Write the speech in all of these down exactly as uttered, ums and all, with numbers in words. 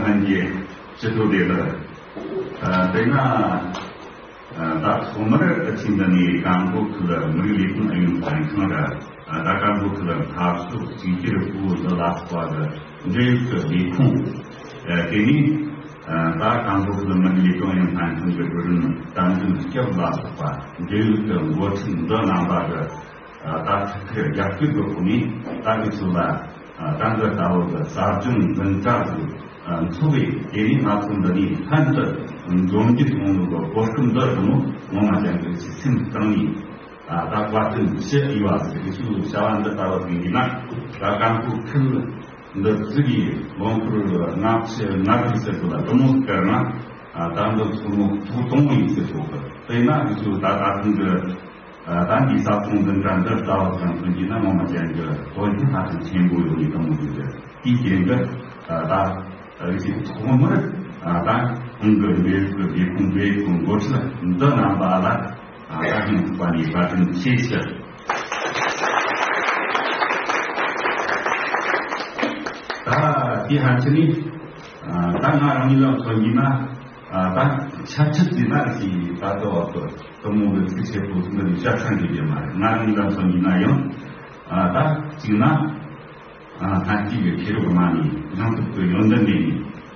ལྷན་རྒྱས་སྤྱི་འཐུས་དེ་ལ། ཨ། དེ་ན། ཨ། ད་ཐོག་མར་ཨ་ཆིང་འདི་ནས་ཀན་ལྷོ་ཁུལ་མི་རིགས་ལས་དོན་ཨུ་ཡོན་ལྷན་ཁང་ར། ཨ། ད་ཀན་ལྷོ་ཁུལ་འཐབ་ཕྱོགས་གཅིག་གྱུར་སྤོ་བོ་འདི་ལ་སོགས་པ་གི་འབྲེལ་ཡོད་ཀྱི་ལས་ཁུངས། ཨ། དེ་ནས། ཨ། ད་ཀན་ལྷོ་ཁུལ་མི་རིགས་ལས་དོན་ཨུ་ཡོན་ལྷན་ཁང་གི་ཀྲུའུ་རིན་དམ་འཛིན་སྐྱབས་ལ་སོགས་པ་འབྲེལ་ཡོད་ཀྱི་འགོ་ཁྲིད་འདི་རྣམ་པ་གི། ཨ། ད་ཐུགས་ཁུར་རྒྱབ་སྐྱོར་གྱི་ཐོག་ནས་ད་འུ་ཚོ་ལ། ཨ། ད་འདི་ལྟ་བུ་གི་ཟབ་སྦྱོང་འཛིན་གྲྭ་ཟིག་ཨ། འཚོགས་པས། དེ་ནས་ང་ཚོ་འདི་ནས་ལྷན་དུ་འཛོམས་རྒྱུ་ཡོང་ནོ་གི་གོ་སྐབས་འདི་རིང་ངོ་མ་ཅན་གྱི་ཆེས་སེམས་གཏིང་ནས། ཨ། ད་བཀའ་དྲིན་ཆེ་ཞུ་བ་ཟིག་རེད། ཞུ་བྱ་བ་འདི་ལྟ་བུ་ཟིག་ཡིན་ན། ད་ཀན་ལྷོ་ཁུལ་འདི་ཟིག་གི་ལོ་འཁོར་ལྔ་བཅུ་ང་དགུ་ཟེར་གོ་ལ་དུ་མོ་ཟིག་ན། ཨ། ད་འདི་ཚོ་མོ་ཐོག་དང་པོ་ཡིན་ཟེར་གོ་གི། དེས་ན་འུ་ཚོ་ད་ད་ཐེངས་ཀྱི། ཨ། ད་འདི་ཟབ་སྦྱོང་འཛིན་གྲྭ་འདི་ལྟ་བུ་ཟིག་མཚོན་གྱི་ན་ངོ་མ་ཅན་གྱི་དོན་སྙིང་ཧ་ཅང་ཆེན་པོ་ཡོད་ནི་དུ་མོ་ཟིག་རེད། དེའི་རྐྱེན་གྱིས། ཨ། ད་རིགས་ཀྱི་ཐོག་མར། ཨ། ད་ཁོང་གི་འབྲེལ་ཡོད་ཀྱི་ལས་ཁུངས་འབྲེལ་ཡོད་ཀྱི་འགོ་ཁྲིད་འདི་རྣམ་པ་ལ། ཨ། ད་ཐེངས་ཐུག་པ་ནས་བཀའ་དྲིན་ཆེ་ཞུ། ད་དེ་ཧ་ཅང་ནི། ཨ། ད་ང་རང་ཉིད་ལ་མཚོན་གྱི་ན། ཨ། ད་ཆབ་ཆབ་ཀྱི་ན་ཞིག་ད་ལྟ་བ་དུ་དུ་མོ་གི་ཚིག་ཆེ་པོ་ཟིག་འདི་ནི་བཤད་ཚང་གི་རྒྱུ་མ་རེད། ང་རང་ཉིད་ལ་མཚོན་གྱི་ན་ཡང་། ཨ། ད་གཅིག་ན། ཨ། ལྷན་སྐྱེས་ཀྱི་ཤེས་རབ་མ་ནི་སྙིང་སྟོབས་ཀྱི་ཡོན་ཏན་ལྡན་ནི།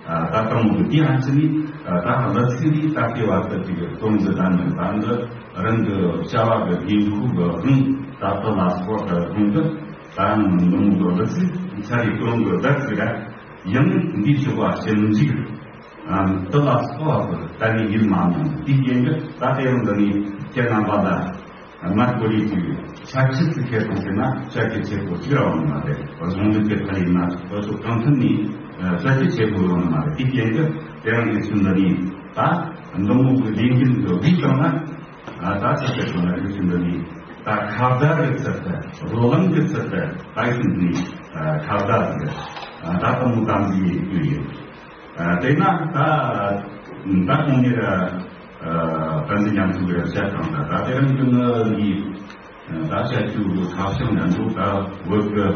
ཨ། ད་དུ་མོ་གི་དེ་ཧ་ཅང་ནི། ཨ། ད་གླུ་ཚིག་རིགས་ད་ལྟ་བ་དུ་ཅིག་གི་དོན་འདི་ད་ནི་ད་འདི་རང་གི་བྱ་བ་གི་དགོས་མཁོ་གི་དབང་ད་དུ་ལ་སོགས་པ་དགོངས་ཏེ། ད་ནི་དུ་མོ་གི་གླུ་ཚིག་ཚ་རེ་དོན་གི་བདག་ཅིག་ར། ཡང་འདི་ཆོག་པ་ཞིབ་འཇུག་ཨ། དུ་ལ་སོགས་པ་གཏན་ནས་ཡིད་མ་དབང་། དེའི་རྐྱེན་གྱིས་ད་ལྟ་ཡང་འདི་ནས་ཁྱེད་རྣམ་པ་ལ་ང་ཀོ་རེ་གྱི་ཆ་ཆེ་ཚིག་ཁྱེད་དང་ཟེར་ན་ཆ་རྒྱ་ཆེ་པོ་གཅིག་ར་ཡོང་ནི་མ་རེད། གཞུང་ལུགས་ཀྱི་ཐད་ཡིན་ན་འུ་ཚོ་གང་ཐད་ནས་ཆ་རྒྱ་ཆེ་པོ་ཡོང་ནི་མ་རེད། དེའི་རྐྱེན་གྱིས་དེ་རིང་གི་ཚུལ་འདི་ནས་ད་དུ་མོ་གི་ལས་འགན་དུ་བསྒྲིགས་བཏང་ན། ཨ། ད་ཆ་རྒྱ་ཆེ་ན་རིགས་ཚུལ་འདི་ནས་ད་ཁ་བརྡ་གི་ཚུལ་དུ་བགྲོ་གླེང་གི་ཚུལ་དུ་ད་ཡིན་ནི། ཨ། ཁ་བརྡ་ཟིག་ཨ། ད་དུ་མོ་དམ་འཛིན་ཡེད་རྒྱུ་ཡིན། ཨ། དེས་ན་ད་ད་གོང་ནས་ར། ཨ། བསྟན་འཛིན་རྒྱ་མཚོ་གིས་བཤད་དང་ད་ད་དེ་རིང་གི་ནི་འདི། ཨ། ད་བཤད་རྒྱུ་ཁ་བྱང་ཡང་འདུག་ད་བོད་ཀྱི།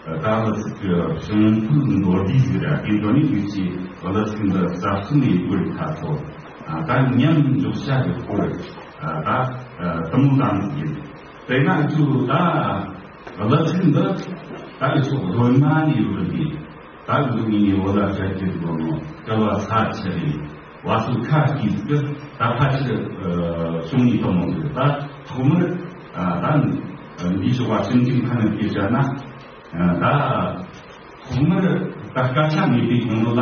ཨ། ད་གླུ་ཚིག་གི་བྱུང་ཁུངས་མདོར་བསྡུས་ཟིག་ར། དེ་འདྲ་ནི་ངེད་ཀྱིས་གླུ་ཚིག་འདི་གསར་རྩོམ་ཡེད་དགོས་ཁ་ཐོག་ཨ། ད་ཉམས་འཇོག་བྱ་རྒྱུ་སྐོར། ཨ། ད་དུ་མོ་དམ་འཛིན་ཡིན། དེས་ན་འུ་ཚོ་ད་གླུ་ཚིག་འདི་ད་འུ་ཚོ་སྔོན་མ་ནས་ཡོད་རེད། ད་འུ་ཚོ་ངོས་ནས་བོད་ལ་བཤད་རྒྱུ་དགོས་ནོ་སྐལ་བ་ས་ཆེ་རེད། བ་སོ་ཁ་ཤས་ཀྱིས་ད་ཕལ་ཆེར། ཨ། བྱུང་ནས་དུ་མོ་ཟིག་ད་ཐོག་མར། ཨ། ད་འདི་ཆོག་པ་ཞིབ་འཇུག་ཁ་ནས་བལྟས་བྱས་ན། ཨ། ད་ཐོག་མར་ད་སྐད་ཆ་མེད་པའི་གཞུང་ལུགས་ལ།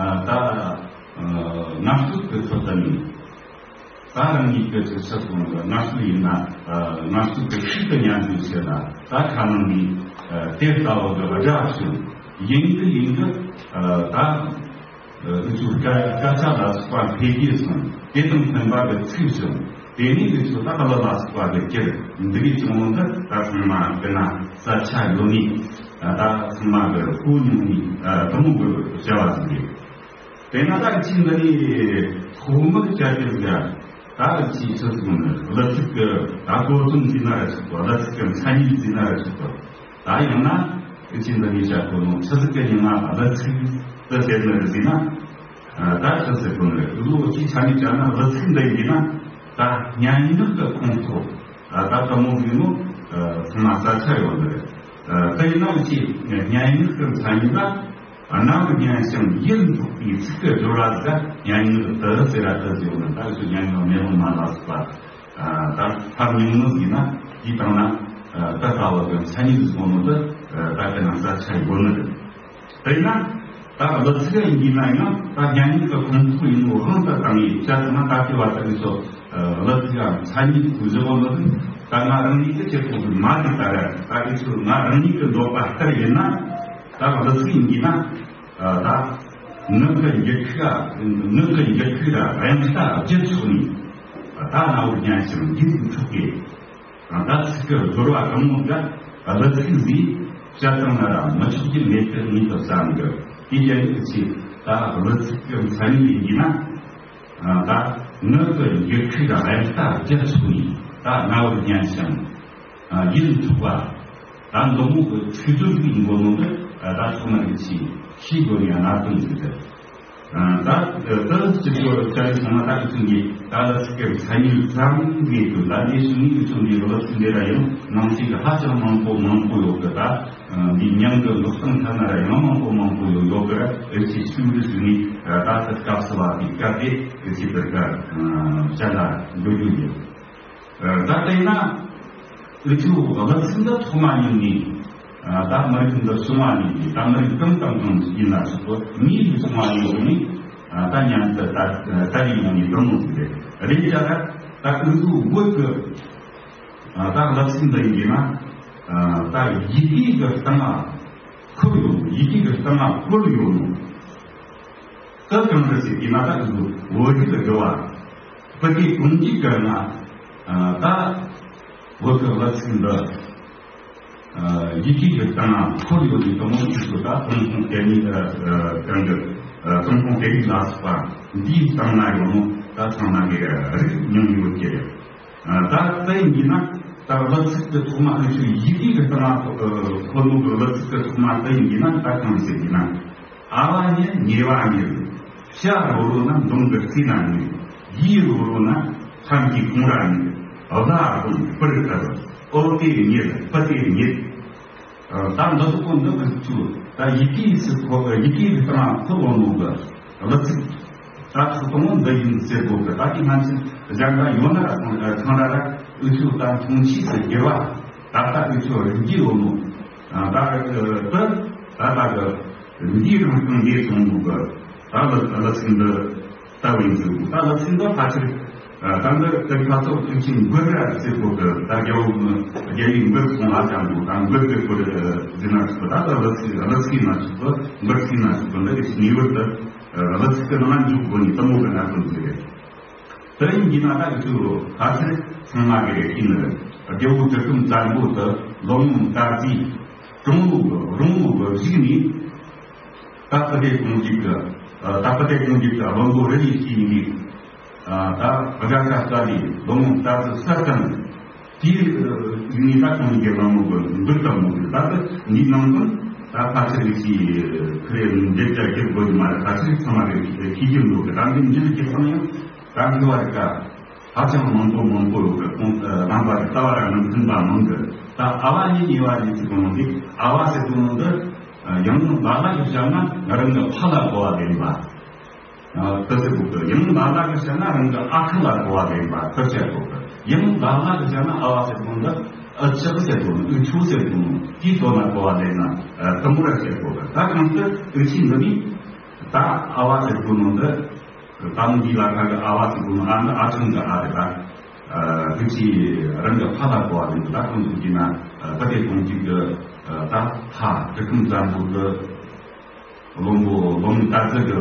ཨ། ད་ངལ་རྩོལ་གྱི་ཚུལ་དུ་ནི། ད་རང་ཉིད་ཀྱི་ཅིག་ཆ་སོང་གི་ངལ་རྩོལ་ཡིན་ན། ཨ། ངལ་རྩོལ་གྱི་ཤུགས་ཀྱི་ཉམས་ལེན་བྱེད་ན་ད་ཁ་ནང་ནས། ཨ། དེ་ལྟ་བུ་གི་སྒྲ་བྱུང་ཡིན་གྱི་ཡིན་གྱི། ཨ། ད་འུ་ཚོའི་སྐད་སྐད་ཆ་ལ་སོགས་པ་འཕེལ་རྒྱས་སོང་། དེ་དང་མཐུན་པ་གི་ཚིག་བྱུང་། དེ་ནས་འུ་ཚོ་ད་གླུ་ལ་སོགས་པ་གི་གྱེར་འདི་གི་བྱུང་བ་འདི་ད་ཚང་མ་དེ་ན་ས་ཆ་ཡོད་ནི། ད་ཚང་མ་གི་གོ་མྱོང་ནི། ཨ། དུ་མོ་གི་བྱ་བ་ཟིག་རེད། དེས་ན་ད་ཅི་འདི་ནི་ཐོག་མར་བྱ་རྒྱུ་ཟིག་ད་ཅི་ཆི་ཟིག་ནི་གླུ་ཚིག་གི་ད་གོ་དོན་ཟིག་ན་ར་ཆོག་གི། གླུ་ཚིག་གི་མཚན་ཉིད་ཟིག་ན་ར་ཆོག་གི། ད་ཡང་ན་ཅི་འདི་ནི་བྱ་གོ་ནོ་ཆི་ཟིག་གི་ཉི་མ་གླུ་ཚིག་ཏུ་ཟེར་ནི་རེད་ཟེར་ན། ད་ཆི་ཟེར་གོ་ནི་རེད། གླུ་ཅི་ཆ་ནས་བྱ་ན་གླུ་ཚིག་འདི་ཡིན་ན་ད་སྙན་ངག་གི་ཁོངས་གཏོགས། ད་དུ་མོ་ཟིག་ནོ་ཚང་མ་ས་ཆ་ཡོད་ནི་རེད། དེ་ཡིན་ན་ཅི་སྙན་ངག་གི་མཚན་ཉིད་ལ། རྣ་བར་སྙན་ཞིང་ཡིད་འཕྲོག་པའི་ཚིག་གི་སྦྱོར་བ་ཟིག་སྙན་ངག་ཏུ་ཟེར་ར་ཏུ་ཟེར་བ་ན། ད་ཚོ་སྙན་ངག་མེ་ལོང་མ་ལ་སོགས་པ། ཨ། ད་ཕར་ཉུང་ངུ་ཟིག་ན་དེའི་སྟེང་ན། ཨ། ད་ལྟ་བུ་གི་མཚན་ཉིད་ཟིག་གོ་ནོ་དུ། ཨ། ད་དེ་ན་ས་ཆ་ཡོད་ནི་རེད། དེས་ན་ད་གླུ་ཚིག་ཡིན་གྱི་ན་ཡང་ད་སྙན་ངག་གི་ཁོངས་གཏོགས་ཡིན་ནོ་དབང་དུ་བཏང་ཡིན་བྱ་ཚང་མ་ད་དེ་བ་ད་ཚོ། ཨ། གླུ་ཚིག་གི་མཚན་ཉིད་ཟིག་བཞག་གོ་ནོ་དུ། ད་ང་རང་ཉིད་ཀྱི་ཆེད་དུ་མ་དེ་ད་ར་ད་དེ་ཚོ་ང་རང་ཉིད་ཀྱི་འདོད་པ་ལྟར་ཡིན་ན། ད་གླུ་ཚིག་ཡིན་གྱི་ན། ཨ། ད་ངག་གི་འགྱུར་ཁུག་ཨ། ངག་གི་འགྱུར་ཁུག་ར་དབྱངས་རྟ་བརྒྱད་ཚོགས་ནས། ད་རྣ་བར་སྙན་ཞིང་ཡིད་དུ་འཕྲོག་པའི། ད་ཚིག་གི་སྦྱོར་བ་གང་མང་ག་གླུ་ཚིག་འདིས་བཤད་བཏང་ན་ར་མི་ཆོག་རྒྱུ་མེད་དུ་ངེས་པར་བསམ་གི། དེ་ཡན་གྱི་ཆེད་ད་གླུ་ཚིག་གི་མཚན་ཉིད་ཡིན་གྱི་ན། ད་ངག་གི་འགྱུར་ཁུག་ར་དབྱངས་རྟ་བརྒྱད་ཚོགས་ནས་ད་རྣ་བར་སྙན་ཞིང་། ཨ། ཡིད་འཕྲོག་པ། ད་འདི་མོ་གི་ཚིག་སྦྱོར་ཟིག་ཡིན་དགོས་ནོ་འདི། ཨ། ད་ཐོག་མ་རིག་ཆེ། ཤེས་དགོས་ནས་གནད་དོན་ཞིག་རེད། ད་ད་སྤྱི་ཚོགས་བཅའ་ཡིག་ཚང་མ་ད་འུ་ཚོ་གི་ད་ལ་སི་ཀེབ་ས་ཉིན་ཙམ་གི་དུས་ད་ལས་ཞུ་ནི་འུ་ཚོ་གི་ལ་སི་འདི་ར་ཡང་ནང་སྲིད་ཀྱི་ཧ་ཅང་མང་པོ་མང་པོ་ཡོད་གི། ད་འདི་མཉམ་དུ་ལོག་སྟངས་ཐད་ན་ར་ཡང་མང་པོ་མང་པོ་ཡོད་ཡོད་གི། ར་ཨེ་ཆི་ཞུ་རི་ཞུ་ནི་ད་ད་སྐབས་སུ་བ་དེ་སྐབས་དེ་ཨེ་ཆི་དེར་ཀ་བྱ་ལ་འགྲོ་རྒྱུ་ཡོད། ད་ལྟ་ཡིན་ན་འུ་ཚོ་ལག་ཟིན་འདི་ཐོག་མ་ཉིད་ནས་ད་མི་རིགས་འདི་བྱུང་བ་ནས་ད་མི་རིགས་གང་དང་གང་ཡིན་ན་ཆོག་གི། མིའི་བྱུང་བ་ཡིན་ནི་ད་མཉམ་དུ་ད་ད་རེས་ཡོང་ནས་འདི་མོ་ཟིག་རེད། རེད་ཀྱང་ད་འུ་ཚོ་བོད་ཀྱི་ད་ལག་ཟིན་འདི་ཡིན་ན་ད་ཡི་གེ་གི་སྟེང་ལ་ཁུར་ཡོད་ནོ། ཡི་གེ་གི་སྟེང་ལ་བཀོད་ཡོད་ནོ། ད་གང་རེད་ཟེར་གྱི་ན་ད་འུ་ཚོ་བོད་རིགས་ཀྱི་འགྲོ་བ། བོད་པའི་གོང་གི་གི་ན་ད་བོད་ཀྱི་ལག་ཟིན་འདི་ཡི་གེ་གི་སྟེང་ན་འཁོད་ཡོད་ནི་དང་མོ་ཅིག་ཏུ་ད་ཐོན་ཁུངས་དེ་ནི་གང་གི་ཐོན་ཁུངས་དེ་རིགས་ལ་སོགས་པ་འདིའི་སྟེང་ན་ཡོད་ནོ། ད་ཚང་མ་གི་རིགས་མྱོང་ཡོད་ཀྱི་རེད། ད་དེ་ཡིན་ན་ད་ལག་ཟིན་གྱི་ཐོག་མ་འུ་ཚོའི་ཡི་གེ་གི་སྟེང་ན་འཁོད་ནོ་གི་ལག་ཟིན་གྱི་ཐོག་མ་དེ་ཡིན་ན་ད་གང་ཟེར་གྱི་ན། ཨ་བ་ཉིད་ཉེ་བ་ཉིད། ཤ་རོ་རོ་ན་མདུང་གི་རྩེ་ན་ཉིད། ཡིད་རོ་རོ་ན་ལྷམ་གྱི་གུང་ར་ཉིད། བླ་རུང་སྤུར་ལྟར་ཨོ་དེ་ཉིད་སྤུ་དེ་ཉིད། ད་འདི་ཚོ་ཀུན་འདི་གི་ཚུལ་ད་ཡི་གེ་སི་ཁོ་ཡི་གེ་སི་ཏང་ཁོ་ལོ་ནོ་གི་ལ་ཚིག་ད་ཚོ་ཏང་འདི་ཡིན་ཟེར་གོ་གི། ད་དེ་ང་ཚོ་གཞན་ད་ཡོད་ན་ར་ཚང་ར་ར་འུ་ཚོ་ད་མཐོང་ཆོས་སུ་དགེ་བ་ད་ལྟ་འུ་ཚོ་རིག་གི་ཡོད་ནོ། ད་ད་ད་ད་ད་འདིའི་རང་སྟེང་འདིའི་སོང་འདུག་གི། ད་ལ་ལ་ཚིག་འདི་ལྟ་བུ་ཡིན་ཚུལ་ད་ལ་ཚིག་འདི་ཕལ་ཆེར་ད་འདི་དེ་ཁ་ཐོག་ཚིག་ཆེན་འགོད་ར་ཟེར་གོ་གི། ད་རྒྱལ་བོ་རྒྱལ་བའི་འགོད་སོང་ལ་ཅང་འདུག་ད་འགོད་ཟེར་གོ་རེ་ཟིན་ན་ཆོག་ད་ལ་ལ་ཚིག་ལ་ཚིག་ན་ཆོག་གི། འགོད་ཚིག་ན་ཆོག་གི། འདི་གི་ངེས་པར་དུ་ལ་ཚིག་གི་ནང་འཇུག་དགོས་ནི་དེ་མོ་གི་ན་དོན་ཟིག་རེད། དེ་ཡིན་གྱི་ན་ད་འུ་ཚོ་ཕལ་ཆེར་ཚང་མ་གི་རེད་ཤེས་ནི་རེད། རྒྱལ་བོ་གྲི་གུམ་བཙན་པོ་དེ་ལོ་ངོ་ད་ཅི་གྲོང་ལུགས་རོང་ལུགས་རིག་ནི་ད་ཕུ་དེ་གོང་འཇིག་གི་ད་ཕུ་དེ་གོང་འཇིག་གི་བློན་པོ་རི་ཡི་ཤེས་ནི་ད་དགའ་ཁ་ས་ལི་ལོ་ངོ་ད་ཅི་ས་ཚང་དེའི་ནི་ད་གོང་གི་ལོ་ངོ་གི་འདུག་ད་མོ་གི་ད་ནི་ནང་དོན་ད་ཕལ་ཆེར་གི་ཁ་རེ་འདེབས་བྱ་རྒྱུ་དགོས་མ་རེད། ཕལ་ཆེར་ཚང་མ་གི་ཤེས་རྒྱུ་འདུག་གི། ད་འདི་འདི་གི་ཚང་ཡང་ད་འདི་བ་རིག་ག་ཧ་ཅང་མང་པོ་མང་པོ་ཡོད་གི། ཁོང་རྣམ་པ་གི་ལྟ་བ་ར་ནང་མཐུན་པ་མང་གི། ད་ཨ་བ་ཉིད་ཉེ་བ་ཉིད་ཟེར་གོ་ནོ་འདི་ཨ་བ་ཟེར་གོ་ནོ་འདི་ཡང་ལ་ལ་གི་བྱ་ན་ང་རང་གི་ཕ་ལ་གོ་བ་ལེན་པ། ད་ཟེར་གོ་གི། ཡང་ལ་ལ་གི་བྱ་ན་རང་གི་ཨ་ཁུ་ལ་གོ་བ་ལེན་པ་ད་ཟེར་གོ་གི། ཡང་ལ་ལ་གི་བྱ་ན་ཨ་བ་ཟེར་གོ་ནོ་འདི་ཨ་ཅག་ཟེར་གོ་ནོ་ཨུ་ཆུ་ཟེར་གོ་ནོ་དེའི་དོན་ལ་གོ་བ་ལེན་ན་དེ་མོ་ར་ཟེར་གོ་གི། ད་གང་ལྟར་ཨུ་ཆི་འདི་ནི་ད་ཨ་བ་ཟེར་གོ་ནོ་འདི། ད་འདི་ལ་ཁ་གི་ཨ་བ་ཟེར་གོ་ནོ་ཨ་འདི་ཨ་ཆུང་གི་ཨ་རེད་ད། ཨ་དེ་ཅི་རང་གི་ཕ་ལ་གོ་བ་ལེན་ད་ཁོང་ཚོ་གི་ན་ཨ་ད་དེ་ཁོང་གཅིག་གི་ཨ་ད་ཕ་གྲི་གུམ་བཙན་པོ་གི་བློན་པོ་བློན་ད་ཚོད་གི་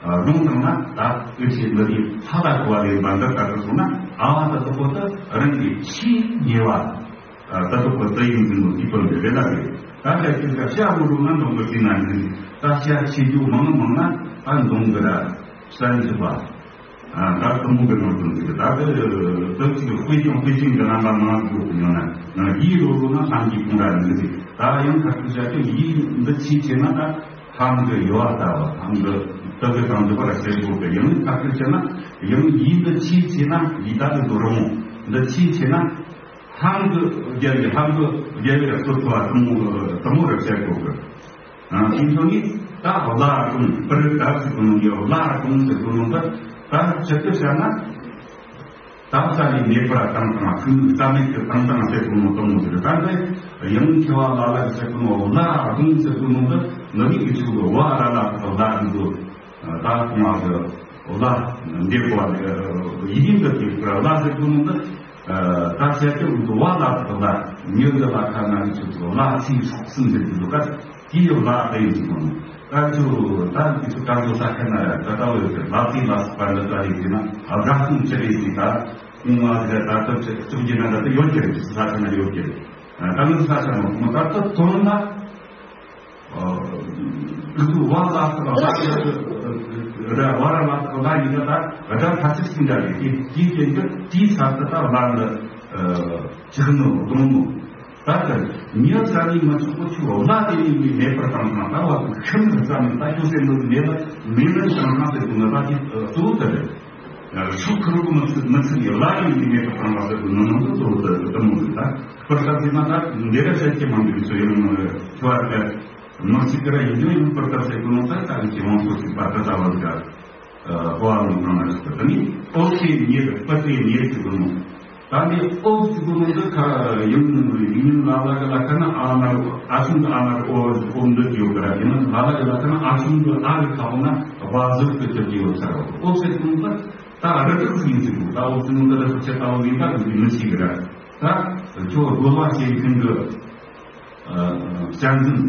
ཨ་རུང་དང་ན་ད་དེ་ཅི་འདི་གི་ཕ་ལ་གོ་བ་ལེན་པ་འདི་ད་ཚོད་སོང་ན་ཨ་བ་ད་དོ་གོ་ད་རང་གི་ཆེས་ཉེ་བ། ད་དུ་གོ་ད་ཡིན་ཟིན་ནོ་དེ་དོན་དེ་རེད་ལ་རེད། ད་ལྟ་ཁྱེད་ཀ་ཤ་རུ་རུ་ན་འདོང་གི་ཟིན་ན་ཡིན། ད་ཤ་ཆེ་རྒྱུ་མང་མང་ན་ད་འདོང་གི་ར་ས་ཡིན་ཟིན་པ། ད་དུ་མོ་གི་ནང་དོན་ཟིན་ད་དུ་དུ་ཅིག་དཔེ་ཅུང་དཔེ་ཅིང་གི་རྣམ་པ་མང་ཟིག་ཡོད་ཀྱི་ཡོད་ན་ན་ཡིད་རུ་རུ་ན་ལྷམ་གྱི་ཁུང་ར་ཡིན་ཟིན། ད་ཡང་ཁ་ཐུག་བྱ་ཁྱོད་ཡིད་འདི་ཆེ་ཆེ་ན་ད་ལྷམ་གི་ཡོ་བ་ལྟ་བ་ལྷམ་གི་དུ་གི་དང་འདི་པར་ཤེས་དགོས་གི། ཡང་ཁ་ཐུག་བྱས་ན་ཡང་ཡིད་འདི་ཆེ་ཆེ་ན་ཡིད་ད་དུ་དུ་རུང་འདི་ཆེ་ཆེ་ན། ལྷམ་གྱི་རྒྱལ་བའི་ལྷམ་གྱི་རྒྱལ་བའི་གཙོ་ཐུབ་པ་དུ་མོ་དུ་མོ་རུ་བཤད་དགོས་གི། དེ་ཚོ་ནི་ད་བླ་གཏོང་པར་ད་ཟེར་གོ་ནོ་ཡོད། བླ་གཏོང་ཟེར་གོ་ནོ་ད་ད་ཆེད་དུ་བཤད་ན་ད་རྩ་ལས་མེད་པར་བཏང་བཏང་ཁུ་ནུ་རྩ་མེད་དུ་བཏང་བཏང་ཟེར་གོ་ནོ་དུ་མོ་ཟེར། ད་འདི་ཡང་ཁྱེད་བ་ལ་ལ་ཟེར་གོ་ནོ་བླ་གཏོང་ཟེར་གོ་ནོ་ད་ནི་མི་གི་ཆུ་གི་བ་ར་ལ་བླ་གཏོང་གི། ད་ཁོང་ལ་ལ་འདི་གོ་བ་ཡིན་གྱི་དེ་ལ་ཟེར་གོ་ནོ་འདི་ད་བཤད་ཀྱི་འདུག་བ་ལ་ལ་ཉོན་འདི་ལ་ཁ་ན་ཆུ་ཚོད་ལ་ཚིག་སོགས་གསུམ་ཟེར་གྱི་འདུག་ག་དེ་ཡོད་ལ་དེ་ཡིན་གྱི་མོ་ད་ཆུ་ད་དེ་ཚོ་དཀར་པོ་ས་ཁ་ན་ད་ལྟ་བོད་ཀྱི་ལ་ཚིག་ལ་སོགས་པ་འདི་ལྟ་རེད་ཟེར་ན་དགའ་སོང་ཅི་རེད་ཟེར། ད་ཁོང་ལ་དེ་ད་ལྟ་ཆུ་ཚོད་ཀྱི་ན་ད་ལྟ་ཡོད་ཀྱི་རེད། ས་ཁ་ན་ཡོད་ཀྱི་རེད། ད་ནི་ས་ཁ་ན་མོ་ད་ལྟ་དོན་ལ། ཨ་ཨུ་ཚུགས་བ་ལ་ལ་ར་བ་ར་ལ་ལ་ཡིན་ན་ད་ར་ད་ཐ་ཚིག་ཟིན་འདྲ་རེད། དེ་དེ་དེ་འདི་དེའི་ས་ད་ད་ལ་ལ་ཅི་ནོ་གདོང་ནོ། ད་ལྟ་མྱི་ས་ནས་མི་ཆོག་པོ་ཆུ་བླ་དེ་ནས་མི་མེད་པར་བཏང་ཐང་ད་བ་ཤིན་ཏུ་རྩ་ནས་ད་ཁྱོད་སེམས་ནང་མེད་ལ་མེད་ལ་བཏང་ཐང་ཟེར་དུས་ན་ད་ཅི་གཙོ་བོ་དེ་རེད། ཤུགས་ཁུར་གོ་མི་ཚུགས་མི་ཚུགས་ཡོད་ལ་ཡིན་ནི་མེད་པར་བཏང་བ་ཟེར་དུས་ན་ནང་དུ་གཙོ་བོ་དེ་དེ་མོ་ཟིག་ད་ཁོར་ད་ཟེར་ན་ད་འདི་ར་བཤད་ཀྱི་མང་གི་ཚོ་ཡང་ཁྱོད་བར་ག་མི་གཅིག་གི་ར་ཡིན་རྒྱུ་ཡང་ཁོར་ད་ཟེར་དུས་ན་ད་ད་གི་ཅི་མང་ཚོ་ཞིག་པ་ད་ད་བ་ཟིག་ག་ཨོ་ཨ་ནི་ད་ནི་ཨོ་ཁེ་ཉེ་རུ་པ་ཏེ་ཉེ་རུ་ཅིག་གོ་ནོ། ད་ནི་ཨོ་ཅིག་གོ་ནོ་འདི་ཁ་ཡང་ཡིན་ལ་ལ་ག་ལ་ཁ་ན་ཨ་ན་ཨ་ཆུང་གི་ཨ་ན་ཨོ་ཨོ་འདི་ཡོད་ག་ར་ཡིན་ལ་ལ་ག་ལ་ཁ་ན་ཨ་ཆུང་གི་ཨ་རི་ཁ་བོ་ན་བ་ཟུར་དུ་ཅིག་ཡོད་ཚར་ཨོ་ཟེར་གོ་ནོ་ད་རི་ཁ་ཟིག་ཡིན་ཟིག་གོ་ད་ཨོ་ཅིག་ནོ་འདི་རི་ཁ་ཆེ་ད་ཨོ་ཡིན་ད་འདི་མི་ཤེས་གི་ར་ད་ཁྱོད་རྒོལ་བ་བྱེད་མཁན་གི་བཅའ་འཛིན།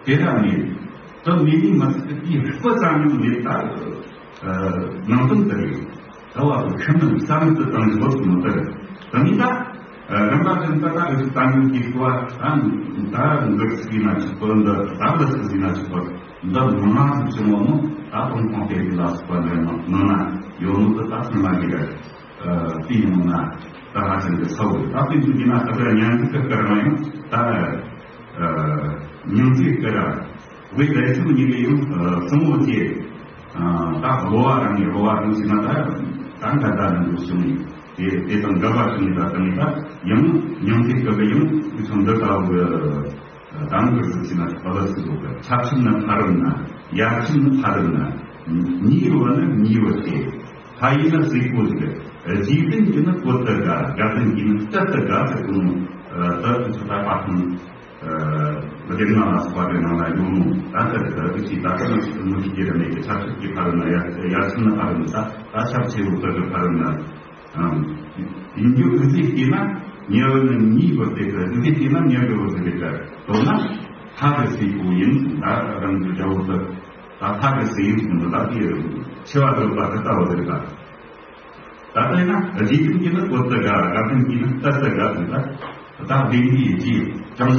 དེ་ལ་མེད། ད་མེད་ནི་མ་ཟད་དེའི་སྤུ་ཙམ་ཡང་མེད་ད། ནང་དོན་དེ་རེད། ད་བ་ཤིན་ཏུ་བསམ་དུ་བཏང་ནས་བོད་དུ་མི་ལྟར། ད་མི་ད། རིམ་པ་ཅན་ད་ད་རེས་སུ་བཏང་ཡོད་ཀྱི་སྐུ་བ་ད་ད་འདི་སྲིད་ན་ཆོག་གི་འདི་ད་འདི་སྲིད་ན་ཆོག་གི་འདི་མི་མང་དུ་བྱུང་བ་མོ་ད་ཀོང་ཀོང་དེ་རིགས་ལ་སོགས་པ་འདི་མི་མི་ན་ཡོད་མོ་དུ་ད་སོང་ན་གི་རེད། དེ་ཡིན་ན་ད་ཧ་ཅང་གི་ཚ་བོ་ད་དེ་འདུག་ཡིན་ན་ད་ལྟ་ཉན་ཚིག་གི་སྐར་མ་ཡང་ད་ཉན་ཚིག་སྐར་བའི་ལས་ཚུལ་ཉིན་གི་ཡང་གཙང་བོ་དེ་ད་གློ་བ་རང་ནས་གློ་བ་རང་ཕྱིན་ན་ད་ད་འགའ་ད་ནང་དུ་སོང་ནས་དེ་དེ་དང་འགལ་བ་བྱུང་ནས་ད་ད་ནས་ད་ཡང་ཉན་ཚིག་སྐར་བའི་ཡང་དེ་ཚོ་འདི་ལྟ་བུ། དང་གི་ཟིག་ཟིན་ན་ཕ་ལ་ཟིག་དགོས་གི། ཆབ་ཆུ་ནི་ཕ་རུ་ན། ཡར་ཆུ་ནི་ཕ་རུ་ན། ཉི་བ་ནི་ཉི་བ་སྟེ། ཕ་ཡི་ནི་སྲས་པོ་ཟིག་རྗེས་ལྡན་གྱི་ནི་བཀོད་དུ་དགའ། དགའ་ལྡན་གྱི་ནི་གཏད་དུ་དགའ་ཟེར་གོ་ནོ། ད་དུ་ཆུ་ད་པ་ཐང་། མི་དེ་ང་ལ་སོགས་པ་དེ་ནང་ལ་ཡོང་ནོ། ད་ལྟ་དུ་དུ་ཆི་ད་ལྟ་ནི་ཆུ་མི་ཆུ་རྒྱུ་ར་མེད་ཀྱི། ཆབ་ཆུ་གི་ཕ་རུ་ན། ཡར་ཡར་ཆུ་ནི་ཕ་རུ་ན། ད་ད་ཆབ་ཆེ་བོ་དུ་གི་ཕ་རུ་ན། ཡིན་རྒྱུ་ཨུ་ཟི་བལྟས་ན་ཉེ་བར་ནི་གཉིས་བར་དེ་གི་ཨུ་ཟི་བལྟས་ན་ཉེ་བར་བར་དེ་གི་མདོར་ན་ཐག་གི་སྲས་པོ་ཡིན་ད་རང་གི་རྒྱལ་པོ་དེ་ད་ཐག་གི་སྲས་ཡིན་གསུངས་ད་དེ་ཆེ་བ་སྒྲུབ་པ་དེ་ལྟ་བུ་དེ་རེད་ད། ད་ལྟ་ཡིན་ན་རྗེ་བཙུན་གྱི་ནི་བཀོད་དུ་དགའ། དགའ་ལྡན་གྱི་ནི་གཏད་དུ་དགའ་ཟེར་ད། ད་བདེན་པའི་རྗེ་དྲང་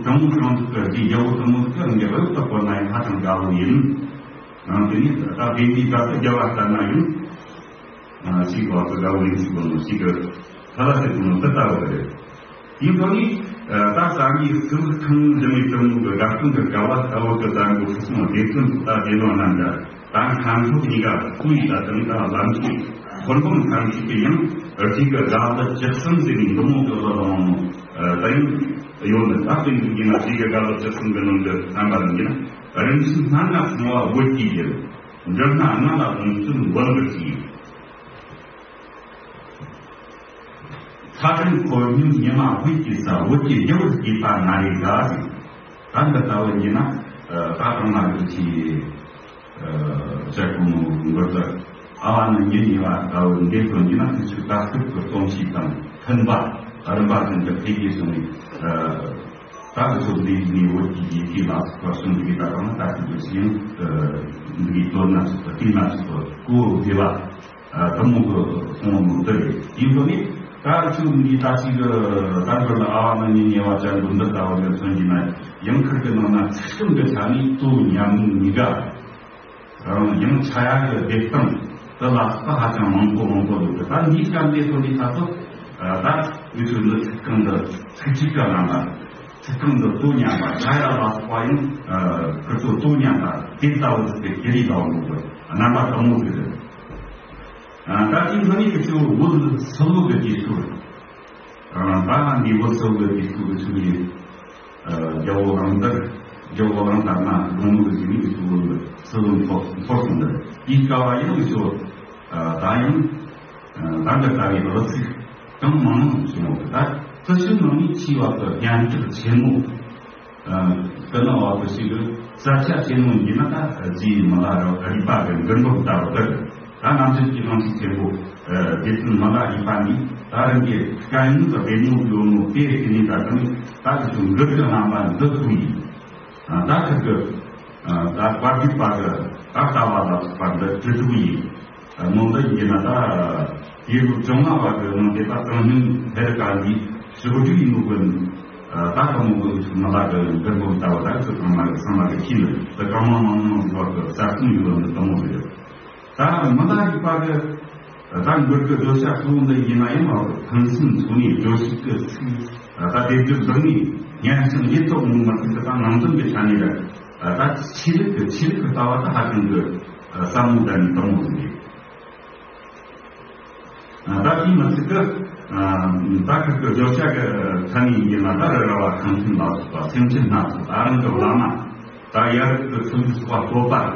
དྲང་དྲང་དུ་གི་རྗེ་རྒྱལ་པོ་དེ་མོ་གི་འགྱུར་བ་དེ་གོ་ན་ཡང་ཧ་ཅང་དགའ་བོ་ཡིན། དེ་ནི་ད་བདེན་པའི་བཀའ་དེ་རྒྱལ་བ་ལྟར་ན་ཡང་། ཞིག་བ་ཚོ་དགའ་བོ་ཡིན་ཞིག་བོ་ནོ་ཞིག་གི་ཐ་ལ་ཞིག་བོ་ནོ་དེ་ལྟ་བུ་རེད། དེའི་ཐོག་ནས་ད་ས་གནས་སྐུ་ཁང་འདི་མའི་གཙོ་མོ་གི་དགའ་སྟོན་གྱི་དགའ་བ་ལྟ་བུ་གི་ཟླ་མགོ་ཁྲི་སྲོང་ལྡེ་བཙན་དང་ད་རྗེ་བློན་རྣམས་ཀྱང་ད་མཁན་སློབ་གཉིས་ཀ་སྐུ་ཡི་ད་དང་ད་ལམ་ཆེན་འཁོར་འབུམ་ཐམས་ཅད་ཀྱི་ཡང་རྗེ་གི་དགའ་བ་བཅུ་གསུམ་ཟེར་ནས་འདི་མོ་གི་བློ་ལ་འོང་ནོ་ད་ཡང་ཡོད་ནི་ད་དེ་འདུག་ཡིན་ན་རྗེ་གི་དགའ་བ་བཅུ་གསུམ་གི་ནང་གི་རྣམ་པ་ལ་ཡིན་ན་རིན་ཆེན་སྣ་ལྔ་ཚང་བ་བོད་ཀྱི་ཡུལ། འབྲུ་སྣ་ལྔ་ལ་ལོངས་སྤྱོད་མགོན་པོ་གྱིས། ཚ་གྲང་ཁོལ་སྙོམས་ཉི་མ་དབུས་ཀྱི་ས། བོད་ཀྱི་རྒྱལ་པོར་སྐྱེས་པ་ན་རེ་དགའ་ཟེར། ད་འདི་ལྟ་བུ་ཡིན་ན་ད་གང་ལ་རིགས་ཀྱི་བྱ་ཁུངས་མགོར་དུ་ཨ་བ་ནི་ཉིན་ཉི་བ་ལྟ་བུ་འདི་ཚོ་ཡིན་ན་དུས་ཚོད་ད་སྐབས་ཀྱི་གཏོང་བྱེད་དང་མཐུན་པ་རིམ་པ་བཞིན་དུ་འཕེལ་རྒྱས་སོང་ནས། ད་གི་ཚོ་འདི་ནི་བོད་ཀྱི་ཡི་གེ་ལ་སོགས་པ་གསུང་གི་ད་གང་ལྟར་གྱི་ཅིང་འདི་གི་དོན་སྣ་ཚོགས་པ་དེ་སྣ་ཚོགས་པ་གོ་བདེ་བ་དུ་མོ་གི་གསུང་མོ་འདི་རེད། ཡིན་ཐོག་ནས་ད་ཚུ་འདི་ད་ཅིག་གི་ད་འགྲོ་ལ་ཨ་བ་ན་ཉི་ཉེ་བ་ཅན་འདི་འདི་ལྟ་བ་ལ་མཚོན་གྱི་ན་ཡང་ཁར་གི་ནང་ན་ཚིག་གསུམ་གི་ཆ་ནས་གཙོ་བོ་ཉམས་ལེན་གཉིས་ཀ་ཡང་ཆ་ཡག་གི་བདེ་སྟངས་དེ་ལ་སོགས་པ་ཧ་ཅང་མང་པོ་མང་པོ་འདུག་ད་འདིའི་སྐབས་འདི་ཚོ་འདི་ད་ཚོ་ད་འུ་ཚོ་འདི་ཚིག་རྐང་འདི་ཚིག་གཅིག་གི་ནང་ལ་ཚིག་རྐང་འདི་གཙོ་མཉམ་པ་ཆ་ཡག་ལ་སོགས་པ་ཡང་ཁུ་ཚོ་གཙོ་མཉམ་པ་དེ་ལྟ་བུ་ཟིག་གི་རིགས་ལ་འོང་གི་རྣམ་པ་དུ་མོ་ཟིག་རེད། ད་དེའི་ཐོག་ནས་འུ་ཚོ་བོད་སིལ་བུ་གི་དུས་སུ་ད་འདི་བོད་སིལ་བུ་གི་དུས་སུ་འུ་ཚོ་གི་རྒྱལ་པོ་གླང་དར། རྒྱལ་པོ་གླང་དར་མ་དགོང་མོ་གི་ཞིག་ནི་སུ་བོ་སུ་བོ་འཐོར་འཐོར་སོང་། འདི་དེའི་སྐབས་ལ་ཡང་སུ་ད་ཡང་ད་འདི་ལྟ་བུའི་རོ་ཚིག་གང་མང་མང་བྱུང་བ་ད་ཙི་ཤུ་ནང་ནས་ཆེ་བ་དུ་སྙན་གྲགས་ཆེན་མོ་ཀི་ན་བ་དུ་ཞིག་གི་ས་ཆ་ཆེན་མོ་ཡིན་ན་ད་རྗེ་མི་ལ་རོ་རིག་པ་གི་མགུར་འབུམ་ལྟ་བུ་དུ། ད་རྣམ་དཔྱོད་ཀྱི་རང་བཞིན་ཆེན་པོ། ཨ་སྡེ་བཙུན་མི་ལ་རིག་པ་འདིས་ད་རང་གི་དཀའ་ངལ་དང་བདེ་མོ་ཡོད་ནོ་དེ་ཤེས་ནས་ད་དུང་ད་དུང་མགུར་གྱི་རྣམ་པ་འདི་ཐུག་ཡིན། ཨ་ད་ཁིར་གི་ཨ་ད་བཀའ་བརྒྱུད་པ་གི་ད་ལྟ་བ་ལ་སོགས་པ་འདི་བྲི་ཐུབ་ཡིན། ཨ་ནོ་འདི་ཡིན་ན་ད་ཡེ་རུ་བྱང་ལ་བ་གི་ནང་དེ་ད་གྲངས་སྙིང་ཧེ་རི་ཀ་འདི་ཞོགས་དྲུག་ཡིན་ནོ་གི། ཨ་ད་ལྟ་མོ་གི་མི་ལ་གི་མགུར་འབུམ་ལྟ་བུ་ད་ཚོ་ཚང་མ་གི་ཚང་མ་གི་ཤེས་ནི་ད་གང་མང་མང་མང་ཟེར་བ་གི་གསར་རྩོམ་ཡོད་ནི་དུ་མོ་རེད། ད་མི་ལ་རིག་པ་གི་ད་མགུར་གི་བརྗོད་བྱ་གཙོ་བོ་འདི་ཡིན་ན་ཡང་མ་གཏོགས་ཕུན་སུམ་ཚོགས་ནས་བརྗོད་བྱེད་ཀྱི་ཚིག་ ད་སྡེབ་སྦྱོར་འདི་ནི་སྙན་ཞིང་ཡིད་དུ་འོང་མི་ཟིག་གི་ད་ནང་དོན་གྱི་ཆ་ནས་ར། ད་ཆོས་ལུགས་ཀྱི་ཆོས་ལུགས་ཀྱི་ལྟ་བ་ད་ཧ་ཅང་གི་ཟབ་མོ་ལྡན་ནི་དེ་མོ་ཟིག་རེད། ད་དེའི་མི་ཚད་ཀྱི་ད་ཁིར་གི་བརྗོད་བྱ་གི་ཐད་ནས་ཡིན་ན། ད་རི་ར་བ་ཁང་ཚན་ལ་སོགས་པ། སེམས་ཅན་སྣ་ཚོགས། ད་རང་གི་བླ་མ། ད་ཡ་རབས་ཀྱི་ཚུལ་འདི་སོགས་པ་བསྟོད་པ།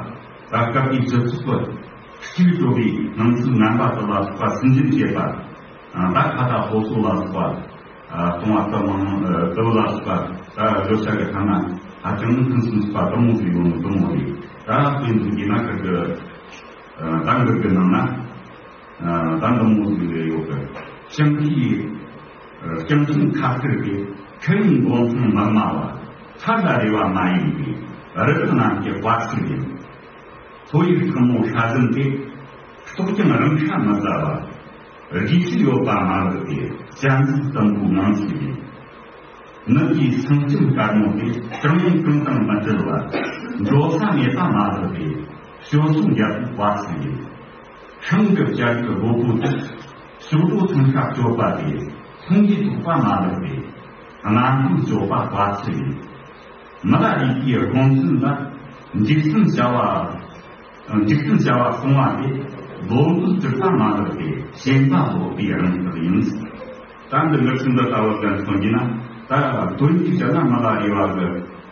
ད་སྐབས་དེའི་སྤྱི་ཚོགས་ཀྱི་སྤྱི་བྱོ་བའི་སྣང་ཚུལ་ངན་པ་དེ་ལ་སོགས་པ་སུན་འབྱིན་བྱེད་པ། ད་ཁ་ཏ་སློབ་གསོ་ལ་སོགས་པ་གཏོང་བ་དེ་མང་དེ་ལ་སོགས་པ། ད་བརྗོད་བྱ་གི་ཐ་ན་ཧ་ཅང་ཕུན་སུམ་ཚོགས་པ་དེ་མོ་ཟིག་ཡོང་ནི་དེ་མོ་རེད། ད་དཔེ་མཛོད་ཀྱི་ན་ཁིར་གི་ད་འགུར་གི་ནང་ན། ད་འདི་མོ་ཟིག་ཡོད་གི། སྤྱང་ཀིའི་སྤྱང་ཐང་ཁ་ཁིར་གི། ཁི་རིང་མགོ་ཚང་མི་སྨྲ་བ། ཐར་ལ་རེ་བ་མ་ཡིན་པའི། རི་དྭགས་རྣམས་ཀྱི་དཔའ་ཚིག་ཡིན། ལྷོ་ཡི་སྲིང་མོ་ཤ་ཟན་དེ། ལྟོགས་ཀྱང་རང་ཤ་མི་ཟ་བ། རྗེས་སུ་ཡོད་པ་མ་ལགས་ཏེ། བྱམས་བརྩེ་བཙན་པོའི་ངང་ཚུལ་ཡིན། ནུབ་ཀྱི་སེང་ལྕམ་དཀར་མོ་དེ། གྲང་མོ་གང་དང་མི་འབྲལ་བ། འགྲོ་ས་མེད་པ་མ་ལགས་ཏེ། སྐྱོ་སོང་རྒྱལ་པོའི་དཔའ་ཚིག་ཡིན། ཤིང་གི་བྱ་རྒོད་ལྷོད་པོ་དེ། གཤོག་སྒྲོ་ཐང་ཤ་གཅོད་པ་དེ། ཚོང་གི་ཐོགས་པ་མ་ལགས་ཏེ། གནམ་ཐང་གཅོད་པ་དཔའ་ཚིག་ཡིན། མི་ལ་རས་པའི་དགོངས་ཚུལ་ལ། འཇིག་རྟེན་བྱ་བ། འཇིག་རྟེན་བྱ་བ་གསང་བ་དེ། བློ་འདོད་སྒྲུབ་པ་མ་ལགས་ཏེ། ཞེན་པ་ལོག་པའི་རང་རྟགས་ཡིན། ད་འདི་ངར་ཚིག་འདི་ལྟ་བུ་ཟིག་མཚོན་གྱི་ན། ད་དོན་གྱིས་བཤད་ན་མི་ལ་རས་པ་གི་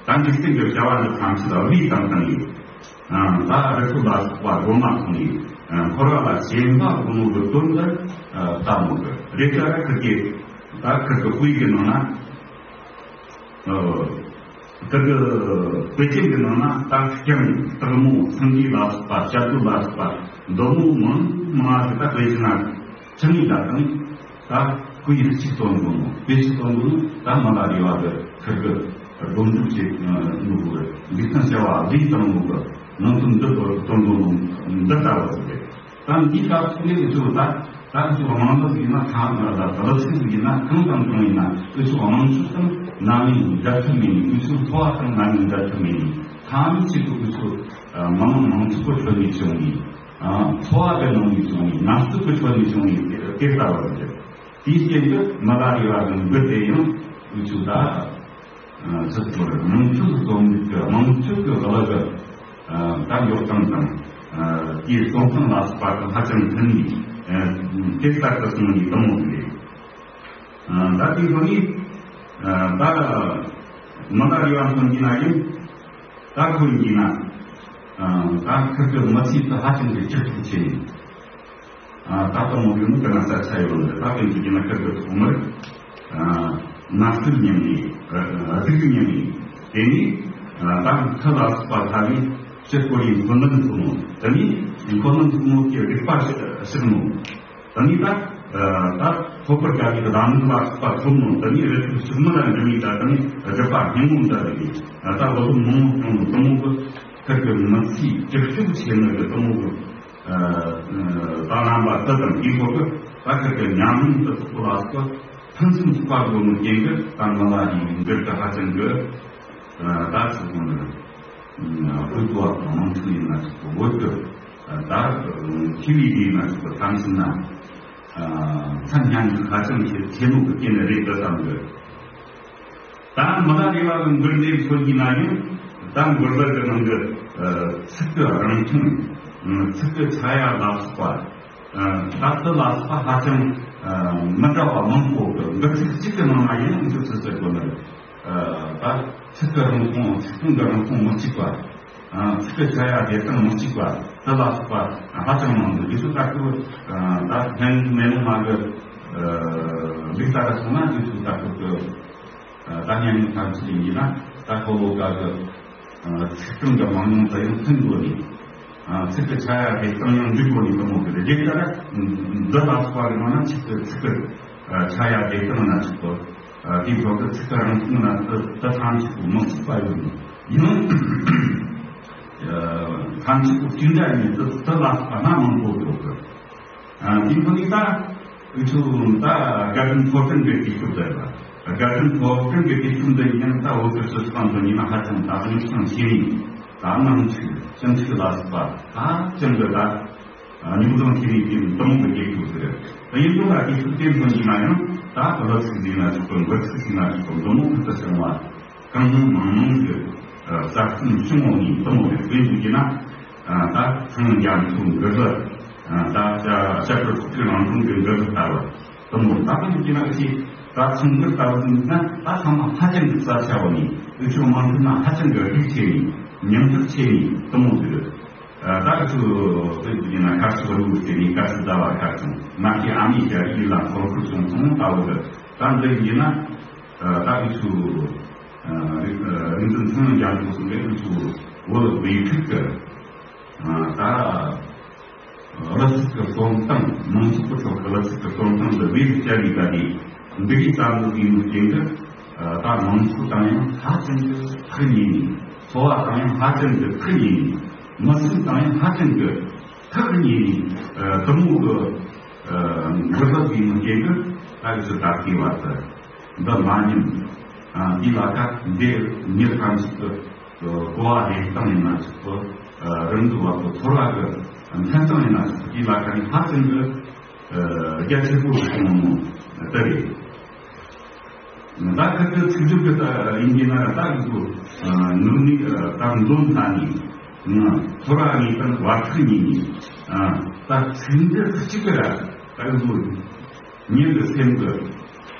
ད་འཇིག་རྟེན་གྱི་བྱ་བ་འདི་ཐམས་ཅད་ལ་བློས་བཏང་བཏང་ཡིན། ད་རི་ཁྲོད་ལ་སོགས་པ་སྒོ་མ་ཕྱེ་ནས། འཁོར་བ་ལ་ཞེན་པ་དགོས་ནོ་གི་དོན་འདི་ལྟ་མོ་གི་རེད། ད་ཁིར་གི་ད་ཁིར་གི་དཔེ་གི་ནང་ན། ཨོ། ད་གི་དཔེ་ཅན་གྱི་ནང་ན་ད་སྤྱང་སྟག་མོ་སེང་གེ་ལ་སོགས་པ། བྱ་རྒོད་ལ་སོགས་པ་འདི་མོ་མང་མང་ཟིག་ད་དཔེ་ཅན་ན་ཆི་ནས་ད་དང་། ད་དཔེ་གཅིག་སྟོན་དགོས་ནོ། དཔེ་གཅིག་སྟོན་དགོས་ནོ། ད་མི་ལ་རས་པ་གི་ཁིར་གི་སྡོམ་སྒྲུབ་བྱེད་ནོ་གི་འཇིག་རྟེན་བྱ་བ་ལས་དང་ནོ་གི་ནང་དོན་འདི་སྟོན་དགོས་ནོ་འདི་ལྟ་བུ་ཟིག་རེད། ད་འདིའི་སྐབས་སུ་ནས་འུ་ཚོ་ད་ད་འུ་ཚོ་དམངས་ཁྲོད་ཡིན་ན། ཐང་ལ་ལ་ལ་ཚིག་ཡིན་ན། གང་དང་གང་ཡིན་ན། འུ་ཚོ་དམངས་ཁྲོད་དང་རྣམ་གཡེང་འདྲ་ཐུབ་མེད་ནི། འུ་ཚོ་འཚོ་བ་དང་རྣམ་གཡེང་འདྲ་ཐུབ་མེད་ནི། ཐམས་ཅད་དུ་འུ་ཚོ་མི་དམངས་མང་ཚོགས་ཀྱི་ཁྲོད་ནས་བྱུང་ནི། འཚོ་བ་གི་ནང་ནས་བྱུང་ནི། ངལ་རྩོལ་གྱི་ཁྲོད་ནས་བྱུང་ནི་དེ་ལྟ་བུ་རེད། དེའི་རྐྱེན་གྱིས་མི་ལ་རས་པ་གི་མགུར་དེ་ཡང་འུ་ཚོ་ད། ཟེར་བ་རེད། དམངས་ཁྲོད་རྩོམ་རིག་གི་དམངས་ཁྲོད་ཀྱི་གླུ་གི་ད་འཇོག་སྟངས་དང་། དེའི་རྩོམ་སྟངས་ལ་སོགས་པ་དང་ཧ་ཅང་མཐུན་ནས། དེ་ལྟར་དུ་གསུངས་ནས་དེ་མོ་རེད། ད་དེའི་ཐོག་ནས་ད་མི་ལ་རས་པ་མཚོན་གྱི་ན་ཡང་། ད་ཁོ་ཡིན་གྱི་ན་ད་ཁིར་གི་མི་ཚེ་དེ་ཧ་ཅང་གི་སྐྱིད་སྡུག་ཆེ་ཡིན། ད་ལྟ་མོ་ཡོད་ནི་གི་ན་ས་ཆ་ཡོད་ནི། ད་དེ་འདི་གི་ན་ཁིར་གི་ཐོག་མར་ནགས་ཚལ་ཉམས་ནས། གཟུགས་ཉམས་ནས། དེ་ནས་ད་ཁ་ལ་སོགས་པ་ཐ་ནས་སྤྱིར་སྐོར་ཡིན། འཁོར་ལམ་ཐུག་མོ། དེ་ནས་འཁོར་ལམ་ཐུག་མོ་གི་རིག་པ་ཞིག་མོ། དེ་ནས་ད་ད་ཐོབ་པར་བྱ་བའི་ལམ་ལ་སོགས་པ་ཐུག་མོ། དེ་ནས་རི་ཁྲོད་ཕྱུག་མོ་ལ་འགྲིམ་ནས། ད་དེ་ནས་སྒྲུབ་པ་སྙིང་མོ་འདྲ་རེད། ད་བློ་མང་མོ་སྐྱོང་མོ། དེ་མོ་གི་ཁིར་གི་མི་ཚེ་སྐྱིད་སྡུག་ཆེ་ནི་གི་དེ་མོ་གི་ད་རྣམ་པ་དེ་དང་དེའི་ཐོག་ཏུ་ད་ཁིར་གི་ཉམས་མྱོང་དེ་ཚོ་ལ་སོགས་ཕུན་སུམ་ཚོགས་པ་དགོས་ནོ་རྐྱེན་གྱིས། ད་མི་ལ་རས་པའི་མགུར་དེ་ཧ་ཅང་གི་ད་ཚིག་དགོས་ནི། དཔེ་གོ་བ་དང་དམངས་ཁྲོད་ཡིན་ན་ཆོག་གི། བོད་ཀྱི་ད་ཤེས་བྱའི་ཡིན་ན་ཆོག་གི། ཐམས་ཅད་ན་མཚན་སྙན་གྲགས་ཧ་ཅང་ཆེ་ཆེ་ནོ་གི་རྐྱེན་རེད་དེ་བསམ་གི། ད་མི་ལ་རས་པ་གི་མགུར་འདི་མཚོན་གྱི་ན་ཡང་། ད་མགུར་པ་གི་ནང་གི་ཚིག་གི་རིང་ཐུང་། ཚིག་གི་ཆ་ཡ་ལ་སོགས་པ། ད་དེ་ལ་སོགས་པ་ཧ་ཅང་མི་འདྲ་བ་མང་པོ་གི། མགུར་ཚིག་གཅིག་གི་ནང་ན་ཡང་འདུག་ཚིག་ཚིག་གོ་ནི། ད་ཚིག་གི་རིང་ཐུང་། ཚིག་ཐུང་གི་རིང་ཐུང་མི་གཅིག་པ། ཚིག་གི་ཆ་ཡ་སྡེབ་སྟངས་མི་གཅིག་པ། དེ་ལ་སོགས་པ་ཧ་ཅང་མང་འདུག་དེ་ཚོ་ད་སྐབས་ད་སྙན་ངག་མེ་ལོང་མ་གི་ལུགས་ལྟར་སོང་ན། དེ་ཚོ་ད་སྐབས་ཀྱི་ད་སྙན་ངག་ཐམས་ཅད་ཡིན་ན། ད་ཤོ་ལོ་ཀ་གི་ཚིག་ཐུང་གི་མང་ཉུང་དེ་ཡང་མཐུན་དགོས་ནི། ཚིག་གི་ཆ་ཡ་སྡེབ་སྟངས་ཡང་འགྲིག་དགོས་ནི་དེ་མོ་གི་རེད། དེ་ལྟར་འདི་ལ་སོགས་པ་གི་ནང་ན་ཆིག་ཏུ་ཚིག་གི་ཆ་ཡ་སྡེབ་སྟངས་ན་ཆིག་ཏུ། དེའི་ཐོག་ཏུ་ཚིག་གི་རིང་ཐུང་ན་དེ་དེ་ཐམས་ཅད་པོ་མི་གཅིག་པ་ཡོད་ནི་ཡང་། ཐམས་ཅད་པོ་གཅིག་འདྲ་ཡིན་དུས་དེ་ལ་སོགས་པ་སྣ་མང་པོ་ཡོད་གི། དེའི་ཐོག་ནས་ད་འུ་ཚོ་ད་དགའ་ལྡན་ཕོ་བྲང་གི་དུས་སྐབས་དེ་ལ། དགའ་ལྡན་ཕོ་བྲང་གི་དུས་སྐབས་འདི་ཡིན་ན། ད་བོད་ཀྱི་སྤྱི་ཚོགས་སྟེང་དུ་ཡིན་ན་ཧ་ཅང་ད་དབྱངས་ཅན་ཤེས་རིག་ད་དམངས་ཁྲོད་སྤྱི་འཐུས་ལ་སོགས་པ་ཧ་ཅང་གི་ད། རྙོག་འཛིང་ཆེ་བའི་རྐྱེན་དེ་མོ་གི་རྒྱལ་ཁབ་ཟེར། དེ་ཡིན་དུས་ལ་དེ་ཚོ་དེ་མཚོན་གྱི་ན་ཡང་ད་གླུ་ཚིག་ཟིན་ན་ཆོག་གི། འབུ་ཚིག་ཟིན་ན་ཆོག་གི། འདི་མོ་ཁུལ་དུ་བྱུང་བ་གང་མང་མང་མང་གི་རྩ་ཁྲིམས་སྐྱོང་བ་ནི་དེ་མོ་རེད། དཔེ་འཇོག་གི་ན་ད་ཚང་རྒྱ་མཚོ་འགུ་ཟུ། ད་ལྕགས་གྲུབ་ཁོག་ནང་ཁོང་གི་འགུ་ཟུ་ལྟ་བུ། དེ་མོ་ད་དཔེ་འཇོག་གི་ན་ཨུ་ཆི་ད་ཚང་འགུ་ལྟ་བུ་ཟིན་ན་ད་ཚང་མ་ཧ་ཅང་གི་རྩ་ཆེ་བ་ནི། ཨུ་ཆི་མང་ཚོགས་ན་ཧ་ཅང་གི་སྡུག་ཆེ་ནི། ཉམས་ཐག་ཆེ་ནི་དེ་མོ་ཟིག་རེད། ད་ཨུ་ཆུ་དཔེ་ཡིན་ན་ཁ་ཆུ་རུ་ཟེར་ནས་ཁ་ཆུ་ཟླ་བ་ཁ་ཆུ་མ་གི་ཨ་མི་རྒྱ་རིགས་ལ་ཐོར་ཁུར་བྱུང་སོང་ལྟ་བུ་རེད། ད་འདི་ཡིན་ན་ད་ཨུ་ཆུ་རིག་རིག་འཛིན་ཚང་རྒྱ་མཚོ་གསུངས་པའི་ཨུ་ཆུ་བོད་བོད་ཁུལ་གི་ད་གླུ་ཚིག་གི་རྩོམ་སྟངས། མང་ཚོགས་ཀྱི་ཐོག་གི་གླུ་ཚིག་གི་རྩོམ་སྟངས་འདི་བེད་སྤྱད་ནས་ད་ནི་འདི་གའི་ལྟ་བུ་ཡིན་རྐྱེན་གྱིས་ད་མང་ཚོགས་དང་ཡང་ཧ་ཅང་གི་ཐག་ཉེ་ནས། འཚོ་བ་དང་ཡང་ཧ་ཅང་གི་ཐག་ཉེ་ནས། མི་སེམས་དང་ཡང་ཧ་ཅང་གི་ཐག་ཉེ་ནས། དེ་མོ་གི་འགུ་ཟུ་ཡིན་རྐྱེན་གྱིས་ད་གི་ཚོད་ད་ལྟའི་བར་དུ་འདི་མ་ཉམས། འདི་ལ་ཁ་འདི་མྱི་ཐམས་ཅད་ཀྱི་གོ་བ་ལེན་སྟངས་ཡིན་ན་ཆོག་གི། རང་གི་བ་གི་ཚོར་བ་གི་འཐེན་སྟངས་ཡིན་ན་ཆོག་གི། ལ་ཁ་ནི་ཧ་ཅང་གི་རྒྱ་ཆེ་པོ་ཞིག་ཡོང་ནོ་དེ་རེད། ད་ཁ་ཁ་ཚིག་འཇུག་གི་ད་ཡིན་གྱི་ན་ད་གི་ཚོ་ནུ་ནི་ད་འདོན་ད་ནི་ཚོར་བ་ངེས་དང་བར་ཐག་ཉེ་ནི། ད་ཚིག་འདི་གཅིག་གི་ར་ད་གི་ཚོ་ཉིད་ཀྱི་སེམས་ཀྱི་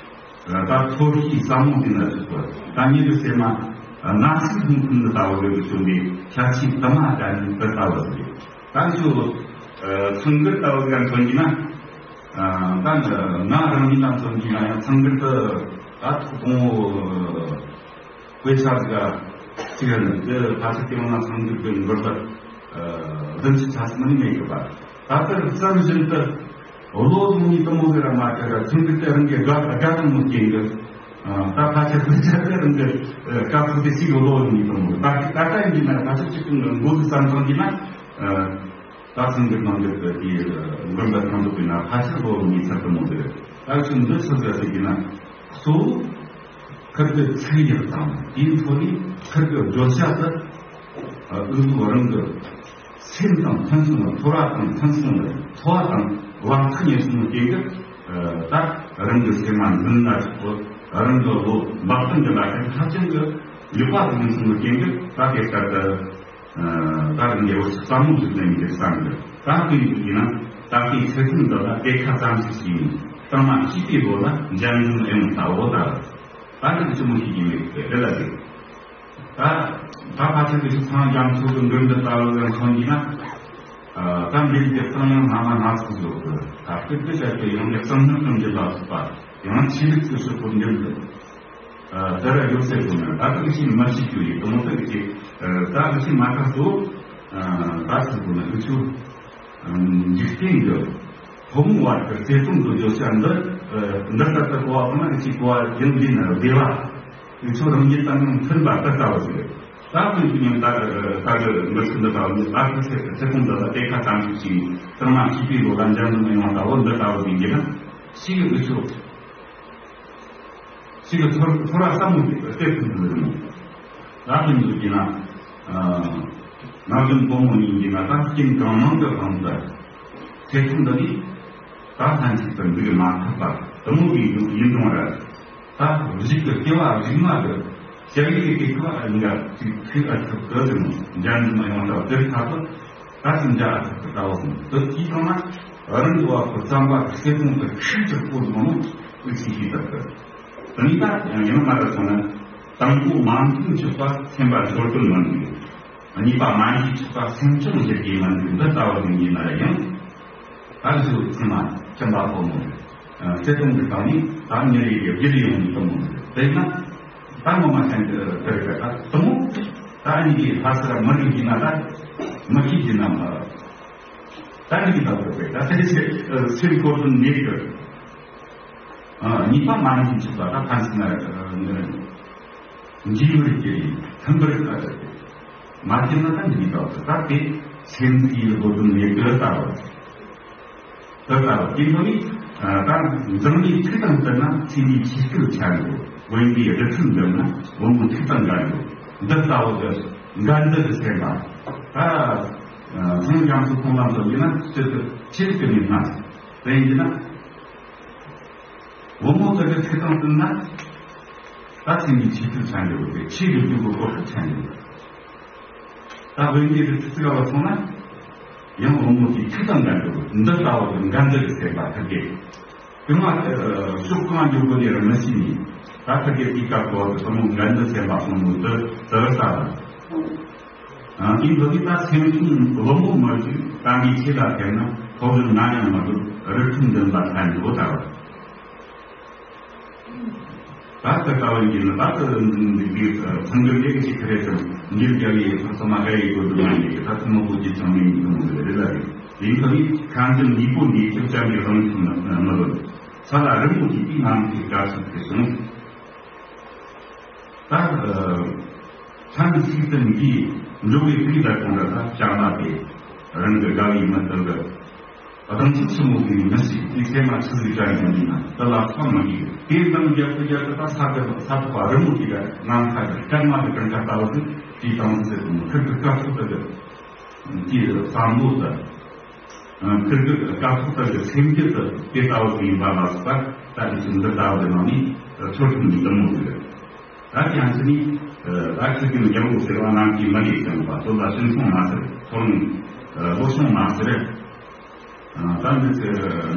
ད་ཚོར་ཤེས་བསམ་བློ་དེ་ན་ཚོ་ད་ཉིད་ཀྱི་སེམས་མ་ན་སྲིད་ཀུན་ཀུན་ནི་ལྟ་བུ་ལས་བྱུང་བའི་ཁྱད་ཆོས་དུ་མ་ཀ་ནི་དུ་ལྟ་བུ་ཟེར། ད་ཚོ་ཚང་གི་ལྟ་བུ་ཀ་མཚོན་གྱི་ན། ད་ང་རང་ཉིད་ལ་མཚོན་གྱི་ན་ཡང་ཚང་གི་ལྟ་ད་ཐུག་གོང་བོ། དཔེ་ཆ་ཟིག་ག་ཅིག་ཡོད་ནི་དེ་ཕལ་ཆེར་དེ་མ་ན་སང་འགྱུར་གྱི་འགོར་ད་བདུན་ཅུ་ཆ་སུ་མ་ནི་མེད་གི་པ། ད་ལྟར་བསམ་བཞིན་དུ་བློ་བཟུང་ནི་དུ་མོ་ཟེར་ར་མ་ཁྱེར་ར་ཚིག་འདི་དེ་རང་གི་དགའ་དགའ་དང་མོ་སྐྱེན་གི། ད་ཕལ་ཆེར་དཔེ་ཆ་དེ་རང་གི་སྐབས་སུ་དེ་ཞིག་བློ་བཟུང་ནི་དུ་མོ་ད་ད་ལྟ་ཡིན་གྱི་ན་ཕལ་ཆེར་ཅིག་གི་མགོ་གི་བསམ་བཏང་གྱི་ན། ད་ཚང་གི་ནང་གི་དེ་དེ་འགོར་ད་གང་དུ་པའི་ན་ཕལ་ཆེར་བློ་བཟུང་ནི་ཚར་དུ་མོ་ཟེར། ད་ཚིག་འདི་ཆི་ཟེར་ཟེར་གྱི་ན་གཙོ་བོ། ཁིར་གི་ཚིག་ཡག་དང་དེའི་ཐོག་ནས་ཁིར་གི་བརྗོད་བྱ་དེ་ཨུ་ཚུགས་རང་གི་སེམས་དང་མཐུན་སོང་ལ། ཚོར་བ་དང་མཐུན་སོང་ལ། འཚོ་བ་དང་བར་ཐག་ཉེ་སོང་བའི་རྐྱེན་གྱིས་ད་རང་གི་སེམས་མ་འཛིན་ན་ཆོག་གི། རང་གི་བློ་འབབ་སྟངས་ཀྱི་ལ་ཁ་ཧ་ཅང་གི་ལེགས་པ་དུ་ཡིན་སོང་བའི་རྐྱེན་གྱིས་ད་དེ་ལྟར་དུ། ད་རིང་ལས་བར་བསམ་བློ་ཞིག་ལེན་གྱི་བསམ་གི། ད་དེ་ཡིན་ན་ད་ལྟའི་ཚེ་ཐུང་འདི་ལ་དེ་ཁ་ཙམ་ཞིག་བྱས་ནས་གཙང་མ་སྐྱིད་པའི་ལོ་ལ་འཇམ་འཛོམས་ཨེ་མ་ལྟ་བོ་ད། ད་ནི་ཅི་མོ་ཞིག་ཡིན་མེད་དེ་རེ་ལ་དེ། ད་ད་ཕལ་ཆེར་དེ་ཚང་རྒྱ་མཚོ་གི་མགྲོན་དུ་ལྟ་བུ་ཡང་མཚོན་གྱི་ན། ད་འདི་དེ་གཙང་ཡང་སྣ་མ་སྣ་ཚོགས་ཡོད་གི། ད་སྐད་དེ་བྱ་སྟེ་ཡང་དེ་གཙང་སྣང་ཀུན་གྱི་ལ་སོགས་པ་ཡང་ཆོས་ལུགས་ཀྱི་སོགས་པོ་འདི་འདི། ད་ར་ཡོད་ཚད་དུ་ནི་ད་དུང་ཤིང་མ་ཤི་རྒྱུ་ཡིན་དུང་དུ་ཀྱི། ད་ཀྱི་ཤིང་མ་ཁ་སོ། ད་ཚུར་དུ་ནི་ཀྱི་ཆུ། འཇིག་རྟེན་གྱི་ཕོ་མོ་བར་གྱི་བརྩེ་དུང་གི་བརྗོད་བྱ་འདི་འདི་ལྟར་དུ་གོ་བ་ཁོ་ན་ཀྱི་གོ་བ་ཡིན་ལས་ནི་བདེ་བ། ཀྱི་ཆུ་རང་ཉིད་དང་མཐུན་པ་ལྟར་ལྟ་བུ་ཞིག་རེད། ད་དུང་ཀྱི་ཉམས་ད་ད་གི་འདི་ཚུ་འདི་ལྟ་བུ་ནི་ད་ཀྱི་ཚེ་ཚེ་ཐུང་འདི་ལ་དེ་ཁ་ཙམ་ཞིག་ཅིག་གཙང་མ་སྐྱིད་པའི་ལོ་ལ་འཇམ་འཛོམས་ཡོང་བ་ལྟ་བུ་འདི་ལྟ་བུ་ཡིན་གྱི་ན་ཤི་གི་ཀྱི་ཆུ། ཞིག་གི་ཚོར་ཚོར་བ་ཟབ་མོ་ཞིག་གཏད་ཐུབ་ཀྱི་ཡོད་མོད། ད་དེ་འདུག་གི་ན། ནམ་རྒྱུན་ཕོ་མོ་གཉིས་ཀྱི་ན་ད་རྐྱེན་གང་མང་གི་དབང་དུ་ཚེ་ཐུང་འདི་ནི་ད་ལྷན་ཅིག་ཏུ་འདུག་མ་ཐུབ་པ་དུ་མོ་གི་ཡིན་ཡིན་རུང་ར། ད་རིགས་ཀྱི་སྐྱེ་བ་རིགས་མ་གི་སྐྱེ་བའི་གི་སྐྱེ་བ་གཉིས་ཀ་ཚིག་ཚིག་ཨ་ཐུབ་ཏུ་དེ་མོ་འཇམ་འཛོམས་ཡོང་ཐབས་དེར་ཐག་ཏུ། ད་ཅི་འདྲ་ཨ་ཐུབ་ཏུ་ལྟ་བ་སོང་དུ་དེའི་སྟེང་ན་རང་གི་བ་ཁོ་བརྩམས་པ་གི་སྐྱེ་ཐུང་དུ་ཤུགས་ཀྱི་སྐོར་མང་པོ་ཨུ་ཚིག་ཤིག་ལྟར་དུ། དེ་ནི་ད་ཡང་ཡང་མ་ར་སོང་ན་དང་པོ་མ་མཐུན་ཕྱོགས་པ་སེམས་པ་འབྱོར་དོན་མིན་འདུག་གཉིས་པ་མ་འཇིགས་ཕྱོགས་པ་སེམས་སྐྱོང་བྱེད་དགོས་མིན་འདུག་འདི་ལྟ་བུ་ཡིན་ཡིན་ན་ཡང་། ད་ཚོ་ཚང་མ་ཁྱིམ་པ་ཕོ་མོ་བརྩེ་དུང་གི་སྟེང་ནས་ད་མྱི་རེ་རེ་བརྒྱུད་ཡོང་ནས་གཏོང་མོ་དེ་ཡིན་ན། ད་ངོ་མ་ཅན་གྱི་དེ་རེད་ད་གཏོང་། ད་ཨ་ནི་གི་ལྷ་སར་མི་རིགས་ཡིན་ན་ད་མི་ཤེས་ཀྱི་ན་མ། ད་ནི་གི་ལྟ་བུ་རེད་ད་དེ་ཚེ་སེམས་ཁོ་ཚོ་ནས་གི། གཉིས་པ་མ་ནི་གི་ཆགས་པ་ད་ཕན་ཚུན་ན་འཇིགས་པར་གྱུར་ཡིན་མཐུན་པར་ལྟ་བུ་རེད། མ་བྱས་ན་ད་འཇིགས་པ་ད་དེ་སེམས་ཀྱི་སྒོ་དུ་ནས་གི་ལྟ་བུ། ད་ལྟ་བ་དེ་ནི་ད་འཛམ་གླིང་ཐིག་དང་བསྡུར་ན་ཚེ་འདིའི་ཆོས་སྐལ་ཆ་འགྲོ། བོད་འདིའི་རི་ཁྲོད་བསྡུར་ན་བུ་མོ་ཐིག་དང་འགའ་འགྲོ། འདི་ལྟ་བུ་གི་འགལ་འདུ་གི་སེམས་པ་ད་ཚང་ རྒྱ་མཚོ་མཐོང་ལམ་དུ་ཡིན་ན་སྤྱིར་དུ་ཆེ་རིགས་ཀྱི་མི་སྣ་དེ་ཡིན་ན། བུ་མོ་དེ་གི་ཚིག་དང་བསྟུན་ན། ད་ཚིག་གི་ཆེ་ཚུལ་ཆ་འཇོག་དགོས། ཆེ་རིགས་ཀྱི་གོ་སྐབས་ཆ་འཇོག་དགོས། ད་དབེན་གྱི་རི་ཚིག་ལ་སོང་ན། ཡང་བུ་མོ་དེའི་ཚིག་དང་འགལ་འགྲོ་གི། འདི་ལྟ་བུ་གི་འགལ་འདུ་གི་སེམས་པ་ཐུག་གི། དེ་མ་ཐག་ཕྱོགས་གང་འཇོག་དགོས་ནི་ར་མི་ཤེས་ནི། ད་ཐུག་གི་དེའི་སྐབས་ཐོག་ཏུ་དེ་མོ་འགལ་འདུ་སེམས་པ་སོང་ནོ་དེ་ཟེར་ས་རེད། ཨ། དེ་འདི་ནི་ད་སེམས་ཆུང་བུ་མོ་མ་གྱུར། ད་འདི་ཆེ་ལ་ཐེབས་ན་ཐོག་རིམ་ན་ཡང་མ་གྱུར། རི་ཁྲོད་འདི་ལ་ཐལ་འགྲོ་ད་ར། ད་ལྟ་ལྟ་བུ་ཡིན་ན། ད་ལྟ་འདི་ཚང་གི་ལས་ཀྱི་ཁ་རེ་དང་འགྱུར་རྒྱལ་ཡི་ཚོགས་སུ་མ་ག་ཡི་གོ་དུ་མ་ཡིན་གྱི། ད་ཚང་མ་བོད་ཀྱི་ཚང་མའི་ཡིན་དུ་མོ་རེ་རེ་ལ་རེ་ཡིན་ཐོག་ནི་ཁ་འཛིན་ལུས་པོ་འདི་ཁྱབ་ཅན་གྱི་རང་ཚུགས་ན་མི་རུང་ས་ལ་རི་མོ་དེ་དེའི་ནང་གི་དགའ་ཚོར་དེ་བྱུང་། ད་ལྷན་ཚིག་ཙམ་གྱིས་འཇོག་པའི་དུས་ལ་གང་འདྲ། ད་བྱ་མ་དེ་རང་གི་དགའ་བའི་མི་དེ་གི། ཨ། དང་ཚིག་ཆུ་མོ་གི་མི་ཞིག་དེ་ཚེ་མ་ཆུ་ཟིག་ཅན་ཡོང་ཡིན་ན་དེ་ལ་ཚོད་མ་གི། དེ་འདང་རྒྱབ་ཏུ་རྒྱབ་ཏུ་ད་ས་དེ་ས་ཐོག་རི་མོ་དེ་ག་ངང་ཁ་གི་སྐར་མ་གི་གྲངས་ཀ་ལྟ་བུ་དེ་དེའི་དང་ཚིག་ཆུ་མོ་ཁིར་གི་སྐར་ཚོགས་དེ་གི་དེའི་བསམ་བློ་དེ། ཁིར་གི་སྐར་ཚོགས་དེ་གི་སེམས་རྒྱུད་དེ་དེ་ལྟ་བུ་ཡིན་པ་ལ་སོགས་པ། ད་རེས་ཀྱི་འདི་ལྟ་བུ་དེ་ནང་ནས་ཚོད་ཐུབ་ནི་དེ་མོ་ཟིག་རེད། ད་ཀྱང་ཅི་ནི། ད་ཁྱེད་ཀྱི་རྒྱལ་པོ་ཟེར་བ་རྣམས་ཀྱིས་མི་ལས་ཀྱང་བ་ཚོ་ལ་སུན་སོང་མ་ཟེར། ཚོར་ལོ་སོང་མ་ཟེར། ད་འདི་ཚེ་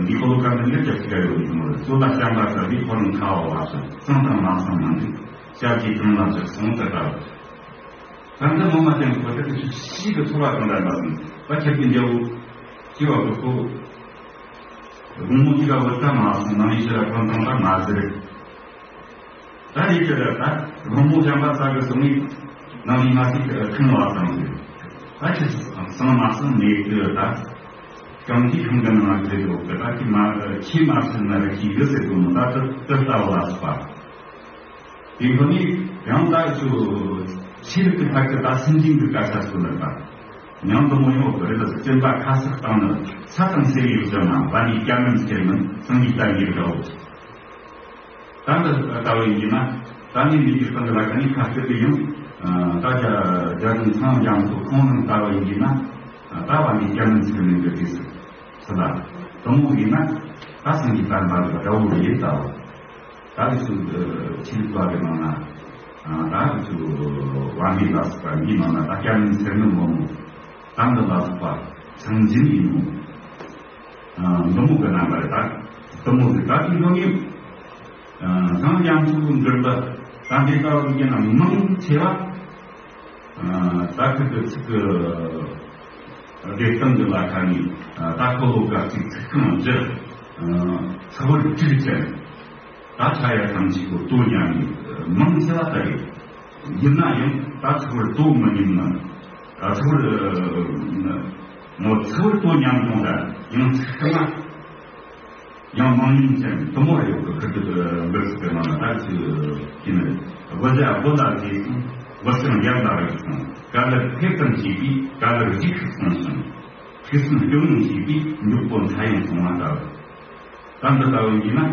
འདི་ཁོ་ལོ་ཀ་འདི་ལས་ཀྱང་ཅི་ག་ཡོད་མི་འདུག་ཚོ་ལ་བྱམས་པ་ཟེར་བའི་ཁོ་རང་ཁ་བ་བ་སོང་གཙང་དང་མ་སོང་མ་འདུག་ཞབས་ཀྱི་གྲངས་ལ་བཞག་སོང་ཟེར་ད། ད་འདི་ངོ་མ་ཅན་ཁོ་ཚེ་ཤི་གི་ཚོར་བ་གང་འདྲ་འདྲ་སོང་། ད་ཁྱེད་ཀྱི་རྒྱལ་པོ་ཅི་བ་གི་ཁོ། དགོང་མོ་གཅིག་ག་བུ་ད་མ་སོང་ནང་ཡི་ཕྱིར་ར་ཕན་ཐོགས་ད་མ་ཟེར། ད་ཡི་ཕྱིར་ར་ད་དགོང་མོ་བྱམས་པ་ས་གི་སོང་ངི་ནང་ཡི་མ་ཟིག་ཁང་བ་སང་ཟེར། ད་ཁྱེད་སང་མ་སང་ནས་དུ་ད་གང་གི་ཁང་གི་ནང་ཟེར་འགྲོ་གི། ད་ཁྱེད་མ་ཁྱེད་མ་སོང་ན་ར་ཁྱི་གི་ཟེར་དུ་མོ་ད་དུ་དུ་ལྟ་བ་ལ་སོགས་པ། དེ་ཁོ་ནི་ཡང་ད་ཚུ་ཤེས་རིག་གི་ཐད་ཀྱི་ད་སེམས་ཅན་གྱི་སྐད་ཆ་སྐོར་ལ་ད་ཡང་དུ་མོ་ཡོང་བ་རེད། ད་སེམས་པ་ཁ་གསལ་བཏང་ནི་ས་དང་སེར་བའི་བཟོ་མ་བ་ནི་སྐྱ་མིན་སྐྱེར་མིན་སངས་རྒྱས་བསྟན་གྱི་རེད་འོ། ད་འདི་ལྟ་བུ་ཡིན་ན་ད་ནི་མི་གི་སྟེང་གི་ལ་ཁ་ནི་ཁ་གསལ་གྱི་ཡང་ད་རྒྱ་རྒྱ་དང་ཚང་རྒྱ་མཚོ་ཁོང་རྣམས་ལྟ་བུ་ཡིན་ན་ད་བ་ནི་སྐྱ་མིན་སྐྱེར་མིན་གྱི་དུས་སུ། ཚུལ་ལ། དེ་མོ་ཡིན་ན་ད་སེམས་ཀྱི་བརྟན་པ་དགྲ་བོ་ཡིན་ལྟ་བུ། ད་རེས་སུ་ཆོས་ལུགས་པ་གི་ནང་ན་ད་རེས་སུ་བ་འདི་ལ་སོགས་པ་འདིའི་ནང་ན་ད་སྐྱ་མིན་སེར་མིན་མོ་མོ་ད་འདི་ལ་སོགས་པ་ཚང་འཛིན་ཡིན་མོ། འདི་མོ་གི་རྣམ་པ་རེད། ད་དེ་མོ་ཟིག་ད་དེའི་ཐོག་ནས་སངས་རྒྱས་ཚོ་གི་འགྲུལ་པ་ད་འདི་ལྟ་བུ་ཡིན་ན་མང་ཆེ་བ། ད་ཁུ་ཚུར་ཚིག་གི་བདེ་སྟོང་གི་ལ་ཁ་ནས་ད་ཁོ་ལོ་ག་ཚིག་ཚིག་རྐང་བཞི་ཚིག་བར་དྲུག་ཅན། ད་ཆ་ཡ་ཐམས་ཅད་པོ་ལྟོ་མཉམ་ནས་མང་ཆེ་བ་ལྟ་རེད། ཡིན་ན་ཡང་ད་ཚིག་བར་ལྟོ་མི་མཉམ་ན། ཚིག་བར་ངོ་ཚིག་བར་ལྟོ་མཉམ་གཏོང་ད་ཡང་ཚིག་རྐང་ཡང་མང་ཉུང་ཅན་དུ་མོ་ཡོད་གི། ཁུར་དུ་འབུར་ཚུགས་པའི་ནང་ན་ད་ཅི་ཡིན་ནི། དབུ་ལ་དབུ་ལ་བཟེད་སོང་། དབུ་སྤྱང་ཡར་ལ་རིག་སོང་། ག་ལེར་ཕེབས་ཙམ་བྱས་པས་ག་ལེར་རིག་སོང་ཞིང་། ཕུགས་བསམ་སྐྱོ་ངོ་བྱས་པས་མགྱོགས་པོ་མཐའ་ཡང་སོང་བ་ལྟ་བུ། ད་འདི་ལྟ་བུ་ཡིན་ན།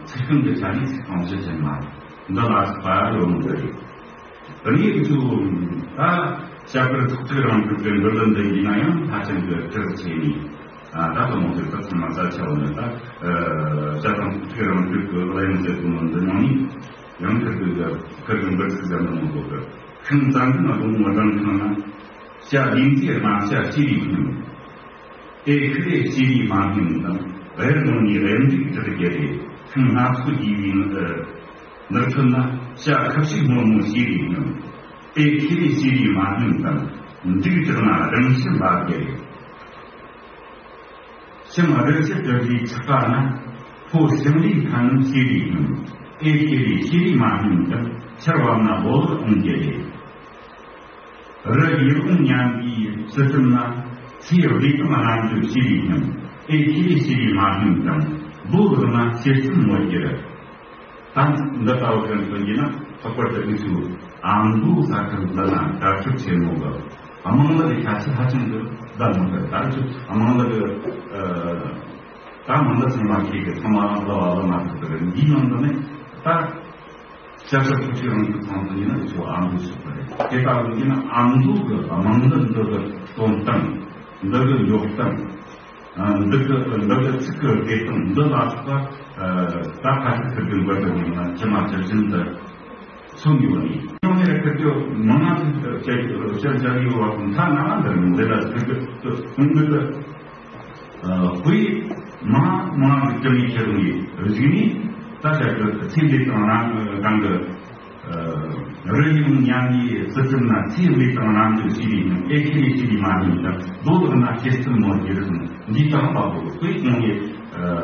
ཚིག་རྐང་གི་ཆ་ནས་ཚིག་རྐང་བཞི་ཅན་མ་རེད། འདི་ལ་སོགས་པ་ཡོང་གི་རེད། དེ་ནས་ཚུར་ད་བྱ་དཀར་ཚོགས་ཚིག་རང་གྲུབ་ཀྱི་འགྲོ་ལུགས་འདི་ཡིན་ན་ཡང་ཕལ་ཆེར་གྱི་གྲུབ་ཆེ་ནས། ད་དུ་མོ་དེ་ཚོ་ཚང་མ་རྩ་ཆེ་བ་ནི་ད་བྱ་དང་ཚོགས་ཚིག་རང་གྲུབ་ཀྱི་གླུ་དབྱངས་ཟེར་དུ་མོ་འདི་ནང་ནས་ཡང་ཁུར་གི་ཁུར་གི་འབུར་ཚིག་ཟེར་འདི་མོ་གོ་གི། ཁང་རྩ་འཛིན་དགོང་མོ་སྦྲང་ཁང་ན། བྱ་ལས་མཛེས་རྨ་བྱ་ཤེས་རིག་སྙིང་། དེ་ཁི་རེ་ཤེས་རིག་མ་སྙིང་དང་། དབྱར་གནང་ནས་དབྱར་འབྲུག་གྲགས་རྒྱལ་རེ། ཐང་སྣ་ཚོགས་རྒྱས་པའི་ནགས་ཁྲོད་ན། བྱ་ཁ་ཕྱུགས་སྔོན་མོ་ཤེས་རིག་སྙིང་། དེ་ཁི་རེ་ཤེས་རིག་མ་སྙིང་དང་། འབྲུག་གྲགས་ན་སྦྲང་ཆུ་འབབ་རྒྱལ་རེ། ཁྱིམ་རི་ཆུ་གྲུབ་པའི་ཆགས་པ་ན། ཕོ་ཞིང་ལས་ཁ་ནི་ཤེས་རིག་སྙིང་། ཨེ་ཤེས་རིག་ཤེས་རིག་མ་སྙིང་དང་། ཆར་བབས་ན་ལོ་ལེགས་འོང་རྒྱལ་རེ། རི་ཡིད་འོང་མཉམ་པའི་བསིལ་གྲིབ་ན། ཚེའི་བདེ་ཐང་རྣམ་དཔྱོད་ཤེས་རིག་སྙིང་། ཨེ་ཤེས་རིག་ཤེས་རིག་མ་སྙིང་དང་། ལོ་ལེགས་ན་ཤེར་ཕྱིན་མོ་རྒྱལ་རེ། ད་འདི་ལྟ་བུ་ཁྱོད་ཚོ་ཡིན་ན་ལྷག་པར་དུ་འུ་ཚོའི་ཨ་མདོ་ས་ཁུལ་འདི་ན་དར་ཁྱབ་ཆེན་མོ་གི་དམངས་གླུ་གི་ཁྱད་ཆོས་ཧ་ཅང་གི་བདག་མོ་གི། ད་འུ་ཚོ་དམངས་གླུ་གི་ད་དམངས་གླུ་ཚང་མ་ཁྱེད་ཀྱི་ཚང་མ་གླུ་བ་གླུ་མ་ཐུབ་གི་རེད། འདིའི་ནང་དུ་ནི་ད་སྐྱབས་སུ་ཐུགས་ཀྱི་རང་གི་ཚང་དུ་ཡིན་ན་འུ་ཚོ་ཨ་མདོ་ཞིག་གི་རེད། དེ་ལྟ་བུ་ཡིན་ན་ཨ་མདོ་གི་དམངས་གླུ་འདི་གི་སྟོན་སྟངས། འདི་གི་འཇོག་སྟངས། ཨ། འདི་གི་འདི་གི་ཚིག་གི་སྦྲེལ་སྟངས་འདི་ལ་སོགས་པ། ཨ། ད་ཁ་ཤས་ཁིར་གི་འགོ་དེ་ཡིན་ན་ཇི་མ་ཇི་བཞིན་དུ་མཚོན་ཡོད་ནི། ཡང་ནས་ཁིར་གི་མང་ང་ཞིག་བཤད་བཤད་བྱ་གི་ཡོད་པ་ཁོང་ཐ་ན་ན་འདིར་འདི་ལ་ཁིར་གི་ཁོང་གི་དཔེ་མང་མང་གི་ཅི་མི་ཁྱེར་ནས་གཞིགས་ནས། ད་བཤད་གི་ཚེ་འདི་དང་རང་གང་གི། ཨ། རི་ཡོང་ཉམས་ཀྱི་སྲིད་ཁྲིམས་ན་ཚེ་འདི་དང་རང་གི་ཞི་བའི་སྙིང་ཨེ་ཁེ་རེ་ཞི་བའི་མ་ནི་དང་རྡོ་ལག་ན་ཁྱེར་ཚུལ་མོ་རྒྱུ་རིགས་འདི་དང་པ་པོ་དཔེ་གོང་ནས། ཨ།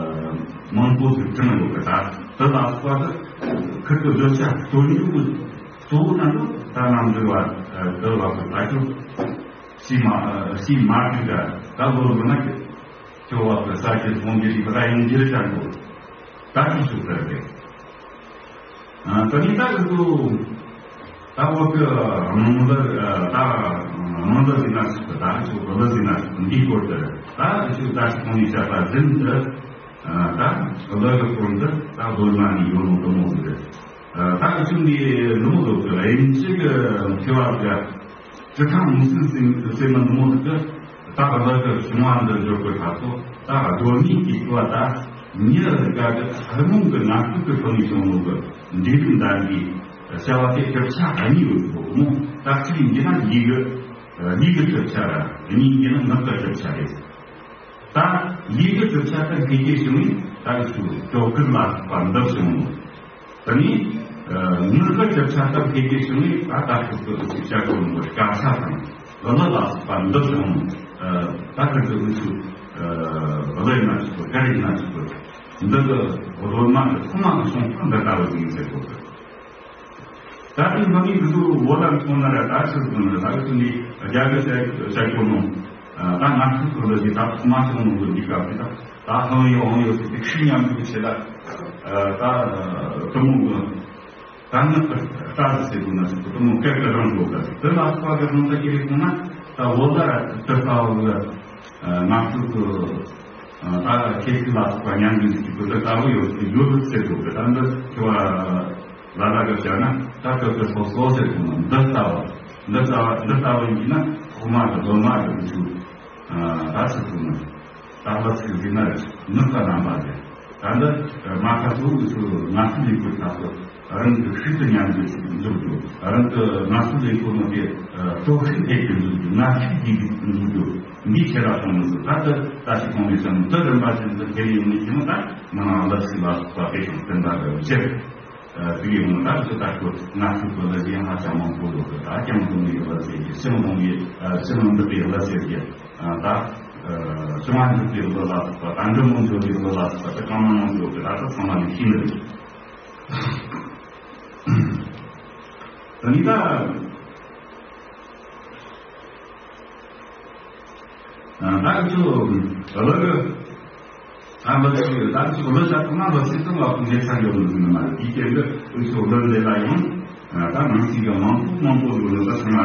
མང་པོ་ཞིག་དྲངས་ཡོད་གི། ད་དེ་ལ་སོགས་པ་དེ་ཁིར་གི་བརྗོད་བྱ་སྟོན་རྒྱུ་གཙོ་བོ་ན་ནི་ད་རྣམ་འགྱུར་བ། ཨ། དེ་ལ་སོགས་ད་ཁྱོད་ཤི་མ་ཤི་མ་ཐུབ་ད་ད་ལོ་ལོ་ན་ཁྱོད་བ་གི་ས་ཆུ་སྤོང་རྒྱུ་ཞིག་ད་ཡིན་རྒྱུ་རེད་ད་གོ། ད་ཅི་ཞུ་ཟེར་ཏེ། ཨ། ད་ནི་ད་གི་ཚོ་ད་བོད་གི་རྨང་གཞི། ཨ། ད་རྨང་གཞི་ཟིན་ན་ཞིག་ད་ཚོ་བོད་ཟིན་ན་འདིའི་སྐོར་དུ་ད་ཚོ་ད་ཅི་གོང་ནས་བཤད་པ་བཞིན་དུ། ཨ། ད་བོད་གི་སྐོར་འདི་ད་བོད་མ་ནི་ཡོད་ནོ་དུ་མོ་ཟིག་རེད། ཨ། ད་གི་ཚོ་འདི་ནུ་མོ་ཟོ་གི་ཨིན་ཅི་གི་མཁས་པ་གི་སྤྱི་ཁང་མུ་སི་སེམས་སེམས་མ་ནུ་མོ་དུ་ད་ག་ལ་གི་བྱུང་བ་འདི་འཇོག་གི་ད་ཚོ་ད་གདོད་མའི་སྐྱེས་བུ་ད་མྱི་རིགས་ག་གི་ཐུན་མོང་གི་ངག་ཐོག་གི་ཐོག་ནས་བྱུང་ནོ་གི་འབྲས་བུ་འདྲ་འདི་བྱ་བ་དེ་གྲུབ་ཆ་གཉིས་ཡོད་གོ་མོ། ད་གཅིག་ཡིན་ན་ལུས་གི་ལུས་གི་གྲུབ་ཆ་ར། གཉིས་ཡིན་ན་ངག་གི་གྲུབ་ཆ་རེད། ད་ལུས་ཀྱི་གྲུབ་ཆ་ལྟར་འཕེལ་རྒྱས་བྱུང་བས་ད་གི་ཚོ་སྐྱོ་གར་ལ་སོགས་པ་འདི་བྱུང་ནོ། དེ་ནས་ངག་གི་གྲུབ་ཆ་ལྟར་འཕེལ་རྒྱས་བྱུང་བས་ད་ད་ཤོག་གི་ཅིག་བྱ་དགོས་ནོ་སྐད་ཆ་དང་གླུ་ལ་སོགས་པ་འདི་བྱུང་ནོ། ད་གི་ཚོ་འུ་ཚོ་གླུ་ཡིན་ན་ཆོག་གི། གར་ཡིན་ན་ཆོག་གི། འདི་གི་སྒྲོལ་མ་གི་ཚང་མ་གི་བྱུང་སྟངས་འདི་ལྟ་བུ་ཡིན་ཟེར་གོ་གི། ད་ལྟའི་མ་ནི་འདི་ཚོ་བོད་ལ་མཚོན་ན་ར་ད་ཆི་ཟེར་ན་ད་གི་ཚོ་ནི་རྒྱ་གི་བཤད་བཤད་གོ་ནོ། ད་ང་ཚོ་ཚོ་ལ་ཞིག་ད་ཐོག་མ་སོང་ནོ་གི་འདི་སྐབས་དེ་ད་ད་ཧང་ཡོ་ཧང་ཡོ་ཟེར་ཏེ་ཁྲིད་མཉམ་དུ་བྱེད་ད། ད་དུ་མོ་གི་ད་ནི་ད་ཟེར་དགོས་ན་ཟེར་དུ་མོ་སྐད་ཀྱི་རང་གོ་ག་དེ་ལ་སོགས་པ་གི་རང་ད་ཀྱི་རེད་སོང་ན་ད་བོད་ལ་དུ་ལྟ་བུ་གི་ང་ཚོ་ཚོ། ད་ཁྱེད་ཚོ་ལ་སོགས་པ་མཉམ་འབྲེལ་གྱི་གོ་ད་དཀའ་བོ་ཡོད་ཡོད་ཟེར་དགོས་གི། ད་འདི་ཁྱོད་ལ་ལ་ལ་གི་བྱ་ན་ད་ཁྱོད་ཚོ་སོ་སོ་ཟེར་དགོས་ན་འདི་ལྟ་བ་འདི་ལྟ་བ་འདི་ལྟ་བ་ཡིན་ན་ཐོག་མ་གི་སློབ་མ་གི་འུ་ཚོ་ད་ཚིག་དགོས་ན་ད་ལ་ཚིག་འདི་ན་ནུས་པ་རྣམ་པ་རེད། ད་འདི་མ་ཁ་ཚོ་འུ་ཚོ་ང་ཚོ་ལས་ཁུར་ད་ཚོ། རང་གི་ཤུགས་དུ་མཉམ་འདུས་འཇུག་རྒྱུ། རང་གི་ང་ཚོ་ལས་ཁུར་ནང་གི་སྟོབས་ཤུགས་འཕེལ་དུ་འཇུག་རྒྱུ། ང་ཤུགས་རྒྱས་འཇུག་རྒྱུ། འདི་ཁྱེད་རང་གསུངས་མི་འདུག་ད་ལྟ་ད་ཅི་གོང་ནས་བཤད་ནོ་དེ་རིམ་པ་བཞིན་དུ་འཕེལ་ཡོང་ནས་ཀྱང་ད་མི་ནང་ལ་ཞིག་ལ་སོགས་པ་དེ་དང་བསྟུན་པ་རེ་བྱེད། དེ་ཡིན་ན་ད་ཚོ་ད་ཁོ་ང་ཚོ་གི་ལ་ཡང་ཧ་ཅང་མང་པོ་ཡོད་གི། ད་ཀྱང་གོང་ནས་ལ་ཟེར་གི་སེམས་གོང་ནས་སེམས་འདི་པའི་ལ་ཟེར་གི་ད་བྱུང་བ་འདི་པའི་ལ་ལ་སོགས་པ་ད་འདི་མང་ཚོགས་ཀྱི་ལ་ལ་སོགས་པ་དེ་གང་མང་མང་ཡོད་གི། ད་ཚོ་ཚང་མ་ནས་ཤེས་ནི་རེད། ད་ནི་ད། ད་ཚོ་ལོ་གི་ཨ་ལོ་ཚོ་ད་ཚོ་ལོ་ཟ་ཐུབ་ན་ལོ་ཚིགས་ཙམ་ལ་ཁུངས་སྐྱེལ་ཚར་ཡོད་ནི་མ་རེད། དེའི་རྐྱེན་གྱིས་འུ་ཚོ་ལོ་འདི་ལ་ཡང་ད་ནང་སྲིད་ཀྱི་མང་པོ་མང་པོ་ཡོད་ནི་ད་ཚང་མ་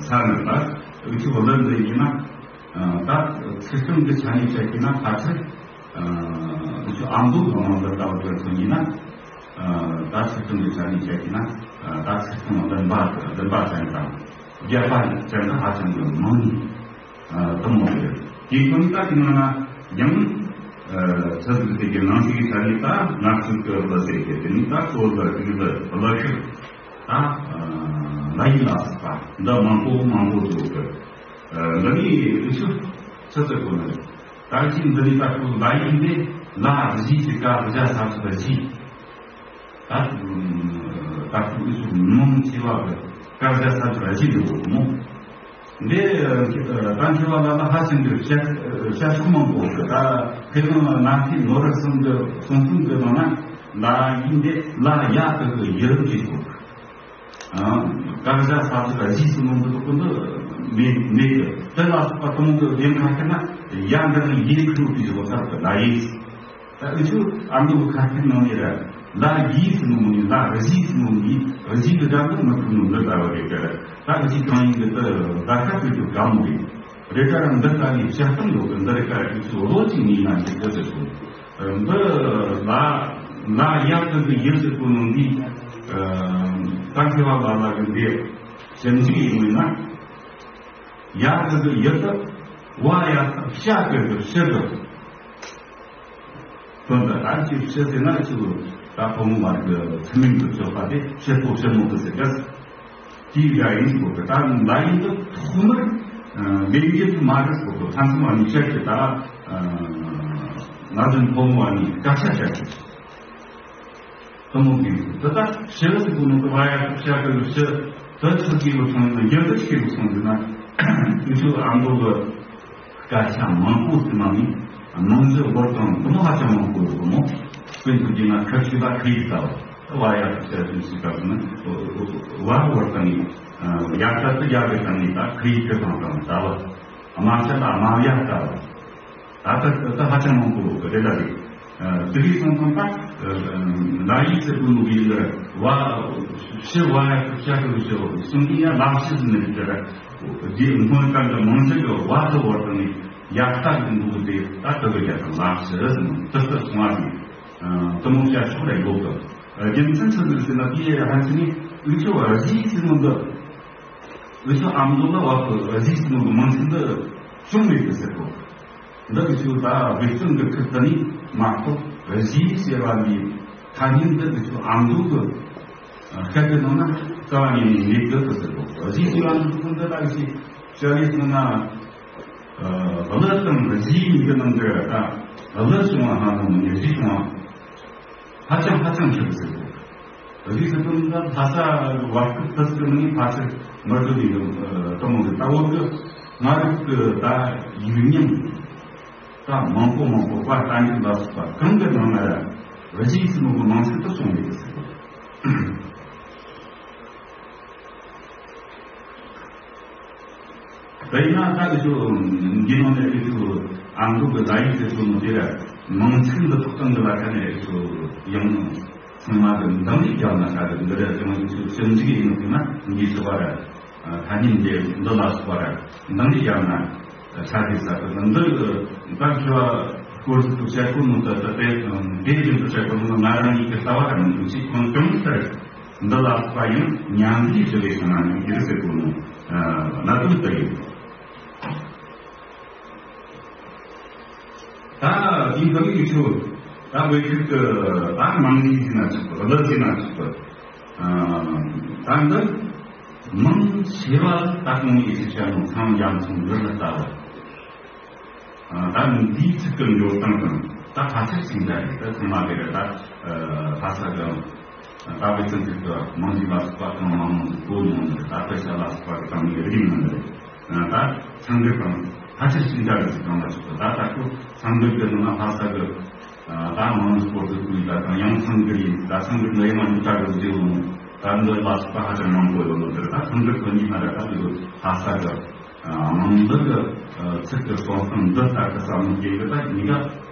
ཚར་ནས་ད་འུ་ཚོ་ལོ་འདི་ཡིན་ན་ད་ཚིགས་ཙམ་གྱི་ཆ་ནས་བཤད་ཀྱི་ན་ཕལ་ཆེར། ཨ་ཚོ་ཨ་མདོ་གི་མང་ལ་ལྟ་བུ་དེ་ཚོ་ཡིན་ན། ད་ཚིག་དོན་གྱི་ཆ་ནས་བཤད་ཀྱི་ན། ད་ཚིག་དོན་བདུན་པ་བདུན་པ་ཅན་དང་། བརྒྱད་པ་ཅན་དུ་ཧ་ཅང་གི་མང་། དུ་མོ་རེད། དེའི་དོན་དག་གི་ནང་ན་ཡང་། ཚིག་དེ་གི་ནང་གི་ཆ་ནས་ད་ངག་ཚིག་གི་ལ་ཟེར་གྱི་དེ་ནི་ད་གཙོ་བོ་ལ་དེ་གི་ལ་ཤུགས། ད་ལ་ཡིན་ལ་སོགས་པ་འདི་མང་པོ་མང་པོ་འདུག་གི། འདི་ནི་འུ་ཚོ་ཚིག་ཚིག་གོ་ནི་རེད། ད་ཅི་འདི་ནི་ད་ཁོ་ལ་ཡིན་ཏེ་ལ་གཞི་གི་ཀ་བཞག་ས་སུ་གཞི། ད་ད་ཁོ་འུ་ཚོ་མང་ཆེ་བ་གི་ཀ་བཞག་ས་སུ་གཞི་འདི་གོ་མོ། འདི་ད་མཁས་པ་ལ་ལ་ཧ་ཅང་གི་བཤད་བཤད་ཁོ་མང་པོ་ད་ཁེ་ལོང་ན་ཁི་ནོ་ར་གསུམ་གི་གསུམ་གསུམ་གི་ནང་ན་ལ་ཡིན་ཏེ་ལ་ཡ་གི་གི་ཡི་རུ་གི་གོ། ཀ་བཞག་ས་སུ་གཞི་སུ་མང་པོ་འདུག་གི་འདི་མེད་མེད་གི། དེ་ལ་སོགས་པ་གཏོང་གི་ཡིན་ཁ་ཁ་ན་ཡ་འདི་ནི་ཡིན་ཁུ་དེ་ཡོད་ས་གི་ལ་ཡིན། ད་འུ་ཚོ་ཨ་མདོ་གི་ཁ་ཁ་ནང་ནས་ར་ལ་ཡིན་སུ་མང་མོ་ཡིན། ལ་གཞི་སུ་མང་མོ་ཡིན། གཞི་གི་སྒྲ་འདི་མི་ཐུབ་ནོ་འདི་ལྟ་བུ་རེད་གི། ད་འུ་ཚོ་གང་ཡིན་གི་དེ་ད་ཁ་ཐུག་རྒྱུ་ག་མོ་རེད། རེད་ཀ་ར་འདི་ལྟ་ནས་བཤད་སྟངས་ཡོད་གི། འདི་རེད་ཀ་ར་འུ་ཚོ་བློ་གཅིག་ནས་ཡིན་ན་འགྲིག་གི་ཟེར་སོང་། འདི་ལ་ལ་ཡ་ཏི་གི་ཡི་ཟེར་གོ་ནོ་འདི། ད་མཁས་པ་ལ་ལ་གི་འདི་ཞིབ་འཇུག་ཡིན་ན། ཡ་གི་གི་ཡི་དུ། བ་ཡ་ཤ་གི་གི་ཤི་གི། དོན་དུ་ཨ་ཅེ་ཤི་ཟེར་ན་ཅི་ལོ། ད་ཕོ་མོ་བར་གི་ཐུན་མིན་གི་སྤྱོད་པ་དེ་ཤི་ཕོ་ཤི་མོ་གི་ཟེར་གི། དེའི་ར་ཡིན་གོ་གི། ད་ལ་ཡིན་དུ་ཐོག་མར་ལས་འགན་དུ་མ་རེད་གོ་གི། ཕན་ཚུན་བ་ནི་ཤ་གི་ད་ང་ཚོ་ཕོ་མོ་བ་ནི་སྐད་ཆ་བཤད་གི། དུ་མོ་གི་དུ་ད་ཤི་ཟེར་གོ་ནོ་གི་བ་ཡ་ཤ་གི་ཤི། དུ་ཆི་གི་ལོ་སོང་ན་རྒྱུ་དུ་ཆི་གི་ལོ་སོང་གི་ན། དུ་ཆུ་ཨ་མདོ་གི་སྐད་ཆ་མང་པོ་ཟེར་ན་ནི་ནང་ཆོས་བོར་དང་དུ་མོ་ཧ་ཅང་མང་པོ་ཡོད་གི་མོ། དཔེ་འདུག་གི་ན་ཁ་ཆུ་ད་ཁ་ཡིག་ལྟ་བ། དུ་བ་ཡ་ཤ་ཟེར་ཆི་ག་ཟེར་ན་བ་བོར་དང་ནི་ཡ་ཤ་དུ་ཡ་གི་དང་ནི་ད་ཁ་ཡིག་གི་དང་དང་ལྟ་བ། དམར་ཤ་ད་དམར་ཡ་ལྟ་བ། ད་ལྟ་ད་ཧ་ཅང་མང་པོ་རེད་ལ་རེད། དེ་རིགས་སོང་ཙང་ད་ལ་ཡིག་ཟེར་དགོས་ནོ་གི་ཡིན་ལ་བ་ཤི་བ་ཡ་ཤ་གི་ཤི་སོང་གི་ཡ་ལ་ཤི་ཟེར་ནས་རེད། དེ་སྔོན་གང་གི་མང་ཚིག་གི་བ་དུ་བར་དུ་ནས་ཡ་ཤ་གི་འདུག་དེ་ད་དུ་གི་ཡ་དང་ལ་ཤི་ཟེར་ནས་དུ་དུ་སོང་བ་ཟེར། དུ་མོ་བཤད་ཆོག་རེད་ཡོད་གི། རྒྱུ་མཚན་ཆི་ཟིག་ཟེར་ན་དེ་ཧ་ཅི་ནི་འུ་ཆོ་བ་རི་ཟེར་ནོ་འདི། འུ་ཆོ་ཨ་མདོ་ལ་བ་གི་རི་ཟེར་ནོ་གི་མང་ཚིག་འདི་བྱུང་མེད་གི་ཟེར་གོ། འདི་གི་ཚུལ་ད་བེད་སྤྱོད་འདི་ཁུར་ད་ནི་མ་གཏོགས་གཞི་ཟེར་བ་འདི་ཐ་སྙད་འདི་གི་ཚུལ་ཨ་མདོ་གི་སྐད་ཀྱི་ནང་ན་རྩ་བ་ཉིད་ནས་མེད་གི་ཟེར་གོ། གཞི་ཟེར་བ་འདི་ཁོ་འདི་ད་གི་ཞིག་བྱ་ཡི་ཚོ་ན་གླུ་དང་གཞི་གཉིས་ཀྱི་ནང་གི་ད་གླུ་བྱུང་བ་སྣ་ཚོགས་མིན་གཞི་བྱུང་བ། ཧ་ཅང་ཧ་ཅང་ཆེ་བ་ཟེར་གོ། རིགས་སུ་ཀུན་ད་ལྷ་ས་བར་སྐབས་དུ་སྐྱོད་ནས་ཕལ་ཆེར་མི་འགྲོ་ནས་ཡོད་དུ་མོ་གི་ལྟ་བུ་གི་ང་རིགས་ཀྱི་ད་ཡུལ་ཉིན་ད་མང་པོ་མང་པོ་བཀའ་བསྟན་འགྱུར་ལ་སོགས་པ་གང་གི་ནང་ན་ཡང་རི་ཟེར་ནོ་གི་མང་ཚིག་ཏུ་སོང་ཡོད་ཟེར་གོ། དེ་ཡིན་ན་ད་འུ་ཚོ་འདི་ནང་ནས་འུ་ཚོ་ཨ་མདོ་གི་ཟླ་ཡིག་ཟེར་གོ་ནོ་དེ་ལ་མང་ཚིག་འདི་ཐོག་ཏང་གི་ལ་ཁ་ནས་འུ་ཚོ་ཡང་ཚང་མ་གི་འདང་རེས་རྒྱབ་ན་ཁ་གི་འདི་རེད། ཡང་འུ་ཚོ་ཞིབ་འཇུག་ཡིན་ནོ་དེ་ན་འདི་ཚོ་བ་ར་ཐ་སྙད་འདི་འདི་ལ་སོགས་པ་ར་འདང་རེས་རྒྱབ་ན་ཆ་དེ་ས་གི་འདི་ད་ཁྱོད་སྐོར་ཚིག་ཏུ་བཤད་གོ་ནོ་ད་ད་དེ་དེ་བཞིན་དུ་བཤད་གོ་ནོ་ང་རང་ཉིད་ཀྱི་ལྟ་བ་ར་མི་འདུག་ཅིག་ཁོང་ཀྱང་ལྟར། འདི་ལ་སོགས་པ་ཡང་ཉམས་ལེན་ཞུ་བའི་སོང་ན་ཡང་འགྱུར་ཟེར་དགོས་ནོ། གནད་དོན་དུ་ཡིན། ད་འདི་འདི་ཡིག་ཆུ་ད་བོད་ཡིག་གི་ད་མང་ནི་ཟིན་ན་ཆོག་གི། གླུ་ཟིན་ན་ཆོག་གི། ད་འདི་མང་ཆེ་བ་ད་གོང་ཡིག་ཆུ་བྱ་མོ་ཚང་ཡང་ཚང་འདི་ལ་ལྟ་བ། ད་འདིའི་ཚིག་གི་འགྲོ་སྟངས་དང་ད་ཕལ་ཆེར་གཅིག་འདྲ་རེད། ད་ཚང་མ་གི་རེད། ད་ལྷ་ས་གི་ད་བེ་ཚན་ཚིག་གི་མང་ཇི་ལ་སོགས་པ་དང་མང་མང་གི་གོ་མྱོང་ནི་ད་དཔེ་ཆ་ལ་སོགས་པ་གི་སྟེང་ནས་རིག་མྱོང་ནི་རེད། ད་ཚང་གི་དང་ཕལ་ཆེར་གཅིག་འདྲ་རེད་ཟེར་གང་ལ་ཆོག་གི། ད་ད་ཁོ་ཚང་གི་གི་ནང་ན་ལྷ་ས་གི་ད་མང་སྐོར་དུ་བསྐུལ་ད་དང་ཡང་ཚང་གི་ཡིན། ད་ཚང་གི་ནི་ཡང་འདི་ལྟ་གི་ཟེར་འོང་། ད་འདི་ལ་སོགས་པ་ཧ་ཅང་མང་པོ་ཡོད་ནོ་དེར་ད་ཚང་གི་ཁོ་གཉིས་ན་ར་ད་འདི་ལྷ་ས་གི་མང་འདི་གི་ཚིག་གི་གསུང་སྟངས་འདི་ལྟར་གི་བསམ་བློ་སྐྱེ་གི། ད་གཉིས་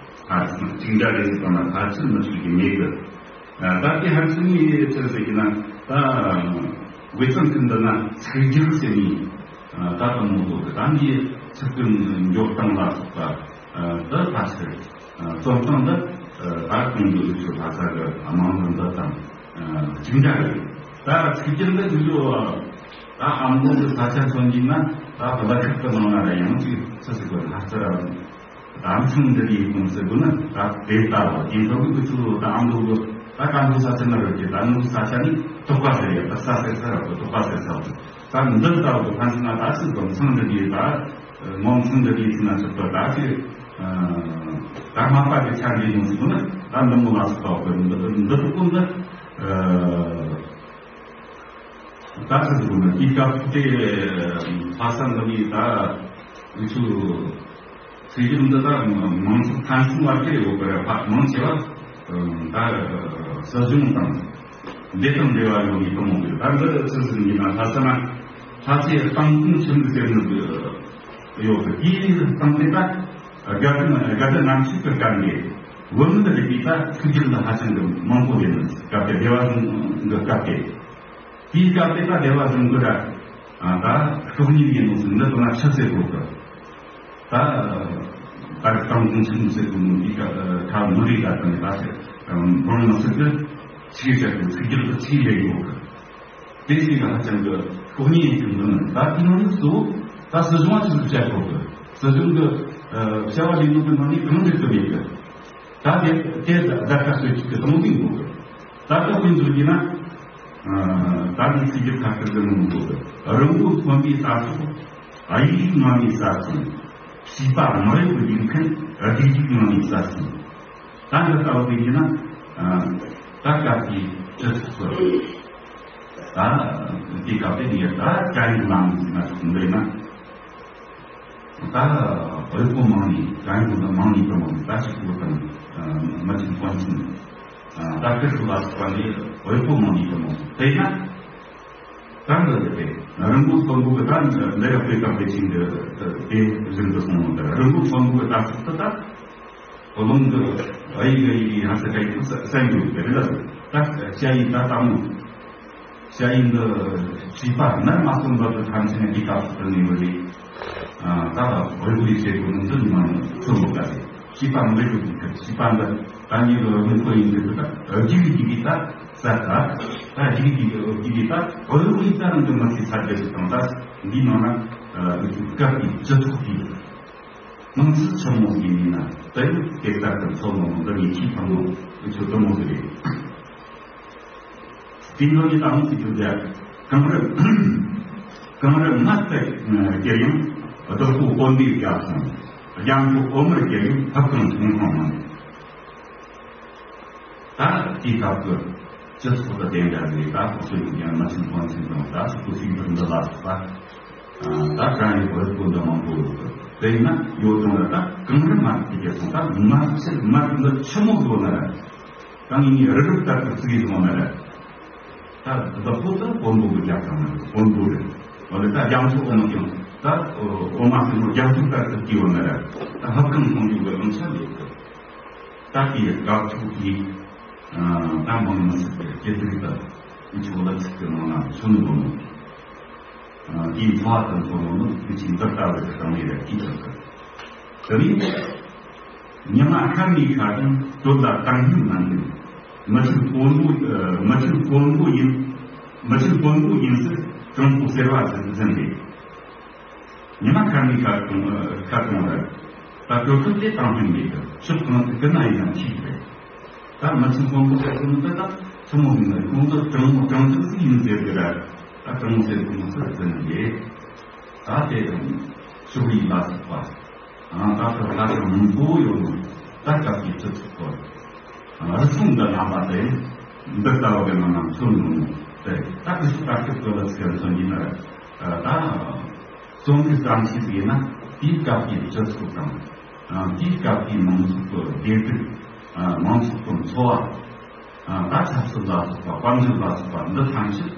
ཀ་ཕལ་ཆེར་གཅིག་འདྲ་རེད་ཟེར་གང་ན་ཕལ་ཆེར་མི་གཅིག་གི་མེད་གི། ད་དེ་ཧར་ཚུན་ཡིན་ཆེར་ཟེར་གི་ན་ད་དབུས་གཙང་ཁུལ་འདི་ན་ཚིག་སྒྱུར་ཟེར་ནི་ད་དང་མོ་གོ་གི། ད་འདི་ཚིག་གི་འཇོག་སྟངས་ལ་སོགས་པ་ད་ཕལ་ཆེར་གསུང་སྟངས་འདི་ད་གོང་གི་ཚོ་ལྷ་ས་གི་དམངས་གི་འདི་དང་གཅིག་འདྲ་རེད། ད་ཚིག་སྒྱུར་འདི་འདི་ཚོ་ད་ཨ་མདོ་གི་ས་ཆ་མཚོན་གྱི་ན་ད་གླུ་ཁག་གི་ནང་ན་ར་ཡང་ཅིག་ཚིག་ཟེར་གོ་ལྷ་ས་ར། ད་མཚམས་འདི་དེའི་ཁོངས་སུ་དགོས་ན་ད་དེ་ལྟ་བུ་དེ་འདྲ་བོ་གི་ཚུལ་ད་ཨ་མདོ་གི་ད་ཀམ་པོ་ས་ཆ་ན་རེད་ཀྱི། ད་ནུབ་ས་ཆ་ནི་ཐོག་པ་ཟེར་ཡ་ད་ས་ཟེར་ས་ར་གི་ཐོག་པ་ཟེར་ས་བོ། ད་འདི་ལྟ་བུ་ཕན་ཚུན་ད་ཚིག་གི་མཚམས་འདི་དེའི་ད་ངོ་མཚམས་འདི་དེའི་ཚུལ་ན་ཚུལ་ད་ད་ཅི་ད་མ་པ་གི་ཆ་འདི་ཡོང་ཚུལ་ན་ད་འདི་མོ་ལ་སོགས་པ་གི་འདི་འདི་ཐོག་ཀུན་ད། ད་ཚོད་དུ་ན་དེའི་སྐབས་དེ་ལྷ་ས་འདི་ནི་ད་འུ་ཚོ་ཚིག་སྒྱུར་འདི་ད་མང་ཚོགས་ཕན་ཚུན་བར་གྱི་ཡོད་པར་ཕ་མང་ཆེ་བ་ད་སྲིད་གཞུང་དང་འདི་དང་འབྲེལ་བ་ཡོད་ནི་གང་མང་པོ་ཡོད། ད་འདི་ཚོད་ཟིན་གྱི་ན་ལྷ་ས་ན་ལྷ་སའི་སྟེང་ཁུངས་ཆེན་པོ་ཟེར་ནི་ཡོད་གི། དེའི་སྟེང་དེ་ད་དགའ་ལྡན་དགའ་ལྡན་ལྔ་མཆོད་ཀྱི་སྐབས་ནས་བོད་མི་འདི་རིག་པའི་ད་ཚིག་སྒྱུར་འདི་ཧ་ཅང་གི་མང་པོ་ཡིན་ནི་སྐབས་དེ་སྡེ་བ་གཞུང་གི་སྐབས་དེ། དེའི་སྐབས་དེ་ད་སྡེ་བ་གཞུང་གི་ར་ད་སྲོག་ཉིད་ཡིན་ནོ་ཟིན་འདི་དོན་ལ་ཆི་ཟེར་དགོས་གི། ད་ད་གཏམ་གཞུང་ཆེན་མོ་ཟེར་དགོས་ནོ་དེའི་སྐབས་ཁ་མི་རིགས་ད་དང་ད་ཟེར་འབོར་མི་སྲིད་གི། ཆི་ཟེར་དགོས། ཚིག་སྒྱུར་གི་ཚིག་ལས་དགོས་གི། དེ་ཞིག་ཧ་ཅང་གི་སྲོག་ཉིད་ཡིན་གི་འདུག་ན་ད་དེ་ནང་ནས་སུ་ ད་སྲིད་གཞུང་ལ་ཅི་ཟིག་བྱ་དགོས་གི། སྲིད་གཞུང་གི་ཨ་བྱ་བ་ལས་འགུལ་གི་ནང་ནས་གང་འགྲིག་གི་མེད་གི། ད་དེ་དེ་བརྡར་ཤ་གསོད་བྱེད་ཀྱི་སྟངས་འཛིན་དགོས་གི། ད་ལྟ་དཔེ་མཚོན་བྱས་ན། ཨ་ད་འདི་ཚིག་གི་ཐད་ཀར་གི་ནང་དུ་རི་མགོ་མཚོན་པའི་ལྟ་རྟོག་དབྱིག་ཡིག་ངང་ནས་གསར་བཙུགས། བྱིས་པ་མི་གཡོ་བའི་ལུས་མཁན་བདེ་སྐྱིད་ངང་ནས་གསར་བཙུགས། ད་འདི་ལྟ་བུ་དེ་ཡིན་ན། ཨ་ད་སྐབས་ཀྱི་སྤྱི་ཚོགས་སུ། ད་དེ་སྐབས་དེ་ཡིན་ད་བྱ་ཡིན་ནམ་ཟེར་ན་ཐུག་འདི་ན། ད་དབུལ་པོ་མང་ནི་གང་ཡིན་ན་མང་ནི་དང་ད་ཅིག་པོ་དང་མི་ཆེན་དཔོན་ཆེན་ད་སྐུ་ཞབས་ལ་སོགས་པ་ནི་དབུལ་པོ་མང་ནི་དང་དེ་ན་གང་གི་དེ་རི་མགོ་མཚོན་པོ་གི་ད་འདི་ར་དཔེ་དང་དཔེ་ཅན་གི་དེ་བཞིན་དུ་སོང་ནོ། ད་རི་མགོ་མཚོན་པོ་གི་ད་སུ་ད་ད་རླུང་གི་ཨ་ཡིག་གི་ཡིག་ཡིག་ཧ་ས་ཀ་ཡིག་ས་ས་ཡིག་ཡོད་པ་རེད་ལ། ད་བྱ་ཡིག་ད་ལྟ་མོ། བྱ་ཡིན་འདི་བྱིས་པ་ནར་མ་སོན་པ་དུ་ཐམས་ཅད་ནས་འདི་སྐབས་སུ་གནས་པ་རེད། ད་འོས་བུ་ཡི་བྱེད་སྒོ་ནི་འདི་མང་ཚོ་མོ་ག་རེད། བྱིས་པ་མི་རིགས་ཀྱི་ཁ་བྱིས་པ་འདི་ད་ཉིད་ལ་མི་ཁོ་ཡིན་གྱི་འདུག་ད་རྒྱུག་རྒྱུག་གི་ད་ས་ད་ད་རྒྱུག་རྒྱུག་གི་ད་འོས་བུ་ཡི་ད་རང་གི་མི་ཚེ་ཚར་རྒྱུ་ཞིག་དང་ད་འདི་ནང་ན་སྐབས་ཀྱི་སྤྱི་ཚོགས་ཀྱི་སྣང་ཚུལ་ཆེན་མོ་ཞིག་ཡིན་ན་དེ་སྐད་གསར་དུ་ཚོགས་མང་པོ་འདི་ཉིད་ཀྱིས་ཕངས་ནོ་འུ་ཚོ་དུ་མོ་ཟེར་རེད། དེ་ནོ་ཡི་དང་སྲིད་ཀྱི་རྒྱལ། གངས་རི། གངས་རི་ངར་དུ་གྱེར་ཡང་བདག་པོ་དཔོན་པོའི་རྒྱབ་སོང་། རྒྱ་མཚོ་འོ་མར་གྱེར་ཡང་ཐབ་ཀང་ཐུང་ཐང་མང་། ད་དེའི་སྐབས་ཀྱི་སྤྱི་ཚོགས་དང་དེ་འདྲ་ཟེར་ད་སོ་སོའི་ཀྱང་མ་ཆུང་ཐང་ཆེན་དང་ད་སོ་སོའི་འདི་འདི་ལ་སོགས་པ། ད་གང་ཡོད་པར་སྐུ་འདྲ་མང་པོ་ཡོད་དོ། དེ་ཡིན་ན་ཡོད་དང་ལ་ད་གངས་རི་མར་དེ་རྒྱལ་སོང་ད་མར་ཆེ་མར་འདི་ཆེ་མོ་བཟོ་ན་ར། ད་ངེད་གཉིས་རི་རབ་ལྟར་དུ་བརྩིགས་ཡོང་བ་ན་ར། ད་བདག་པོ་ད་དཔོན་པོ་གི་རྒྱབ་ཐང་ན་དཔོན་པོ་རེད། འོ་ལེ་ད་རྒྱ་མཚོ་འོ་མ་ཀྱང་ད་འོ་མ་སེར་མོ་རྒྱ་མཚོ་ལྟར་དུ་བརྩིགས་ཡོང་ན་ར། ད་ཧབ་ཁང་ཁོང་ཡོད་པའི་དབང་ཆ་མེད་གི། ད་དེའི་དགག་ཐུག་གིས་ད་མང་མི་སྲིད་པའི་སྐྱེ་ཚིག་ད་འུ་ཆོ་ལ་ཚིག་གི་ནང་ན་མཚོན་དགོས་ནོ། དེའི་འཚོ་བ་དང་འཚོ་བ་ནི་དེ་ཆིན་ཏག་ཏག་ལ་ཞིག་བཏང་ནས་རེད་ཀྱི་ཆོག་གི། དེ་ནི་ཉི་མ་སྐར་མའི་ཁ་དང་དོད་ལ་བཏང་སྙོམས་གནང་གི། མི་ཆེན་དཔོན་པོ་མི་ཆེན་དཔོན་པོ་ཡིན། མི་ཆེན་དཔོན་པོ་ཡིན་ཟེར་གྲོང་པོ་ཟེར་བ་ཟིན་ཟིན་རེད། ཉི་མ་ཁ་ནས་ཁ་གཏོང་ཁ་གཏོང་ར། ད་གྲོད་ཁོག་དེ་བཏང་ཐུབ་མེད་གི། ཕྱོགས་གང་དུ་ཀི་ན་ཡིན་ན་འཁྱིག་རེད། ད་མི་ཚེ་དཔོན་པོ་ཟེར་གོ་ནི་ད་ད་ཆུ་མོ་མིན་ན་ཁོང་ཚོ་དྲང་མོ་དྲང་ཐུབ་ཟིག་ཡིན་ཟེར་གི་ར། ད་དྲང་མོ་ཟེར་གོ་ནི་ཟེར་ཟེར་ནི་རེད། ད་དེ་དང་ཕྱོགས་རིས་ལ་སོགས་པ། ད་ལྟ་ལྷ་ཁང་མང་པོ་ཡོད་ནོ། ད་སྐབས་ཀྱི་སྤྱི་ཚོགས་སྐོར། རུ་ཚོགས་འདི་རྣམ་པ་དེ་འདི་ལྟ་བུ་གི་ནང་ན་མཚོན་ནོ་དེ་ད་ཀི་སུ་ད་ཀི་སྐོར་ལ་ཚིག་མཚོན་གྱི་ན་ད་རྩོམ་གྱི་བརྩམས་ཆོས་ཟིག་ཡིན་ན་དེའི་སྐབས་ཀྱི་སྤྱི་ཚོགས་དང་དེའི་སྐབས་ཀྱི་མང་ཚོགས་ཀྱི་བདེ་སྡུག་མང་ཚོགས་ཀྱི་འཚོ་བ། ད་ཆབ་སྲིད་ལ་སོགས་པ་དཔལ་འབྱོར་ལ་སོགས་པ་འདི་ཐམས་ཅད་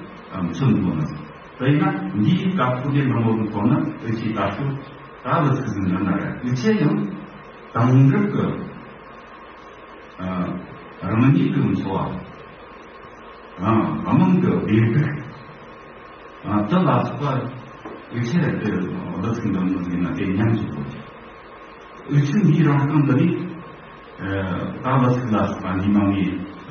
མཚོན་དགོས་ནི། དེ་ཡིན་ན་འདིའི་སྐབས་སུ་དེ་མི་མོ་དུ་ཐོག་ན་འུ་ཆེས་ད་ལྟ་ད་ལ་ཚིག་ཟིན་ན་ན་ར་འུ་ཆེ་ཡང་དེང་རབས་ཀྱི་རང་ཉིད་ཀྱི་འཚོ་བ། དམངས་ཀྱི་བདེ་སྡུག་དེ་ལ་སོགས་པ་འུ་ཆེ་དེ་ལ་ཚིག་འདི་མོ་ཟིན་ན་དེ་ཉམས་སུ་བློ་ཅིག་འུ་ཆེ་འདིའི་རང་རྐང་འདི་ནི། ད་ལ་ཚིག་ལ་སོགས་པ་འདི་མང་ནི་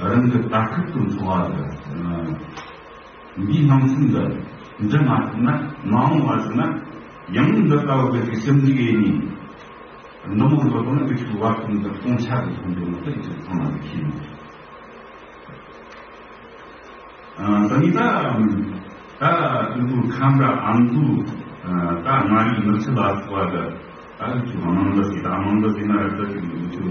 རང་གི་ད་སྐབས་ཀྱི་འཚོ་བ་དེ། འདིའི་སྣང་ཚུལ་འདི་འདྲི་མ་ཐུབ་ན་མ་འོངས་བར་ཟེར་ན་ཡང་འདི་ལྟ་བུ་གི་ཞིབ་འཇུག་ཡེ་ནས་འདི་མོ་འགྲོ་དོན་ནི་ཁྱོད་བར་དུ་འདི་སྟོང་ཆ་གི་མཐུན་འགྱུར་ནི་དེ་ཚོ་ཚང་མ་གི་ཤེས་ནས། འདི་ནི་ད་ད་ཀུན་ཏུ་ཁམས་ར་ཨ་མདོ་ད་མངའ་རིས་མི་ཚེ་ལ་སོགས་པ་གི་ད་ཀུན་ཏུ་དམངས་འདི་ཟེར་ད་དམངས་འདི་ཟེར་ན་ར་ད་ཀུན་ཏུ་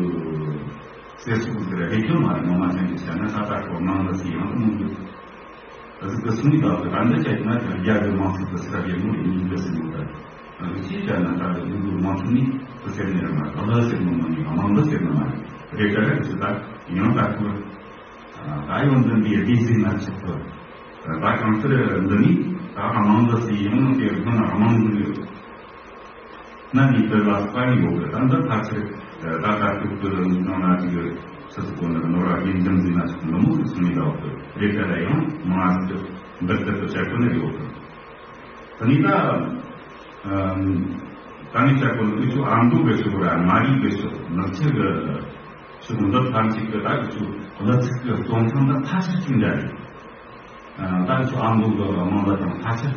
ཟེར་སོགས་ཟེར་ར་ཧེ་ཁྱོད་མ་རེད། ངོ་མ་ཅན་གྱི་བཤད་ན་ད་ད་ཁོ་དམངས་འདི་ཟེར་ཡང་དུ་མོ་གི། ད་གཟིགས་ཀྱི་སུ་ནི་ད་ག་འདི་བྱས་ན་ཀྱང་རྒྱ་གི་དམངས་སྲིད་དུ་སྲིད་རྒྱལ་མོ་ཡིན་གྱི་སྲིད་མོ་ད། ཅིའི་ཆ་ན་ད་གི་འདི་དམངས་སྲིད་ནི་དུ་ཟེར་ནི་ར་མ་རེད། ད་ལ་ཟེར་ནི་མ་ནི་དམངས་འདི་ཟེར་ནི་མ་རེད། རེད་ད་རེད་ཟེར་ད་ཡང་ད་ཁུ། ད་ཡོང་འདི་འདི་ཡ་འདི་ཟིན་ན་ཆོག་གི། ད་གང་ཟེར་འདི་ནི་ད་དམངས་འདི་ཟེར་ཡོང་དེ་སྔོན་དམངས་འདི་ཡོད། ན་ནི་དེ་ལ་དཀའ་ངལ་ཡོད་པས་ད་འདི་ཕལ་ཆེར་ད་ལྟ་ཐུག་གི་ནང་ན་ཅིག་ཆུ་ཚོད་གོ་ནར་ནོར་བ་རྒྱུན་འཛིན་འཛིན་ན་ཆོག་ནི་མོ་ཟིག་སུ་ནི་ལ་འོག་ཏུ་རེ་ཁ་ལ་ཡང་མ་ཟིག་འདིར་ལྟར་དུ་བྱ་དགོས་ནི་ཡོད་གི། ད་ནི་ད་ད་ནི་བྱ་དགོས་ནི་འུ་ཆོ་ཨ་མདོ་གི་ཕྱོགས་ར་མངའ་རིས་གི་ཕྱོགས་ནག་ཆུ་གི་ཕྱོགས་འདི་ཐམས་ཅད་གི་ད་འུ་ཆོ་གླུ་ཚིག་གི་རྩོམ་ཐང་ད་ཕལ་ཆེར་གཅིག་འདྲ་རེད། ད་འུ་ཆོ་ཨ་མདོ་གི་དམངས་གླུ་དང་ཕལ་ཆེར།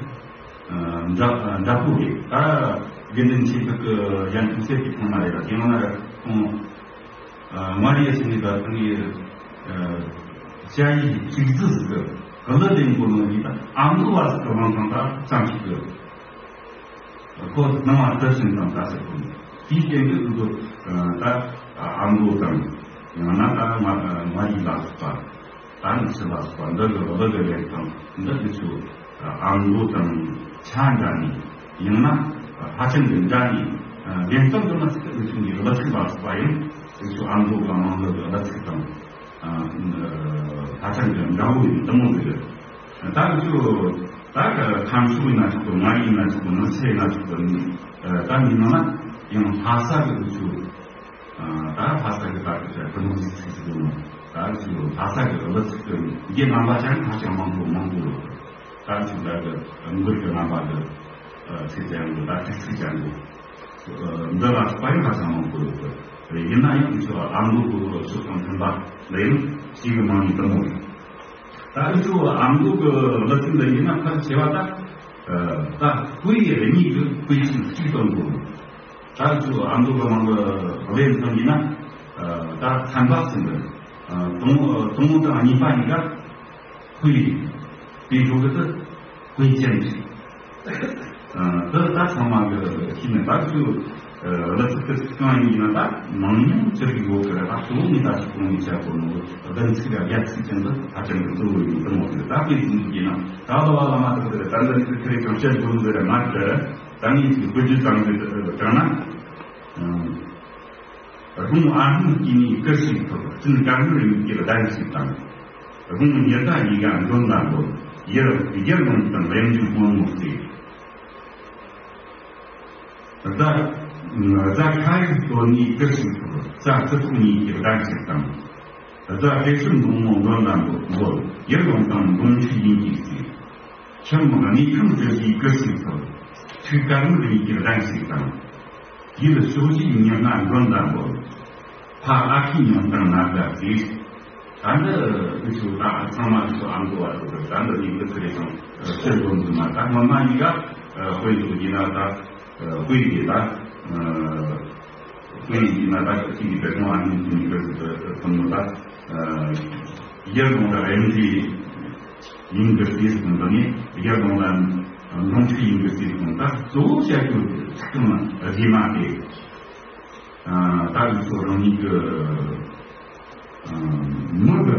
འདྲ་འདྲ་པོ་རེད། ད་དགེ་འདུན་ཆོས་འཕེལ་གྱི་ཡང་ཁུངས་གསལ་གྱི་ཐོག་མ་རེད་ལ། དེ་ཡང་ན་ཁོང་མངའ་རིས་ཕྱིན་ནས་ད་ཐོན་ཡོད། ཞ་ཡི་ཁྲིག་རྫི་ཟིག་གི་གླུ་ལེན་གོ་ནོ་ཡིན། ད་ཨ་མདོ་བ་ཟིག་གི་བླངས་དང་ད་ཙམ་ཞིག་གི་ཁོ་སྣང་བ་དེ་བཞིན་དང་ད་ཟེར་གོ་ནོ། དེའི་རྐྱེན་གྱིས་ཁོ་ད་ཨ་མདོ་དང་ཡང་ན་ད་མངའ་རིས་ལ་སོགས་པ། ད་ནི་ཕྱི་ལ་སོགས་པ་འདི་གི་གླུ་གི་ལེན་སྟངས་འདི་འདི་ཚོ་ཨ་མདོ་དང་ཆ་འདྲ་ནས། ཡང་ན་ཕལ་ཆེར་འདི་འདྲ་ནས། ལེན་སྟངས་འདི་མ་ཚིག་འདི་ཚོ་ནི་གླུ་ཚིག་ལ་སོགས་པ་ཡང་འདི་ཚོ་ཨ་མདོ་དང་མང་གླུ་གི་གླུ་ཚིག་དང་ཕལ་ཆེར་འདི་འདྲ་བོ་ཡིན་དུ་མོ་ཟེར། ད་འདི་ཚོ་ད་ཁམས་ཕྱོགས་ཡིན་ན་ཆོག་གི། མངའ་རིས་ཡིན་ན་ཆོག་གི། ནུབ་ཕྱོགས་ཡིན་ན་ཆོག་གི། ད་མི་ནང་ན་ཡང་ལྷ་ས་གི་འདི་ཚོ། ད་ལྷ་ས་གི་ད་གི་ཀུན་སློང་གི་ཚིག་ཟིག་ཡོད་མོད། ད་ཚིག་ལྷ་ས་གི་གླུ་ཚིག་གི་རྒྱུ་རྣམ་པ་ཅན་ཧ་ཅང་མང་པོ་མང་པོ་ཡོད། ད་ཚིག་ད་གི་མགུར་གི་རྣམ་པ་གི་ཚིག་ཅན་གི། ད་ཚིག་ཚིག་ཅན་གི་འདི་ལ་སོགས་པ་ཡང་ཧ་ཅང་མང་པོ་ཡོད་གི། ཡིན་ན་ཡང་ཚོ་ཨ་མདོ་གི་ཕྱོགས་དང་མཐུན་པ་ལ་ཡང་ཞིག་གི་མང་ནི་དུ་མོ་ཡིན། ད་ཚོ་ཨ་མདོ་གི་གླུ་ཚིག་འདི་ཡིན་ན་ཕལ་ཆེ་བ་ད་ད་དཔེ་གཉིས་ཀྱི་དཔེ་ཚིག་གཅིག་ཏུ་འགྲོ། ད་ཚོ་ཨ་མདོ་གི་མང་གི་གླུ་ཚིག་ཡིན་ན། ད་ཚན་པ་ཟིན་པ། དང་དང་དང་གཉིས་པ་གཉིས་ཀ་དཔེ། དེའི་འགྲོ་གི་དུ་དཔེ་ཅན་ཞིག། དུ་ད་ཚང་མ་གི་ཤེས་ནས། ད་ཚོ་གླུ་ཚིག་གི་ཚིག་རྐང་ཡིན་ན་ད་མང་ཉུང་ཅི་རིགས་ཡོད་གི་རེད། ད་གཙོ་བོ་ནི་ད་ཚིག་གོང་ནས་བྱ་དགོས་ནོ་བདུན་ཚིག་ར་བརྒྱད་ཚིག་ཅན་དུ་ཧ་ཅང་གི་གཙོ་བོ་ཡིན་དུ་མོ་ཟེར། ད་དཔེ་ཟིན་གྱི་ན་ད་ལོ་བ་ལ་མ་ཐུག་གི་རེད། ད་འདི་ཚིག་ཁི་རེ་གང་བཤད་དགོས་ནོ་ཟེར་ར་མ་ཐུག་གི་རེད། ད་ངས་ཅིག་བཀོད་རྒྱུ་ཙམ་ཞིག་དྲངས་ན། དགུང་ཨ་སྔོན་སྐྱེས་ནས་སྐུ་གཤེགས་ཐོབ། སྤྲིན་དཀར་མོར་ཡུག་གེར་གདན་ཞིག་དང་། དགུང་ཉི་ཟླ་ཡི་ག་མགྲོན་ལ་འབོད། ཡར་ཡར་ལུང་དང་གླིང་བཞི་སྔོན་མོ་བརྩེགས། རྫ་རྫ་ཁ་ཡིག་བཏོན་ནས་སྐུ་གཤེགས་ཐོབ། རྩྭ་རྩི་ཐོག་གཉིས་ཀྱི་གདན་ཞིག་དང་། རྫ་བྲེ་སྲིན་འབྲོང་མོ་མགྲོན་ལ་འབོད། ཡར་ལུང་དང་འབྲོང་ཆུ་ཡིན་གྱིས་བརྩེགས། ཁྱིམ་གནས་ཁང་བྲི་བའི་སྐུ་གཤེགས་ཐོབ། ཐུགས་དཀར་མོ་རིགས་ཀྱི་གདན་ཞིག་དང་། ཡུལ་ཕྱོགས་བཞིའི་ཉི་མ་མགྲོན་ལ་འབོད། ཕ་ཨ་ཁུའི་མྱོང་སྟངས་ནམ་ཟླ་བརྩེགས། ད་འདི་འུ་ཚོ་ད་ཚང་མ་འུ་ཚོ་ཨ་མདོ་བ་ཚོ་གི་ད་འདི་ནི་འདི་ཚོ་རེད་ཀྱང་ཕྱིར་འདོན་དུ་མ། ད་སྔོན་མ་ཡིན་ག་དཔེ་འདུག་ཡིན་ན་ད་དཔེ་ཡིན་ད། དཔེ་ཡིན་ན་ད་གཅིག་གི་བེད་སྤྱོད་ཨ་ནི་ཀུན་གྱི་སྐབས་སུ་ཐོན་ནོ་ད། ཡར་ལུང་དང་རིམ་གྱིས་ཡིན་གྱི་ཟེར་གོང་དུ་ནི་ཡར་ལུང་ལ་འབྲོང་ཆུ་ཡིན་གྱི་ཟེར་གོང་ད་གཙོ་བོ་བཤད་རྒྱུ་ཚིག་དང་རྗེས་མ་དེ། ད་འུ་ཚོ་རང་ཉིད་ཀྱི་མི་གི་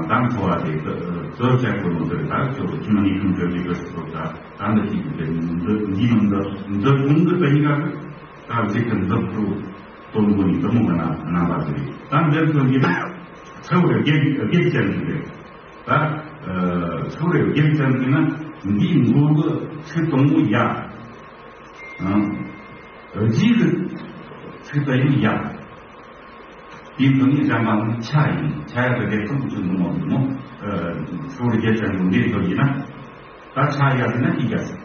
དང་འཚོ་བ་དེ་གཙོ་བོ་བཤད་དགོས་ནོ་དེ་ད་འུ་ཚོ་ཁྱིམ་གནས་ཁང་བྲལ་བའི་སྐབས་སུ་ད་ད་འདི་གཅིག་གི་དེ་འདི་འདི་ནང་འདི་འདི་གོང་གི་དེ་གཉིས་ཀ་ད་གཅིག་གི་འདི་ཕུ་དོན་དགོས་ནི་དུ་མོ་གི་རྣམ་པ་དེ་རེད། ད་འདིར་ཐོན་གྱི་ན་ཚེའུ་རེ་རྒྱན་རྒྱན་ཅན་ཞིག་རེད། ད་ཚེའུ་རེ་རྒྱན་ཅན་ཞིག་ན་འདིའི་མགོ་གི་ཚིག་དང་པོ་ཡ། རྗེས་ཀྱི་ཚིག་དེ་ཡང་ཡ། དེའི་དོན་ནི་གཞན་པ་ནི་ཆ་ཡིན། ཆ་ཡ་གི་སྡེ་ཚན་དུ་ནི་མོ་མོ། ཚེའུ་རེ་རྒྱན་ཅན་དུ་འདིར་ཐོན་གྱི་ན། ད་ཆ་ཡ་དེ་ན་ཡི་ག་ཟེར།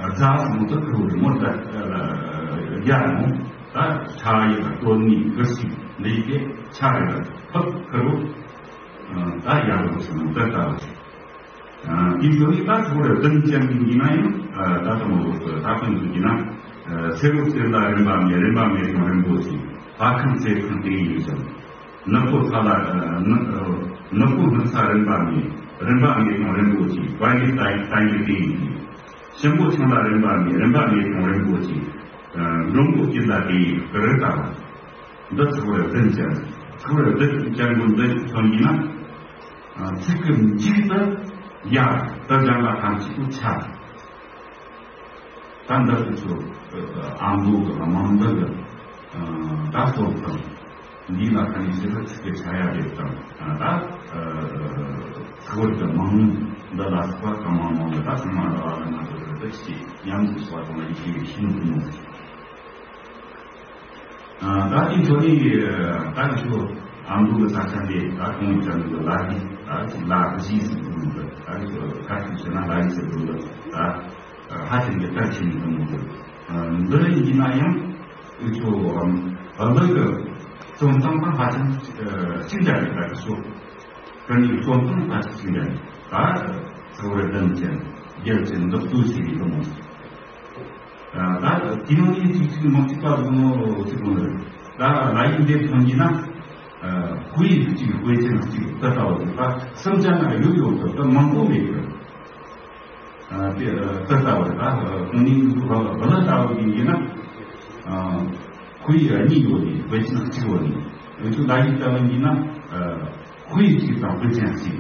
རྫ་མོ་དུ་ཁུ་རུ་མོ་ད་ཡ་མོ། ད་ཆ་ཡ་ད་དོན་ནི་གི་སི་འདི་ཡི་གེ་ཆ་ཡ་ད་ཕག་ཁུ་རུ། ད་ཡ་རུ་སི་མོ་ད་ད་ལ་ཞིག། དེ་ཚོ་ནི་ད་ཁུ་རུ་བདུན་ཅན་གྱི་ཡིན་ན་ཡང་ད་ད་མོ་ལོ་ད་ཁུ་རུ་ཡིན་ན། ཚེ་རོགས་ཚེ་ལ་རིམ་པ་མེད། རིམ་པ་མེད་ཀྱང་རིན་པོ་ཆེ། ཕ་ཁང་ཚེ་ཁང་དེ་ཡིན་ཞིང་། ནག་པོ་ཚ་ལ་ནག་པོ་ནག་ཚ་རིམ་པ་མེད། རིམ་པ་མེད་ཀྱང་རིན་པོ་ཆེ། བ་ཡི་ལྟ་ཡི་ལྟ་ཡི་དེ་ཡིན། ཞིམ་པོ་ཆང་ལ་རིམ་པ་མེད། རིམ་པ་མེད་ཀྱང་རིན་པོ་ཆེ། འགྲོན་པོ་སྐྱིད་ལ་དེ་ཡི་ཀི་རི་ལྟ་བུ། འདི་ཚོ་རེ་བདུན་ཅན། ཚོ་རེ་བདུན་ཅན་པོ་འདི་ཚོ་ཡིན་ན། ཚིག་གི་མཇུག་ཏུ་ཡ་ད་སྦྱར་བ་ཐམས་ཅད་པོ་ཆ། ད་འདི་ཚོ་ཨ་མདོ་གི་མང་འདི་གི་ད་སྟོབས་དང་། འདི་ལ་ཁ་ནས་ཞེ་ས་ཚིག་གི་ཆ་ཡ་རེད་དང་། ད་ཚིག་བར་གྱི་མང་འདི་ལ་སོགས་པ་གང་མང་མང་གི་ད་ཚང་མ་ལ་བ་ལ་ང་ཚོ་རེ་ད་ཅི་མཉམ་དུ་སོགས་པ་དང་ཡིད་ཆེས་ཤིན་ཏུ་མང་། ད་དེ་ཚོ་ནི་ད་ང་ཚོ་ཨ་མདོ་གི་ས་ཆ་འདི་ད་གོང་ནས་བཤད་འདུག་གི་ལ་རི་ད་ལ་རི་ཟེར་འདུག་གི། ད་ང་ཚོ་ཁ་ཤས་བྱས་ན་ལ་རི་ཟེར་འདུག་གི། ད་ཧ་ཅང་གི་གལ་ཆེ་ནི་འདུག་གི། འདི་ཡིན་ན་ཡང་ང་ཚོ་གླུ་གི་རྩོམ་སྟངས་དང་ཧ་ཅང་གཅིག་འདྲ་རེད། ད་ང་ཚོ་གི་ནི་རྩོམ་སྟངས་ཧ་ཅང་གཅིག་འདྲ་རེད། ད་ཚེའུ་རེ་བདུན་ཅན། རྒྱལ་ཆེན་འདི་ལྟོས་ཤིག་ཡིན་དུ་མོ། ད་དེ་ནང་ནས་ཅིག་ཅིག་མང་ཅིག་པ་བཟོ་ནོ་ཅིག་དགོངས་རེད། ད་ལ་ཡིན་འདེབས་ཐོན་གྱི་ན། ཁོ་ཡིས་ཅིག་དཔེ་ཅན་ཅིག་ད་ལྟ་བ་ད་སེམས་ཅན་ན་ཡོད་ཡོད་དུ་ད་མང་པོ་མེད་གི། དེ་ད་ལྟ་བ་ད་ཁོང་ནི་བ་ལ་ལྟ་བ་ཡིན་གྱི་ན། ཁོ་ཡིས་གཉིས་ཡོད་ནི་དཔེ་ཅན་གཅིག་ཡོད་ནི། འུ་ཚོ་ལ་ཡིན་ལྟ་བ་ཡིན་གྱི་ན། ཁོ་ཡིས་གཅིག་དང་དཔེ་ཅན་གཅིག་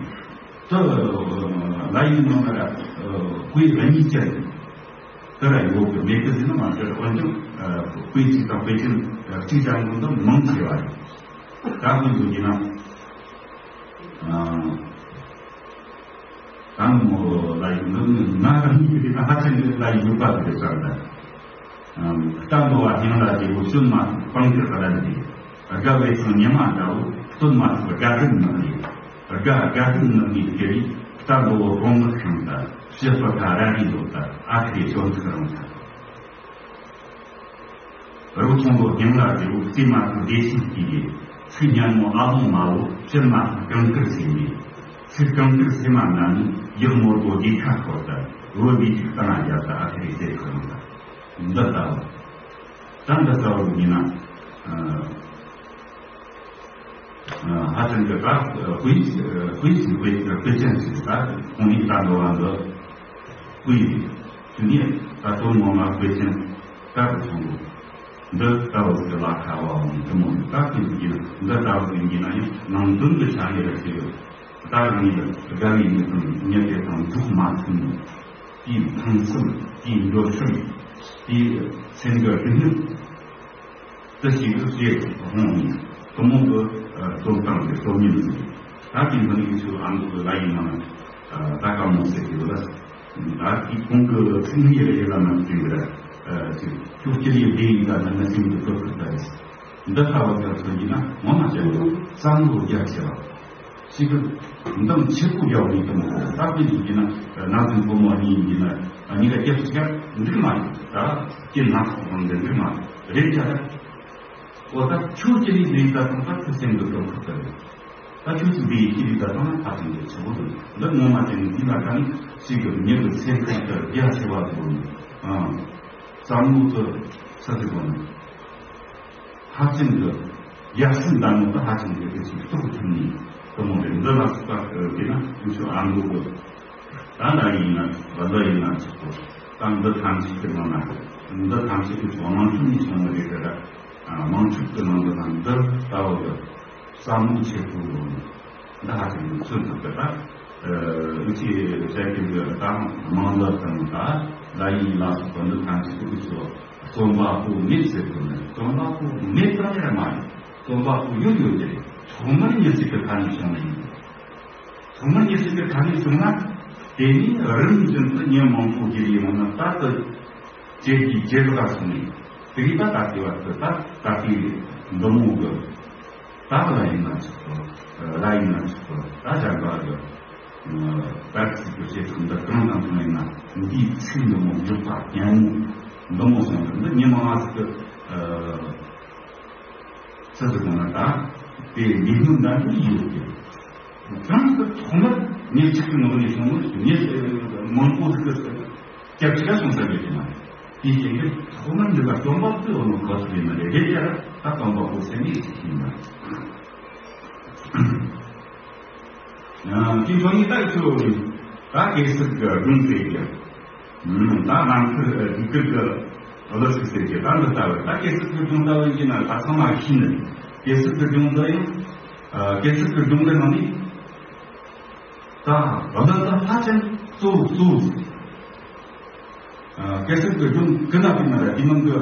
ད་ལ་ཡིན་ནང་ལ་ཁོ་ཡིས་གཉིས་ཅན། དེ་ར་ཡོད་གི་མེད་གི་ཟེར་ན་མ་ཟེར། འོན་ཀྱང་དཔེ་གཅིག་དང་དཔེ་ཅན་གཅིག་ཅན་ཀུན་ཏུ་མང་ཆེ་བ་རེད། ད་ཁོ་ཡིན་གྱི་ན། ད་མོ་ལ་ཡིན་ནོ་ང་རང་གི་ཧ་ཅང་གི་ལ་ཡིན་ཡོད་པ་དེ་ཙམ་ད། རྟ་འདོ་བ་སྙིང་ལ་དེ་བོ་སུན་མ་ཐུབ་སྤང་གི་ར་ལ་འདི། དགའ་བའི་ཚང་ཉི་མ་འདྲ་བོ་སྟོན་མ་ཐུབ་དགའ་སྡུག་ནག་ལི། དགའ་དགའ་སྡུག་ནག་ལི་དེ་རིགས་རྟ་འདོ་བོ་རོང་ངར་ཤིང་ད་བཤད་པ་ཁ་ར་རི་འདོག་ད་ཨ་ཁ་རི་ཅོ་འདུག་རང་ད། རུ་ཚོང་ལོ་རྒན་ལ་རེའུ་རྩེ་མ་ཐུབ་བདེ་ཤིག་གིས་ཡེ། ཚིག་སྙན་མོ་ཨ་ལོང་མ་ལོ་ཕྱིར་མ་ཐུབ་གང་དཀར་ཟེར་ཡེ། ཚིག་གང་དཀར་ཟེར་མ་ན་ནི་ཡག་མོ་རྡོ་རྗེ་ཁ་ཁོར་ད་བོད་འདི་ཅིག་གཏང་ཡ་ད་ཨ་ཁ་རེ་ཟེར་ཁོ་རང་ད། འདི་ལྟ་བུ། ད་འདི་ལྟ་བུ་ཡིན་ན། ཧ་ཅང་གི་ད་དཔེ་དཔེ་ཅིག་དཔེ་དཔེ་ཅན་ཞིག་ད་ཁོང་ནི་ད་འགྲོ་བ་འདི་དཔེ་ཡིན། དེ་ནས་ད་དོན་ངོ་མ་དཔེ་ཅན་ད་དུ་སོང་འདུག་འདི་ལྟ་བུ་ཞིག་ལ་ཁ་བ་འོང་དུ་མོ་ད་དེ་ཡིན། འདི་ལྟ་བུ་ཡིན་ན་ཡང་ནང་དོན་གྱི་ཆ་ནས་རེ་ཞིག་ད་རང་ཉིད་དགའ་བའི་ཉིད་དང་ཉེ་དེ་དང་འཇུག་མ་ཐུབ་ནས། དེའི་ཕུང་གསུམ། དེའི་འགྲོ་ཤུལ། དེའི་སེམས་འགྲོ་དེ་ནི། དེ་ཞིག་ཏུ་ཞེས་དབང་ནི་ཐུན་མོང་གི་རྩོམ་སྟངས་ཀྱི་སྟོབས་ཉིད་ཟིན། ད་དེ་འདི་ནི་ཚུལ་ཨང་གི་ལ་ཡིན་ནམ། ད་ག་མོ་ཟེར་གི་ལ། ད་དེ་ཁོང་གི་ཚིག་ངའི་རེ་ལ་ནམ་ཟིན་གི་ར། ཅིག་ཁྱོད་ཀྱི་ཡི་བདེ་ཡིན་ད་ན་ན་སེམས་ཀྱི་སྟོབས་ཀྱི་ད་རེད། འདི་ལྟ་བུ་དེར་མཚོན་གྱི་ན་ངོ་མ་བྱས་ན་བསམ་བློ་རྒྱ་ཆེ་བ། ཞིག་གི་འདང་ཆེ་པོ་ཡག་མི་དང་། ད་དེ་ཡིན་གྱི་ན་ནང་དོན་ཕོ་མོ་གཉིས་ཡིན་གྱི་ན་གཉིས་ཀ་སྐྱབས་སུ་འགྲིག་མ་རེད། ད་སྐྱེ་ན་ཚོགས་རང་གི་འགྲིག་མ་རེད་ཀྱ་རེད། འོ་ད་ཁྱོད་ཀྱི་རིགས་ལས་ད་དང་ད་ཁུ་སེམས་འདི་དོར་ཁུ་ད་རེད། ད་ཁྱོད་ཀྱི་འདི་ཡི་ཀྱི་རིགས་ད་དང་ན་ད་དང་འདི་ཆེ་བོ་རེད། འདི་ངོ་མ་དེ་ནི་འདི་ལ་ད་ནི་ཞིག་གི་མྱི་གི་སེམས་ཁམས་དེ་རྒྱ་ཆེ་བ་དང་། ཨང་། བསམ་བློ་དེ་ས་དེ་དགོས་ན། ཧ་ཅང་གི་ཡར་སེང་ལྡན་མོ་དང་ཧ་ཅང་གི་དེ་ཚོ་རྟོགས་ཐུབ་ནས་དུ་མོ་རེད། འདི་ལ་སོགས་པ་དེ་ན་ང་ཚོ་ཨ་མདོ་གི་ད་ལ་ཡིན་ན་བ་ལ་ཡིན་ན་ཆོག་གོ། ད་འདི་ཐམས་ཅད་ཀྱི་ནང་ན་འདི་ཐམས་ཅད་ཀྱི་ཚོགས་ནང་ཁྱོད་ནས་སོང་བ་རེད་ག་ད། མང་ཚོགས་ཀྱི་ནང་དུ་ན་འདི་ལྟ་བུ་གི་བསམ་བློ་ཆེ་པོ་ཡོང་ནས་འདི་ཧ་ཅང་གི་མཚོན་ཐུབ་གི་ད། ཨུ་ཆི་བྱ་རྒྱུ་གི་ད་མང་ལ་དང་ད་ལ་ཡིན་ལ་སོགས་པ་འདི་ཐམས་ཅད་ཀྱི་ཚོགས། རྩོམ་པ་པོ་མེད་ཟེར་དགོས་ནས། རྩོམ་པ་པོ་མེད་ཙམ་ཡང་མ་རེད། རྩོམ་པ་པོ་ཡོད་ཡོད་ཀྱི་རེད། ཐོག་མར་མྱི་གཅིག་གི་ཁ་ནས་བྱུང་བ་ཡིན། ཐོག་མར་མྱི་གཅིག་གི་ཁ་ནས་བྱུང་ན། དེ་ནས་རིམ་བཞིན་དུ་མྱི་མང་པོ་བརྒྱུད་ཡོང་ན་ད་དུ་ཇེ་ཇེ་ཇེ་ལེགས་སོང་ནས། དེ་གི་ད་ད་ལྟའི་བར་དུ་ད་ད་ལྟའི་འདི་མོ་གི། ད་ལ་ཡིན་ན་ཆོག་གི། ལ་ཡིན་ན་ཆོག་གི། ད་གཞན་པ་གི་ད་ཚིག་གི་བཤད་ཁྲིམས་འདི་གང་དང་གང་ཡིན་ན། འདིའི་ཚིག་འདི་མོ་མགྱོགས་པ་སྙན་མོ་འདི་མོ་སོང་གི། འདི་ཉི་མ་ང་ཚོ་གི་ཚུལ་དུ་གོང་ན་ད་དེ་ལས་སྣོན་འདྲ་འདི་ཡོད་ཀྱི། གང་གི་ཐོག་མར་ཉེར་གཅིག་གི་ངོས་ནས་སོང་ནས་ཉེར་མང་པོ་ཟིག་གི་སྐྱབས་ཆ་སོང་ས་ཡོད་ཀྱི་མ་རེད། དེའི་རྐྱེན་གྱིས་ཐོག་མར་འདི་ལ་རྩོམ་པ་པོའི་འོ་ནོ་གོ་ས་ཡིན་ན་རེད། རེད་ཀྱ་ར་ད་རྩོམ་པ་པོ་སེམས་ཡིད་ཀྱི་ཡིན་ན། དེའི་ཐོག་ནས་ད་ཁྱོད་ད་གེ་སར་གྱི་སྒྲུང་ཟེར་གྱི། ད་ནང་ཁུལ་དུས་སྐབས་ཀྱི་གླུ་ཞིག་ཟེར་གྱི། ད་འདི་ལྟ་བུ་ད་གེ་སར་གྱི་སྒྲུང་ལྟ་བུ་ཡིན་ན་ད་ཚང་མ་ཤེས་ནི། གེ་སར་གྱི་སྒྲུང་འདི་ཡང་། གེ་སར་གྱི་སྒྲུང་འདི་ནང་ནས་ད་གླུ་ད་ཧ་ཅང་གཙོ་བོ་གཙོ་བོ་ཟིག་གེ་སར་གྱི་སྒྲུང་ཀུན་ན་ཀུན་ན་ར་དེ་ནང་གི་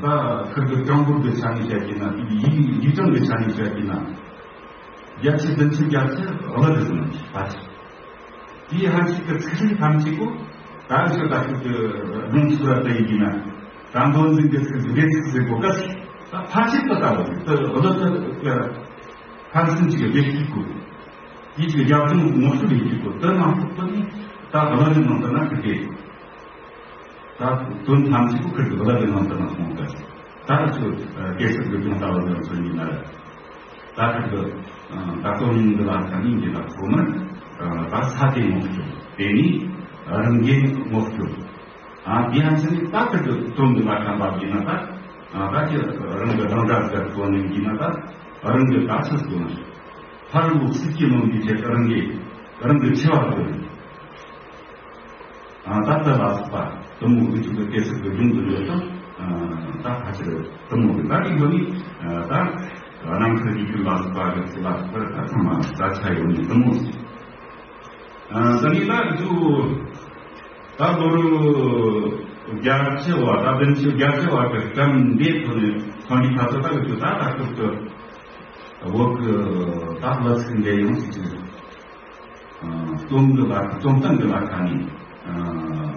ད་ཁུར་གྱི་གྲངས་འབོར་གྱི་ཆ་ནས་བཤད་ཀྱི་ན། དེ་ཡིག་ཡིག་རྐྱང་གི་ཆ་ནས་བཤད་ཀྱི་ན། བརྒྱ་ཆ་བདུན་ཅུ་གྱ་བཞི་གླུ་རེད་ཟེར་ན་ཕལ་ཆེར། དེའི་ཧན་ཞིག་གི་ཚིག་རིགས་ཐམས་ཅད་པོ་ད་ཤོ་ད་ཤོ་གི་སྒྲུང་ཚུར་ར་ད་ཡིན་གྱི་ན། ད་མདོ་འཛིན་གྱི་ཚིག་འདི་ཚིག་ཟེར་གོ་ག་ཞིག་ད་ཕལ་ཆེར་དུ་ལྟ་བུ་ཟིག་ད་གླུ་ད་ག་ཕན་སེམས་ཀྱི་བདེ་སྐྱིད་གོ། དེའི་ཅིག་རྒྱབ་ལྗོངས་ངོ་སྤྲོད་ཡིན་གྱི་གོ། དེ་མ་གཏོགས་པ་ནི་ད་གླུ་རི་ནང་དུ་ན་ཁི་དེ། ད་དོན་ཐམས་ཅད་པོ་ཁིར་གི་གླུ་རི་ནང་དུ་ན་སོང་གི། ད་ཚོ་གེ་སར་གྱི་སྒྲུང་ལྟ་བུ་འདི་ཚོ་ཡིན་ན། ད་ཁིར་གི་ད་གཏོང་ཡིན་འདི་ལ་ད་ནི་འདི་ལ་ཐོག་མར་ད་ས་དེ་ངོ་སྤྲོད་དེ་ནི། རང་འགན་ངོ་སྤྲོད། ཨ་དེ་ཡང་ཕྱིན་ནས་ད་ཁུར་གྱི་དོན་འདི་ལ་ཁ་འབབ་ཡིན་ན་ད། ཨ་ད་ཁྱེད་རང་གི་རང་འདྲ་ཟེར་གོ་ནས་ཡིན་ན་ད། རང་གི་ད་ཆུ་དོན་ཕར་ལུགས་སྲིད་ཀྱི་ནང་གི་ཁྱེད་རང་གི་རང་གི་ཆེ་བ་དོན། ཨ་ད་ལྟ་ལ་སོགས་པ་དུ་མོ་གི་ཆུ་གི་སྐད་ཚིག་གི་རྒྱུན་དུ་ཡོད་ཀྱང་། ད་ཁ་ཆེར་དུ་མོ་གི་ད་གི་སྒོ་ནས་ད་རྣམ་ཐར་གྱི་རྒྱུད་ལ་སོགས་པ་གི་ཚིག་ལ་སོགས་པ་ད་ཚང་མ་ད་ཆ་ཡོད་ནས་དུ་མོ་ཟེར། ཨ་ད་ནི་ད་གི་ཆུ་ད་ལོ་རུ་རྒྱ་ཆེ་བ་ད་བདུན་ཆེ་རྒྱ་ཆེ་བ་གི་སྐམ་འདས་ཐོན་ནས་ཐོན་འདི་ཁ་ཚོ་ད་གི་ཆུ་ད་ད་ཁུར་གི་འོག་གི་ད་ལ་ཚིག་འདས་ཡོང་ཟེར་གྱི། རྩོམ་འདི་ལ་རྩོམ་སྟངས་འདི་ལ་ཁ་ནས་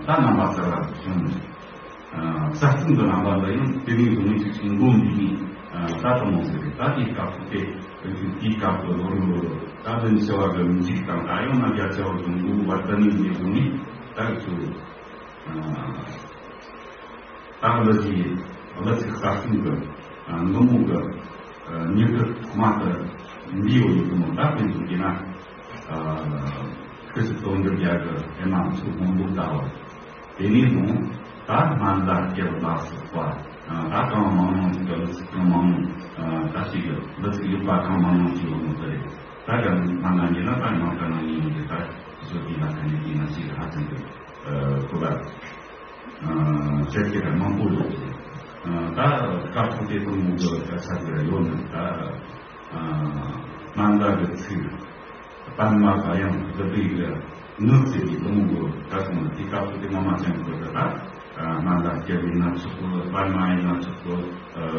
ད་རྣམ་པ་གསར་བ་བྱུང་། གསར་རྩོམ་གྱི་རྣམ་པ་ལ་ཡང་དེ་ནས་བཟུང་ནས་ཅིག་ཅིག་འགོ་འདི་ནས་ད་དུ་མོ་ཟེར་ཏེ་ད་དེའི་སྐབས་སུ་དེ་དེའི་སྐབས་སུ་ལོ་རུ་ལོ་རུ་ད་བདུན་ཞུ་བ་གི་མི་འཇིག་དང་ད་ཡང་ན་རྒྱ་ཆེ་བ་དུ་འགོ་བར་ད་ནས་ནས་བཟུང་ནས་ད་གི་ཚུལ། ད་གི་ལ་ཞིག་ལ་ཚིག་གསར་རྩོམ་གི་འདི་མོ་གི་མྱུ་གུ་ཐོག་མ་དུ་འདི་ཡོད་ཡོད་དུ་མོ་ད་དཔེ་འཇོག་གི་ན། ཁུ་སི་དོན་འགྲུབ་རྒྱལ་གྱི་ཨེ་མ་ཚུ་སྔོན་འགོག་ལྟ་བུ། དེ་ནས་བཟུང་ད་སྨན་བླ་སྐྱེ་བ་ལ་སོགས་པ། ད་གང་མང་མང་ཞིག་གི་ལུགས་སྲོལ་གང་མང་མང་ད་ཞིག་གི་ལུགས་སྲོལ་ཡོད་པ་གང་མང་མང་ཞིག་ཡོད་མོད་དེ་རེད། ད་གང་སྨན་བླ་ཉིད་ལ་ད་ནང་ཀ་ནང་ཡིན་ཡོད་དེ་ད་བཟོ་དེ་ལ་ཁ་ནས་དེ་ན་ཞིག་ཧ་ཅང་གི་གོ་ལ་བཤད་ཀྱི་ར་མང་པོ་ཡོད་དེ། ད་སྐབས་ཐོག་དེ་དང་མང་པོ་ཡོད་ད་ཆ་གི་ཡོད་ནི་ད། སྨན་བླ་གི་ཚིག་པདྨ་ག་ཡང་བདུད་བྷེ་གི་ནགས་ཟེར་གྱི་དུ་མོ་གི་ད་སོང་ན་དེ་སྐབས་སུ་དེ་ངོ་མ་ཅན་གི་ད་སྨན་བླ་སྐྱབས་ཡིན་ན་ཆོག་གི། པདྨ་ཡིན་ན་ཆོག་གི།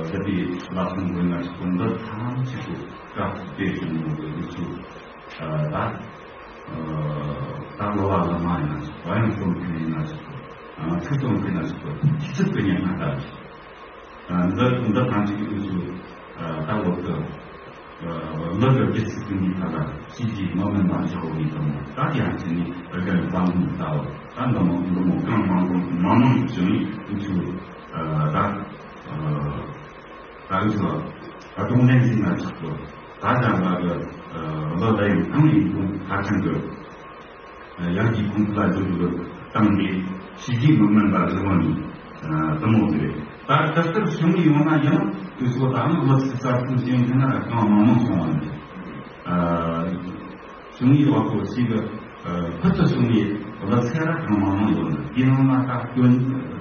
བདུད་བྷེ་ལ་སོང་གི་ཡིན་ན་ཆོག་གི། འདི་ཐམས་ཅད་ཀྱི་སྐབས་སུ་དེ་སོང་མོ་གི་ལུགས་སུ་ད་ད་གློ་བ་ལ་མ་ཡིན་ན་ཆོག་གི། ག་ཡང་སོང་གི་ཡིན་ན་ཆོག་གི། ཚིག་སོང་གི་ཡིན་ན་ཆོག་གི། ཚིག་གི་ཉམས་སྣང་ལྟ་བུ། འདི་འདི་ཐམས་ཅད་ཀྱི་དབུས་སུ་ད་འོག་ཏུ་ལུ་གི་སྒྱུ་རྩལ་ཀུན་གྱི་ཐད་ལ་ཤེས་བྱའི་མི་དམན་པ་འཇོག་པའི་དུ་མོ་ད་དེ་ཡང་ཕྱིན་ནས་རི་རྒན་བཟང་པོའི་ལྟ་བུ་ད་འདི་མོ་འདི་མོ་གང་མང་པོ་མང་མང་བྱུང་ནས་དབུས་སུ་ད་ད་དབུས་སུ་ད་གདོང་ལེན་ཟིན་ན་ཆོག་གི། ད་ལྟ་ང་གི་ལུ་ད་ཡང་གང་ཡིན་དུ་ཧ་ཅང་གི་ཡང་གི་ཁུངས་ལ་འཇུག་ཏུ་བཏང་སྟེ་ཤེས་བྱའི་མི་དམན་པ་བཟོ་བ་ནི་དུ་མོ་དེ་རེད། ད་ལྟར་ལྟར་བྱུང་ཡོང་ན་ཡང་དུས་སོ་ད་ནི་ལག་ཤེས་གསར་རྩོམ་ཅན་དེ་ན་གང་མང་མང་སོང་བ་ནི་བྱུང་ཡོད་པ་ཁོ་ཞིག་གི་ཕུལ་དུ་བྱུང་བའི་ལག་ཤེས་ར་གང་མང་མང་ཡོད་ནི་དེ་ནང་ན་ད་སྐྱོན་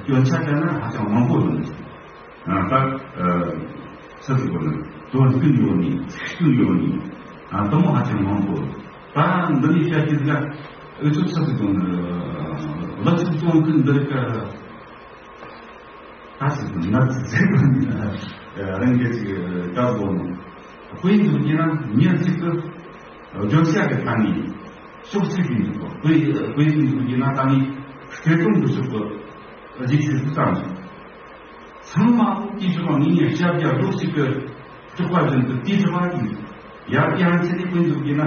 སྐྱོན་ཆ་དེ་ན་ཧ་ཅང་མང་པོ་ཡོད་ནི། ད་ཆི་ཟིག་གོ་ནི་དོན་ཀུན་ཡོད་ནི་ཚིག་ཀུན་ཡོད་ནི་དུ་མོ་ཧ་ཅང་མང་པོ། ད་འདི་ནི་བཤད་ཀྱི་ཟིག་འུ་ཚོ་ཆི་ཟིག་གོ་ནི་ལག་ཆུ་བཙོང་ཀུན་འདི་རིགས་ད་ཟིག་གོ་ནི་ཟིག་གོ་ནི་རང་གི་ཅིག་བཀའ་བསྒོ་ནོ། དཔེ་འཛུགས་ཀྱི་ན་མྱི་གཅིག་གི་བརྗོད་བྱ་གི་ཐད་ནས་ཕྱོགས་གཅིག་གི་འདུག་གོ། དཔེ་དཔེ་འཛུགས་ཀྱི་ན་ད་ནི་སྐད་དོན་དུ་ཕྱོགས་གི་གཞི་ཆེ་སུ་བཏང་། ཚང་མ་དེའི་ཕྱོགས་ངེས་ངེས་ཤར་རྒྱག་རོགས་ཤིག་གི་གྲོགས་པ་བཞིན་དུ་དེའི་ཕྱོགས་ཡིན། ཡར་ཡང་ཚེ་རིང་ཀུན་ཚོགས་ཀྱིས་ན་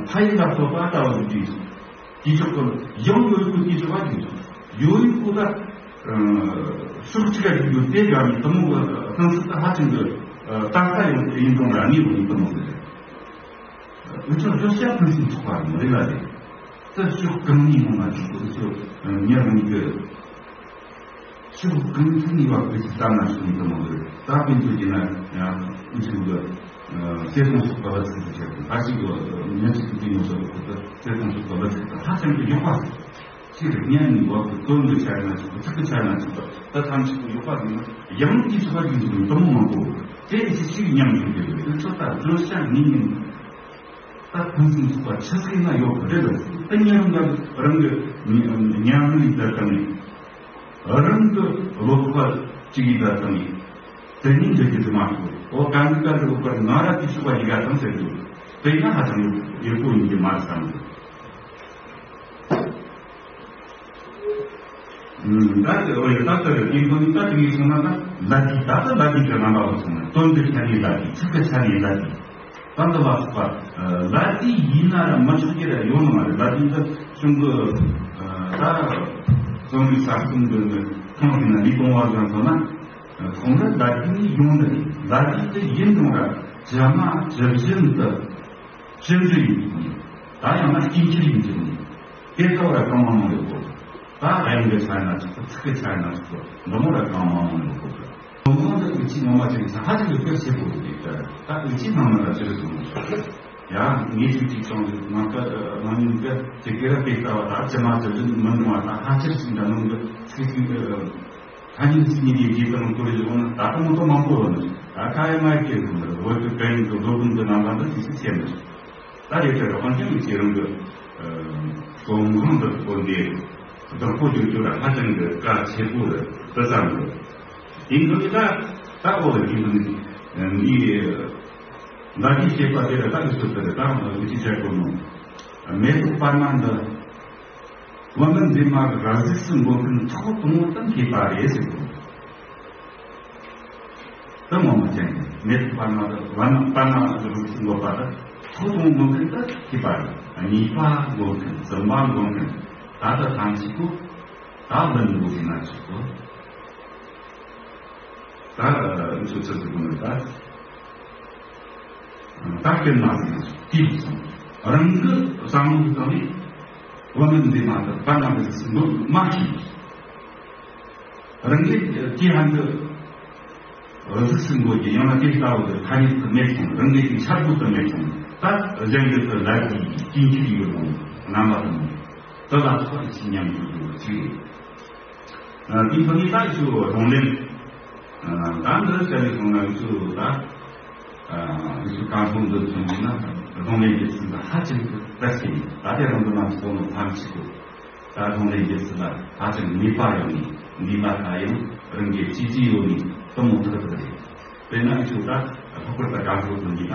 ཕ་ཡུལ་ལ་སོགས་པ་ལྟ་བུ་འདུས། དེའི་ཕྱོགས་ཀུན་ཡང་ཡོད་ཡུལ་ཀུན་དེའི་ཕྱོགས་ཡིན། ཡོད་ཡུལ་ཀུན་ལ་ཕྱོགས་གཅིག་ག་ཞིག་ཡོད་དེ་ག་ནི་དུ་མོ་གི་གཏིང་ཚུལ་དུ་ཧ་ཅང་གི་ད་ལྟ་ཡོད་དེ་ཡིན་དང་ར་ནི་ཡོད་ཡིན་དུ་མོ་ཟེར། འུ་ཚོ་བརྗོད་བྱ་ཕུན་སུམ་ཚོགས་པ་ཡིན་རེད་ལ་རེད། དེ་ཕྱོགས་གང་ནས་ཡོང་ན་ཆོག་གི། འུ་ཚོ་ཉེ་རིང་གི་ཕྱོགས་གང་ཐད་ནས་བ་ཀུན་གྱི་ལྟ་ན་ཆོག་གི་མོ་རེད། ད་ཀུན་ཚོད་ཀྱི་ན་ཡང་འུ་ཚོ་གི་བརྩེ་དུང་སོགས་པ་ལ་ཚིག་ཏུ་བྱས་ཏེ་ད་ཅིག་གི་ཉེ་ཚིག་གི་དེ་ཡོང་ས་གི་ཁུལ་དུ་བརྩེ་དུང་སོགས་པ་ལ་ཚིག་ཏུ་ཧ་ཅང་གི་ཡག་པ་ཞིག་རེད། སྙན་ནས་བ་ཀུན་དོན་གྱི་ཆ་ན་ཆོག་གི། ཚིག་གི་ཆ་ན་ཆོག་གི། ད་ཐམས་ཅད་ཀྱི་ཡག་པ་ཡིན་ན་ཡང་དེའི་ཚོགས་པ་ཡིན་ཚུལ་དུ་མོ་མང་པོ་དེ་ཡི་ཞིག་ཉམས་ཡོང་གི་རེད། འུ་ཚོ་ད་བརྗོད་བྱ་ངེས་ངེས་ད་ཕུན་སུམ་ཚོགས་པ་ཆི་ཟིག་ན་ཡོད་གི་རེད་ལ། ད་ཉམས་ལ་རང་གི་ཉམས་ལུས་ད་དང་ནི་རང་གི་བློ་ཁོག་ཅིག་ཡིན་ད་དང་ནི་དེ་ཉིད་འདྲ་གི་དུ་མ་གོ། འོ་གང་གི་ག་རེ་འོ་གར་ང་ར་དེ་ཆུ་བ་ཡི་ག་དང་ཟེར་དུས་དེ་ཡིན་ན་ཧ་ཅང་ཡག་པོ་ཡིན་གྱི་མ་རེད་བསམ་གི། ད་དེ་འོ་ཡོད་ད་ལྟ་རེ་དེ་ཁོ་ནི་ད་དེ་ངས་སོང་ན་ད་ལ་དེ་ད་ལྟ་ལ་དེ་གི་རྣམ་པ་ལ་སོང་ན་དོན་གྱི་ཆ་ནས་ལ་དེ་ཚིག་གི་ཆ་ནས་ལ་དེ་ད་འདི་ལ་སོགས་པ་ལ་དེ་ཡིན་ན་ར་མི་ཆོག་གི་ར་ཡོད་ནི་མ་རེད། ལ་དེ་འདི་གཞུང་གི་ད་རྩོམ་རིག་གསར་རྩོམ་འདི་ནི་ཁོང་གི་ན་ལུས་གཏོང་བ་ཙམ་སོང་ན་ཁོང་ནི་ལ་དེ་ནི་ཡོང་ནི་རེད། ལ་དེ་དེ་ཡིན་རུང་ར་ཇི་མ་ཇི་བཞིན་དུ། ཅི་འདྲ་ཡིན་ནི། ད་ཡང་ན་སྐྱིན་ཁྱིར་ཡིན་གྱི་ནི། དེ་ལྟ་བུ་ར་གང་མང་མང་ཡོད་གོ། ད་དབྱངས་ཀྱི་ཆ་ཡིན་ན་ཆོག་གི། ཚིག་གི་ཆ་ཡིན་ན་ཆོག་གི། འདི་མོ་ར་གང་མང་མང་ཡོད་གོ་གི། ཐུན་མོང་དུ་འུ་ཆོས་ངོ་མ་བྱས་ན་ཧ་ཅང་གི་གལ་ཆེ་པོ་རེད། ད་འུ་ཆོའི་ནང་ན་ད་ཅི་རེད་ཟེར་ན། ཡ་ངས་ཅིག་ཅིག་བྱུང་འདུག། ང་ཀ་ང་ཉིད་ཀ་དེ་སྐད་ར་དེ་ལྟ་བ། ད་ཅི་མ་ཅི་བཞིན་མི་འགྲོ་བ། ད་ཧ་ཅང་ཞིག་འདྲ་མིན་གི་ཚིག་ཚིག་གི། ཐ་སྙད་ཚིག་གཉིས་དེ་རྗེས་དང་སྐོར་བཞག་ན་ད་ལྟ་མོ་ཏོ་མང་པོ་ཡོད་ནི། ད་ཁ་ཡ་མ་ཡ་སྐད་ཟེར་ན་བོད་ཀྱི་སྐད་ཡིག་གི་སློབ་དཔོན་གྱི་རྣམ་པ་འདི་ཅི་ཞིག་བཤད་ནི། ད་རེས་དེར་དབང་ཆེན་གྱི་ཆེ་རིང་གི་གསུང་ཁང་དུ་བཀོད་དེ་བདག་པོ་བསྒྱུར་རྒྱུ་ལ་ཧ་ཅང་གི་གལ་ཆེ་པོ་རེད་དུ་བསམ་གི། དེ་འདྲ་ད་ད་འོ་ལ་དེ་འདི་འདི་འདི་ཤེས་པ་དེ་ལ་ད་གི་ཚོད་དེ་ད་རང་ལ་འདི་ཅི་བྱ་དགོས་ནོ། མེ་ཏོག་པདྨ་འདི་བོད་མི་འདི་མ་གི་ར་གཟུགས་སུ་འགོད་མཁན་ཐོག་དང་པོ་དང་མཁས་པ་རེད་ཟེར་གོ། དེ་ངོ་མ་ཅན་གྱི་མེ་ཏོག་པདྨ་དང་བ་ན་པདྨ་གི་རིགས་སུ་འགོད་པ་དང་ཐོག་དང་པོ་འགོད་མཁན་དེ་མཁས་པ་རེད། གཉིས་པ་འགོད་མཁན། གསུམ་པ་འགོད་མཁན། ད་ལྟ་ཐམས་ཅད་པོ་ད་ལན་འགོད་ཟིན་ན་ཆོག་གོ། ད་འུ་ཚོ་ཚོད་ཚོད་དགོས་ནི་ད། ད་སྐྱོན་མ་ཟིན་དུས་སོང་། རང་གི་བསམ་བློ་གི་སྟེང་ནས་བོད་མི་འདི་མ་ཐུབ་པ་ན་གི་སུན་པོ་མ་ཤེས། རང་གི་དེ་ཧན་དུ་རུ་སུན་པོ་གི་ཡང་ན་དེ་ལྟ་བུ་གི་ཐ་སྙད་དུ་མེད་སོང་། རང་གི་དེ་འཆར་སྒོ་དུ་མེད་སོང་། ད་གཞན་གྱི་དུ་ལ་དེ་ཀྱིན་ཁྱི་ཡོད་རུང་རྣམ་པ་དུ་མོ་དུ་ལ་ཐོག་ཅི་ཉམས་འགྱུར་དུ་ཅི་རེད། དེ་ཐོག་ནས་ད་ཚོ་གདོང་ལེན། ད་འདི་ཅི་རེད་སོང་ན་ཚོ་ད་ཚོ་གང་ཐོག་འདི་མཚོན་གྱི་ན་གདོང་ལེན་གྱི་ཚུལ་ད་ཧ་ཅང་གི་གལ་ཆེ་ཡིན། ད་དེ་རང་དུ་ན་ཚོ་ནོ་ཐམས་ཅད་པོ་ད་གདོང་ལེན་གྱི་ཚུལ་ད་ཧ་ཅང་ནུས་པ་ཡོད་ནི། འདི་ལ་ད་ཡང་རང་གི་ཅི་ཅི་ཡོད་ནི་དུ་མོ་ཐུག་ཐུག་རེད། དཔེར་ན་ཚོ་ད་ལྷག་པར་ད་གང་ཐོག་འདི་ན།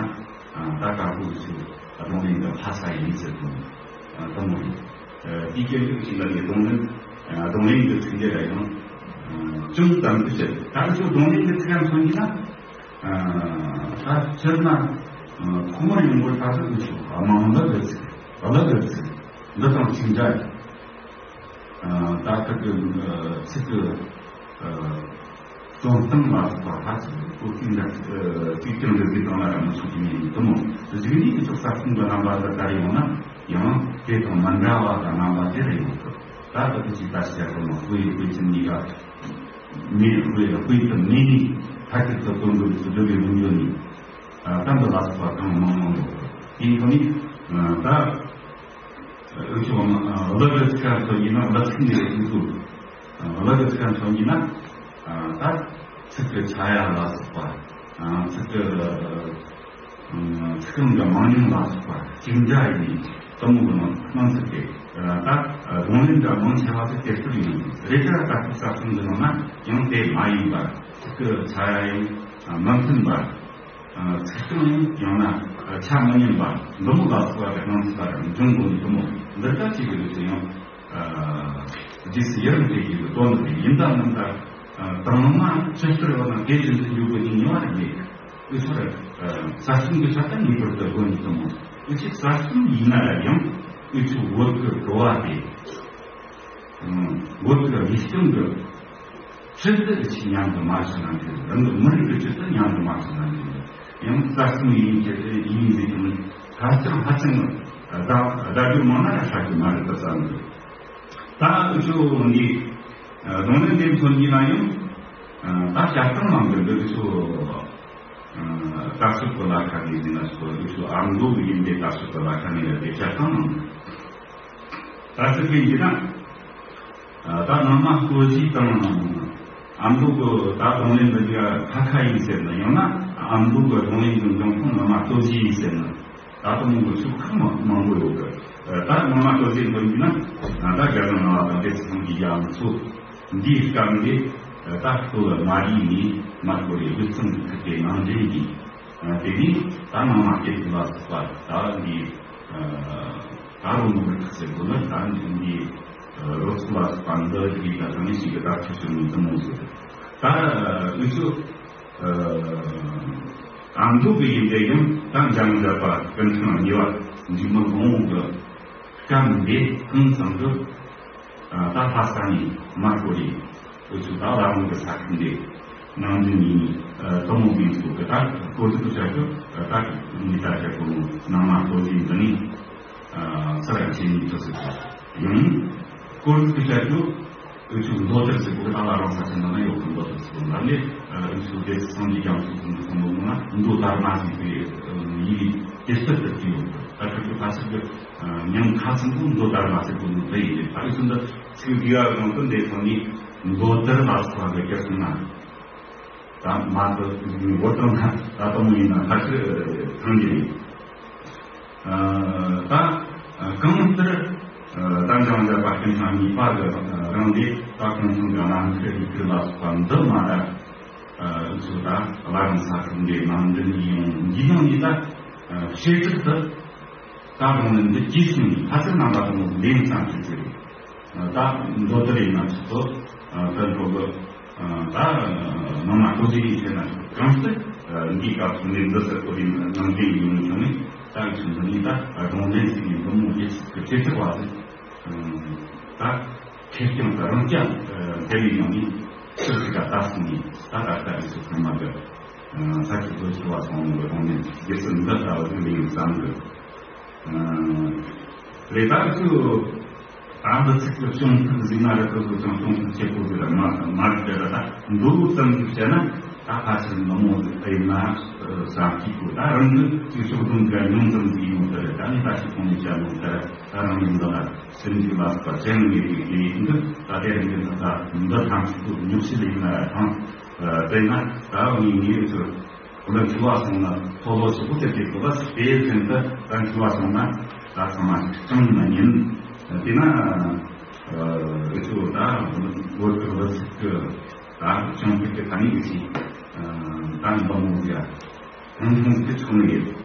ད་དཀར་པོ་ཚོས་གདོང་ལེན་དང་ཕ་ས་ཡིན་ཟེར་དང་། དུ་མོ་ཡིན། དེའི་སྐད་ཡིག་ཅིག་ལ་ནི་གདོང་ལེན་གདོང་ལེན་གྱི་ཚིག་འདི་ལ་ཡང་ཅུང་ཙམ་དུ་བྱེད། ད་ཚོ་གདོང་ལེན་གྱི་ཚིག་ཡང་མཚོན་གྱི་ན། ད་ཕྱིར་ན་ཁོ་མོར་ཡོང་བར་ད་ཚོ་འུ་ཚོ་དམངས་ལ་གི་ཚིག་ལ་གི་ཚིག་འདི་དང་གཅིག་འདྲ་ཡིན། ད་ལྟ་གི་ཚིག་གི་རྩོམ་སྟངས་ལ་སོགས་པ་ཧ་ཅང་གོ་སྐྱོན་འདྲ་གཅིག་ཀྱང་འདྲ་གི་སྟངས་ལ་ར་མི་ཆོག་གི་མིན་དུ་མོ། གཞུག་ནས་ཀྱི་ཚོགས་ས་ཁོང་གི་རྣམ་པ་འདི་ལྟར་ཡོང་ན་ཡང་དེ་དང་མི་འདྲ་བ་དང་རྣམ་པ་དེ་རེ་ཡོང་གི། ད་ལྟ་གི་ཅིག་ད་ཤི་ཡ་གོ་ནོ་དཔེ་དཔེ་ཅན་གཉིས་ཀ་མེད། དཔེ་དཔེ་དུ་མེད་ནི་ཐ་ཁིར་དུ་དོན་དུ་སུ་འདོད་པའི་ལུང་ཡོད་ནི། ད་འདི་ལ་སོགས་པ་གང་མང་མང་ཡོད་གི། དེ་ཐོག་ནས་ད། འུ་ཚོ་གླུ་གི་ཚིག་ཁ་མཚོན་གྱི་ན་གླུ་ཚིག་འདི་འུ་ཚོ་གླུ་གི་ཚིག་ཁ་མཚོན་གྱི་ན། ད་ཚིག་གི་ཆ་ཡ་ལ་སོགས་པ། ཚིག་གི་ཚིག་རྐང་གི་མང་ཉུང་ལ་སོགས་པ་གཅིག་འདྲ་ཡིན་དུ་མོ་གི་ནང་ཚིག་དེ། ད་གདོང་ལེན་འདྲ་མང་ཆེ་བ་དེ་དེ་ལྟར་ཡིན། རེད་ད་ད་ལྟ་ས་ཁོངས་ཀྱི་ནང་ན་ཡང་དེ་མ་ཡིན་པ། ཚིག་གི་ཆ་ཡ་ཡང་མི་མཐུན་པ། ཚིག་རྐང་ཡང་ཡང་ན་ཆ་མི་མཉམ་པ་འདི་མོ་ལ་སོགས་པ་གི་སྣང་ཚུལ་ལ་འབྱུང་དགོས་ནི་འདི་མོ་འདི་ལྟར་ཅིག་གི་ལུགས་སུ་ཡང་རྗེས་སུ་ཡི་རང་བྱེད་ཀྱི་དོན་དེ་ཡིན། ད་ནང་ད་དང་མ་ཆོས་ཟེར་བ་ན་དེ་བཞིན་དུ་འཇུག་དགོས་ནི་ཉེ་བ་རེད་མེད། འུ་ཚོར་ས་གསུམ་གྱི་ཆ་ད་ངེས་པར་དུ་དགོས་ནི་འདི་མོ། འུ་ཚོ་ས་གསུམ་ཡིན་ན་ཡང་འུ་ཚོ་བོད་ཀྱི་འགྲོ་བ་དེ། བོད་ཀྱི་རིག་གཞུང་གི་ཆེད་དུ་ཅིག་མཉམ་དུ་མ་བྱུང་ན་འགྲིག། རང་གི་མི་རིགས་ཀྱི་ཆེད་དུ་མཉམ་དུ་མ་བྱུང་ན་འགྲིག། ཡང་རྩ་གསུམ་ཡིན་གྱི་ཡིན་ཟེར་གྱི་མིན། ཧ་ཅང་ཧ་ཅང་བརྡ་བརྡ་སྦྱོར་མང་ན་ཡང་ཧྲ་གི་མ་རེད་ད་བསམ་གི། ད་འུ་ཚོ་འདི་གདོང་ལེན་འདེབས་ཐོན་གྱི་ན་ཡང་ད་བྱ་སྟངས་མང་གི་འདི་འུ་ཚོ་ད་སུ་གོ་ལ་ཁ་ནས་ཟིན་ན་སུ་གོ་འུ་ཚོ་ཨ་མདོ་གི་ཡིན་པའི་ད་སུ་གོ་ལ་ཁ་ནས་ལ་དེ་བྱ་སྟངས་མང་གི། ད་ཚིག་གི་འདི་ན། ད་ནང་མ་ལྟོ་གཞི་དང་ཨ་མདོ་གི་ད་གདོང་ལེན་འདི་ག་ཁ་ཁ་ཡིན་ཟེར་ན། ཡང་ན་ཨ་མདོ་གི་གདོང་ལེན་གྱི་འབྱུང་ཁུངས་ནང་མ་ལྟོ་གཞི་ཡིན་ཟེར་ན། ད་དུ་མོ་གི་ཚུགས་ཁག་མང་མང་པོ་ཡོད་གི། ད་ནང་མ་ལྟོ་གཞི་འདོན་གྱི་ན་ད་རྒྱ་གར་ནང་ལ་དང་དེ་ཚང་གི་ཡང་ཚོ་འདིའི་སྐབས་འདི་ད་ལྟོ་ལ་མ་རིག་ནི་མ་གོ་རེ་ལུགས་ཚང་གི་ཁ་དེ་ནང་འདྲེན་གྱི། དེ་ནས་ད་ནང་མ་སྐད་དུ་ལ་སོགས་པ་ད་འདི་ད་རུང་མི་རིགས་ཟེར་དགོས་ན་ད་འདི་རོ་ཚིག་ལ་སོགས་པ་འདི་རིགས་ད་ད་ནི་ཞིག་གི་ད་ཆུ་ཆུ་མི་འདི་མོ་ཟེར། ད་འུ་ཚོ་ཨ་མདོ་གི་ཡིན་པས་ཡང་ད་འཇམ་འཇག་པ་ཀུན་ཁང་གཉིས་པ་འཇིགས་མེད་དབང་པོ་གི་སྐབས་འདི་ཀུན་ཚང་གི། ད་ལྷ་ས་ནས་མར་གོ་རེ་འུ་ཚོ་ད་བླ་རུང་གི་ས་ཁུལ་འདི་ནང་འཛིན་ཡིན། དུ་མོ་བིན་ཚོ་གི་ད་གོ་ཚུལ་དུ་བྱ་རྒྱུ་ད་ངེས་ད་བྱ་གོ་ནོ་ནང་མ་གོ་རེ་འདི་ནི་ས་ར་ཆེན་ནི་ཐུག་སྲིད་ཡིན། སྐོར་ཟིག་གི་བཤད་རྒྱུ། འུ་ཆོ་མདོ་དར་ཟེར་གོ་ད་ལ་རང་ས་ཆ་ནང་ན་ཡོད་གི། མདོ་དར་ཟེར་གོ་ལ་ལས་འུ་ཆོ་དེ་སངས་རྒྱས་རྒྱ་མཚོ་ཟེར་གོ་ན་མདོ་དར་མ་ཟེར་གི་ཡིག་དེ་ལྟར་དུ་བྲིས་ཡོད་གི། ད་ཁ་ཁ་ཁ་ཟེར་གི་མྱང་ཁ་ཚིག་གི་མདོ་དར་མ་ཟེར་གོ་ནི་རེད། ཡིན་ད་འུ་ཆོ་འདི་ཚིག་འདི་ཡ་རང་དུ་འདས་སོང་ནི་མདོ་དར་ལ་སོགས་པ་གི་སྐད་སོང་ན། ད་མ་ཏི་འོ་དང་ད་དུང་ཡིན་ན་ཁ་ཤས་ཐང་རྒྱུ་ཡིན། ད་གང་ལྟར་ད་འཇང་རྒྱལ་པ་ཀུན་བཟང་གཉིས་པ་གི་རིང་ལས་ད་ཁོང་ཚང་གི་ནང་ཁུལ་རིགས་ཁུལ་ལ་སོགས་པ་འདི་མ་ད་ཚོ་ད་བླ་རུང་ས་ཁུལ་འདི་ནང་འདི་ཡིན་ཡོང་འདི་ཡང་ཡིན། ད་བྱེ་བྲག་ཏུ། ད་རུང་ནི་འདི་ཅི་སོང་ནས་ལྷ་སར་རྣམ་པ་དང་ལེན་ཙམ་ཞིག་ཟེར། ད་མདོ་དེར་ཡིན་ན་ཆོག་གོ། ད་འགྲོ་གི། ད་མི་མ་གོ་ཟིག་ཡིན་ཟེར་ན་ཆོག་གང་ལྟར་འདིའི་སྐབས་སུ་ནི་འདི་ཟེར་གོ་རིན་ནང་བསྟན་ཡིན་མི་ཆོག་ནི་ད་ཆུང་དུ་ནི་ད་རུང་ལེན་ཟིག་ཡིན་གོ་མོ་ཡིད་ཀྱི་ཁྱེད་ཚོ་བ་ཟིག་ད་ཁེར་རྐྱང་དུ་རང་རྐྱང་དེ་ལས་ཡང་ནི་ཆུ་ཟིག་ག་ད་སོང་ནི་ད་ད་ལྟ་ཡིན་ཚོ་ཚང་མ་གི་ས་ཆུ་ཚོ་ཆུ་བ་སོང་ནི་རུང་ནི་རྒྱུ་སྲིད་འདི་ལྟ་བུ་ཟིག་ལས་ཡིན་བསམ་གི། རེད། ད་ཚོ་ད་འདི་ཚིག་གི་སྤྱོད་ཚུལ་ཟིན་ན་རེད། ཚོ་ཚོ་ཀྱང་སྤྱོད་ཚུལ་ཆེ་པོ་ཟིག་རེད། མ་མ་རེད་དེ་རེད། ད་འདུག་ཙམ་ཟིག་བྱས་ན་ད་ཕལ་ཆེར་མི་མོ་ཟིག་ཨེ་ན་བསམ་གྱི་གོ། ད་རང་གི་ཚིག་ཕྱོགས་བསྡོམས་ཀྱི་ཉུང་ཙམ་ཟིག་ཡིན་ནོ་དེ་རེད། ད་ནི་ད་ཞིག་གོང་ནས་བྱས་ནོ་དེ་རེད། ད་རང་ཡིན་འདི་ལ་སེམས་ཀྱི་ལ་སོགས་པ་ཅན་ངེས་ཀྱི་ལས་འདི་ད་དེ་རིང་གི་ད་ད་འདི་ཐམས་ཅད་པོ་ཉོག་བཤད་ཡིན་ན་ར་ཐང་། དེས་ན་ད་ངས་ངའི་ཚོ་ཁོ་ལ་འཁྲུལ་བ་སོང་ན་ཐོ་ལོ་ཞིག་པོ་དེ་དེ་ཚོ་ལ་དེའི་ཚུན་དུ་ད་འཁྲུལ་བ་སོང་ན་ད་ཚང་མ་ཅང་མ་ཉན། དེས་ན་ཨེ་ཚོ་ད་བོད་ཀྱི་བོད་ཚིག་གི་ད་ཅང་ཕིག་གི་ད་ནི་གི་ཞིག་ད་འདང་མོ་ཡ་ཧང་ཧང་གི་ཆུང་ཡོད།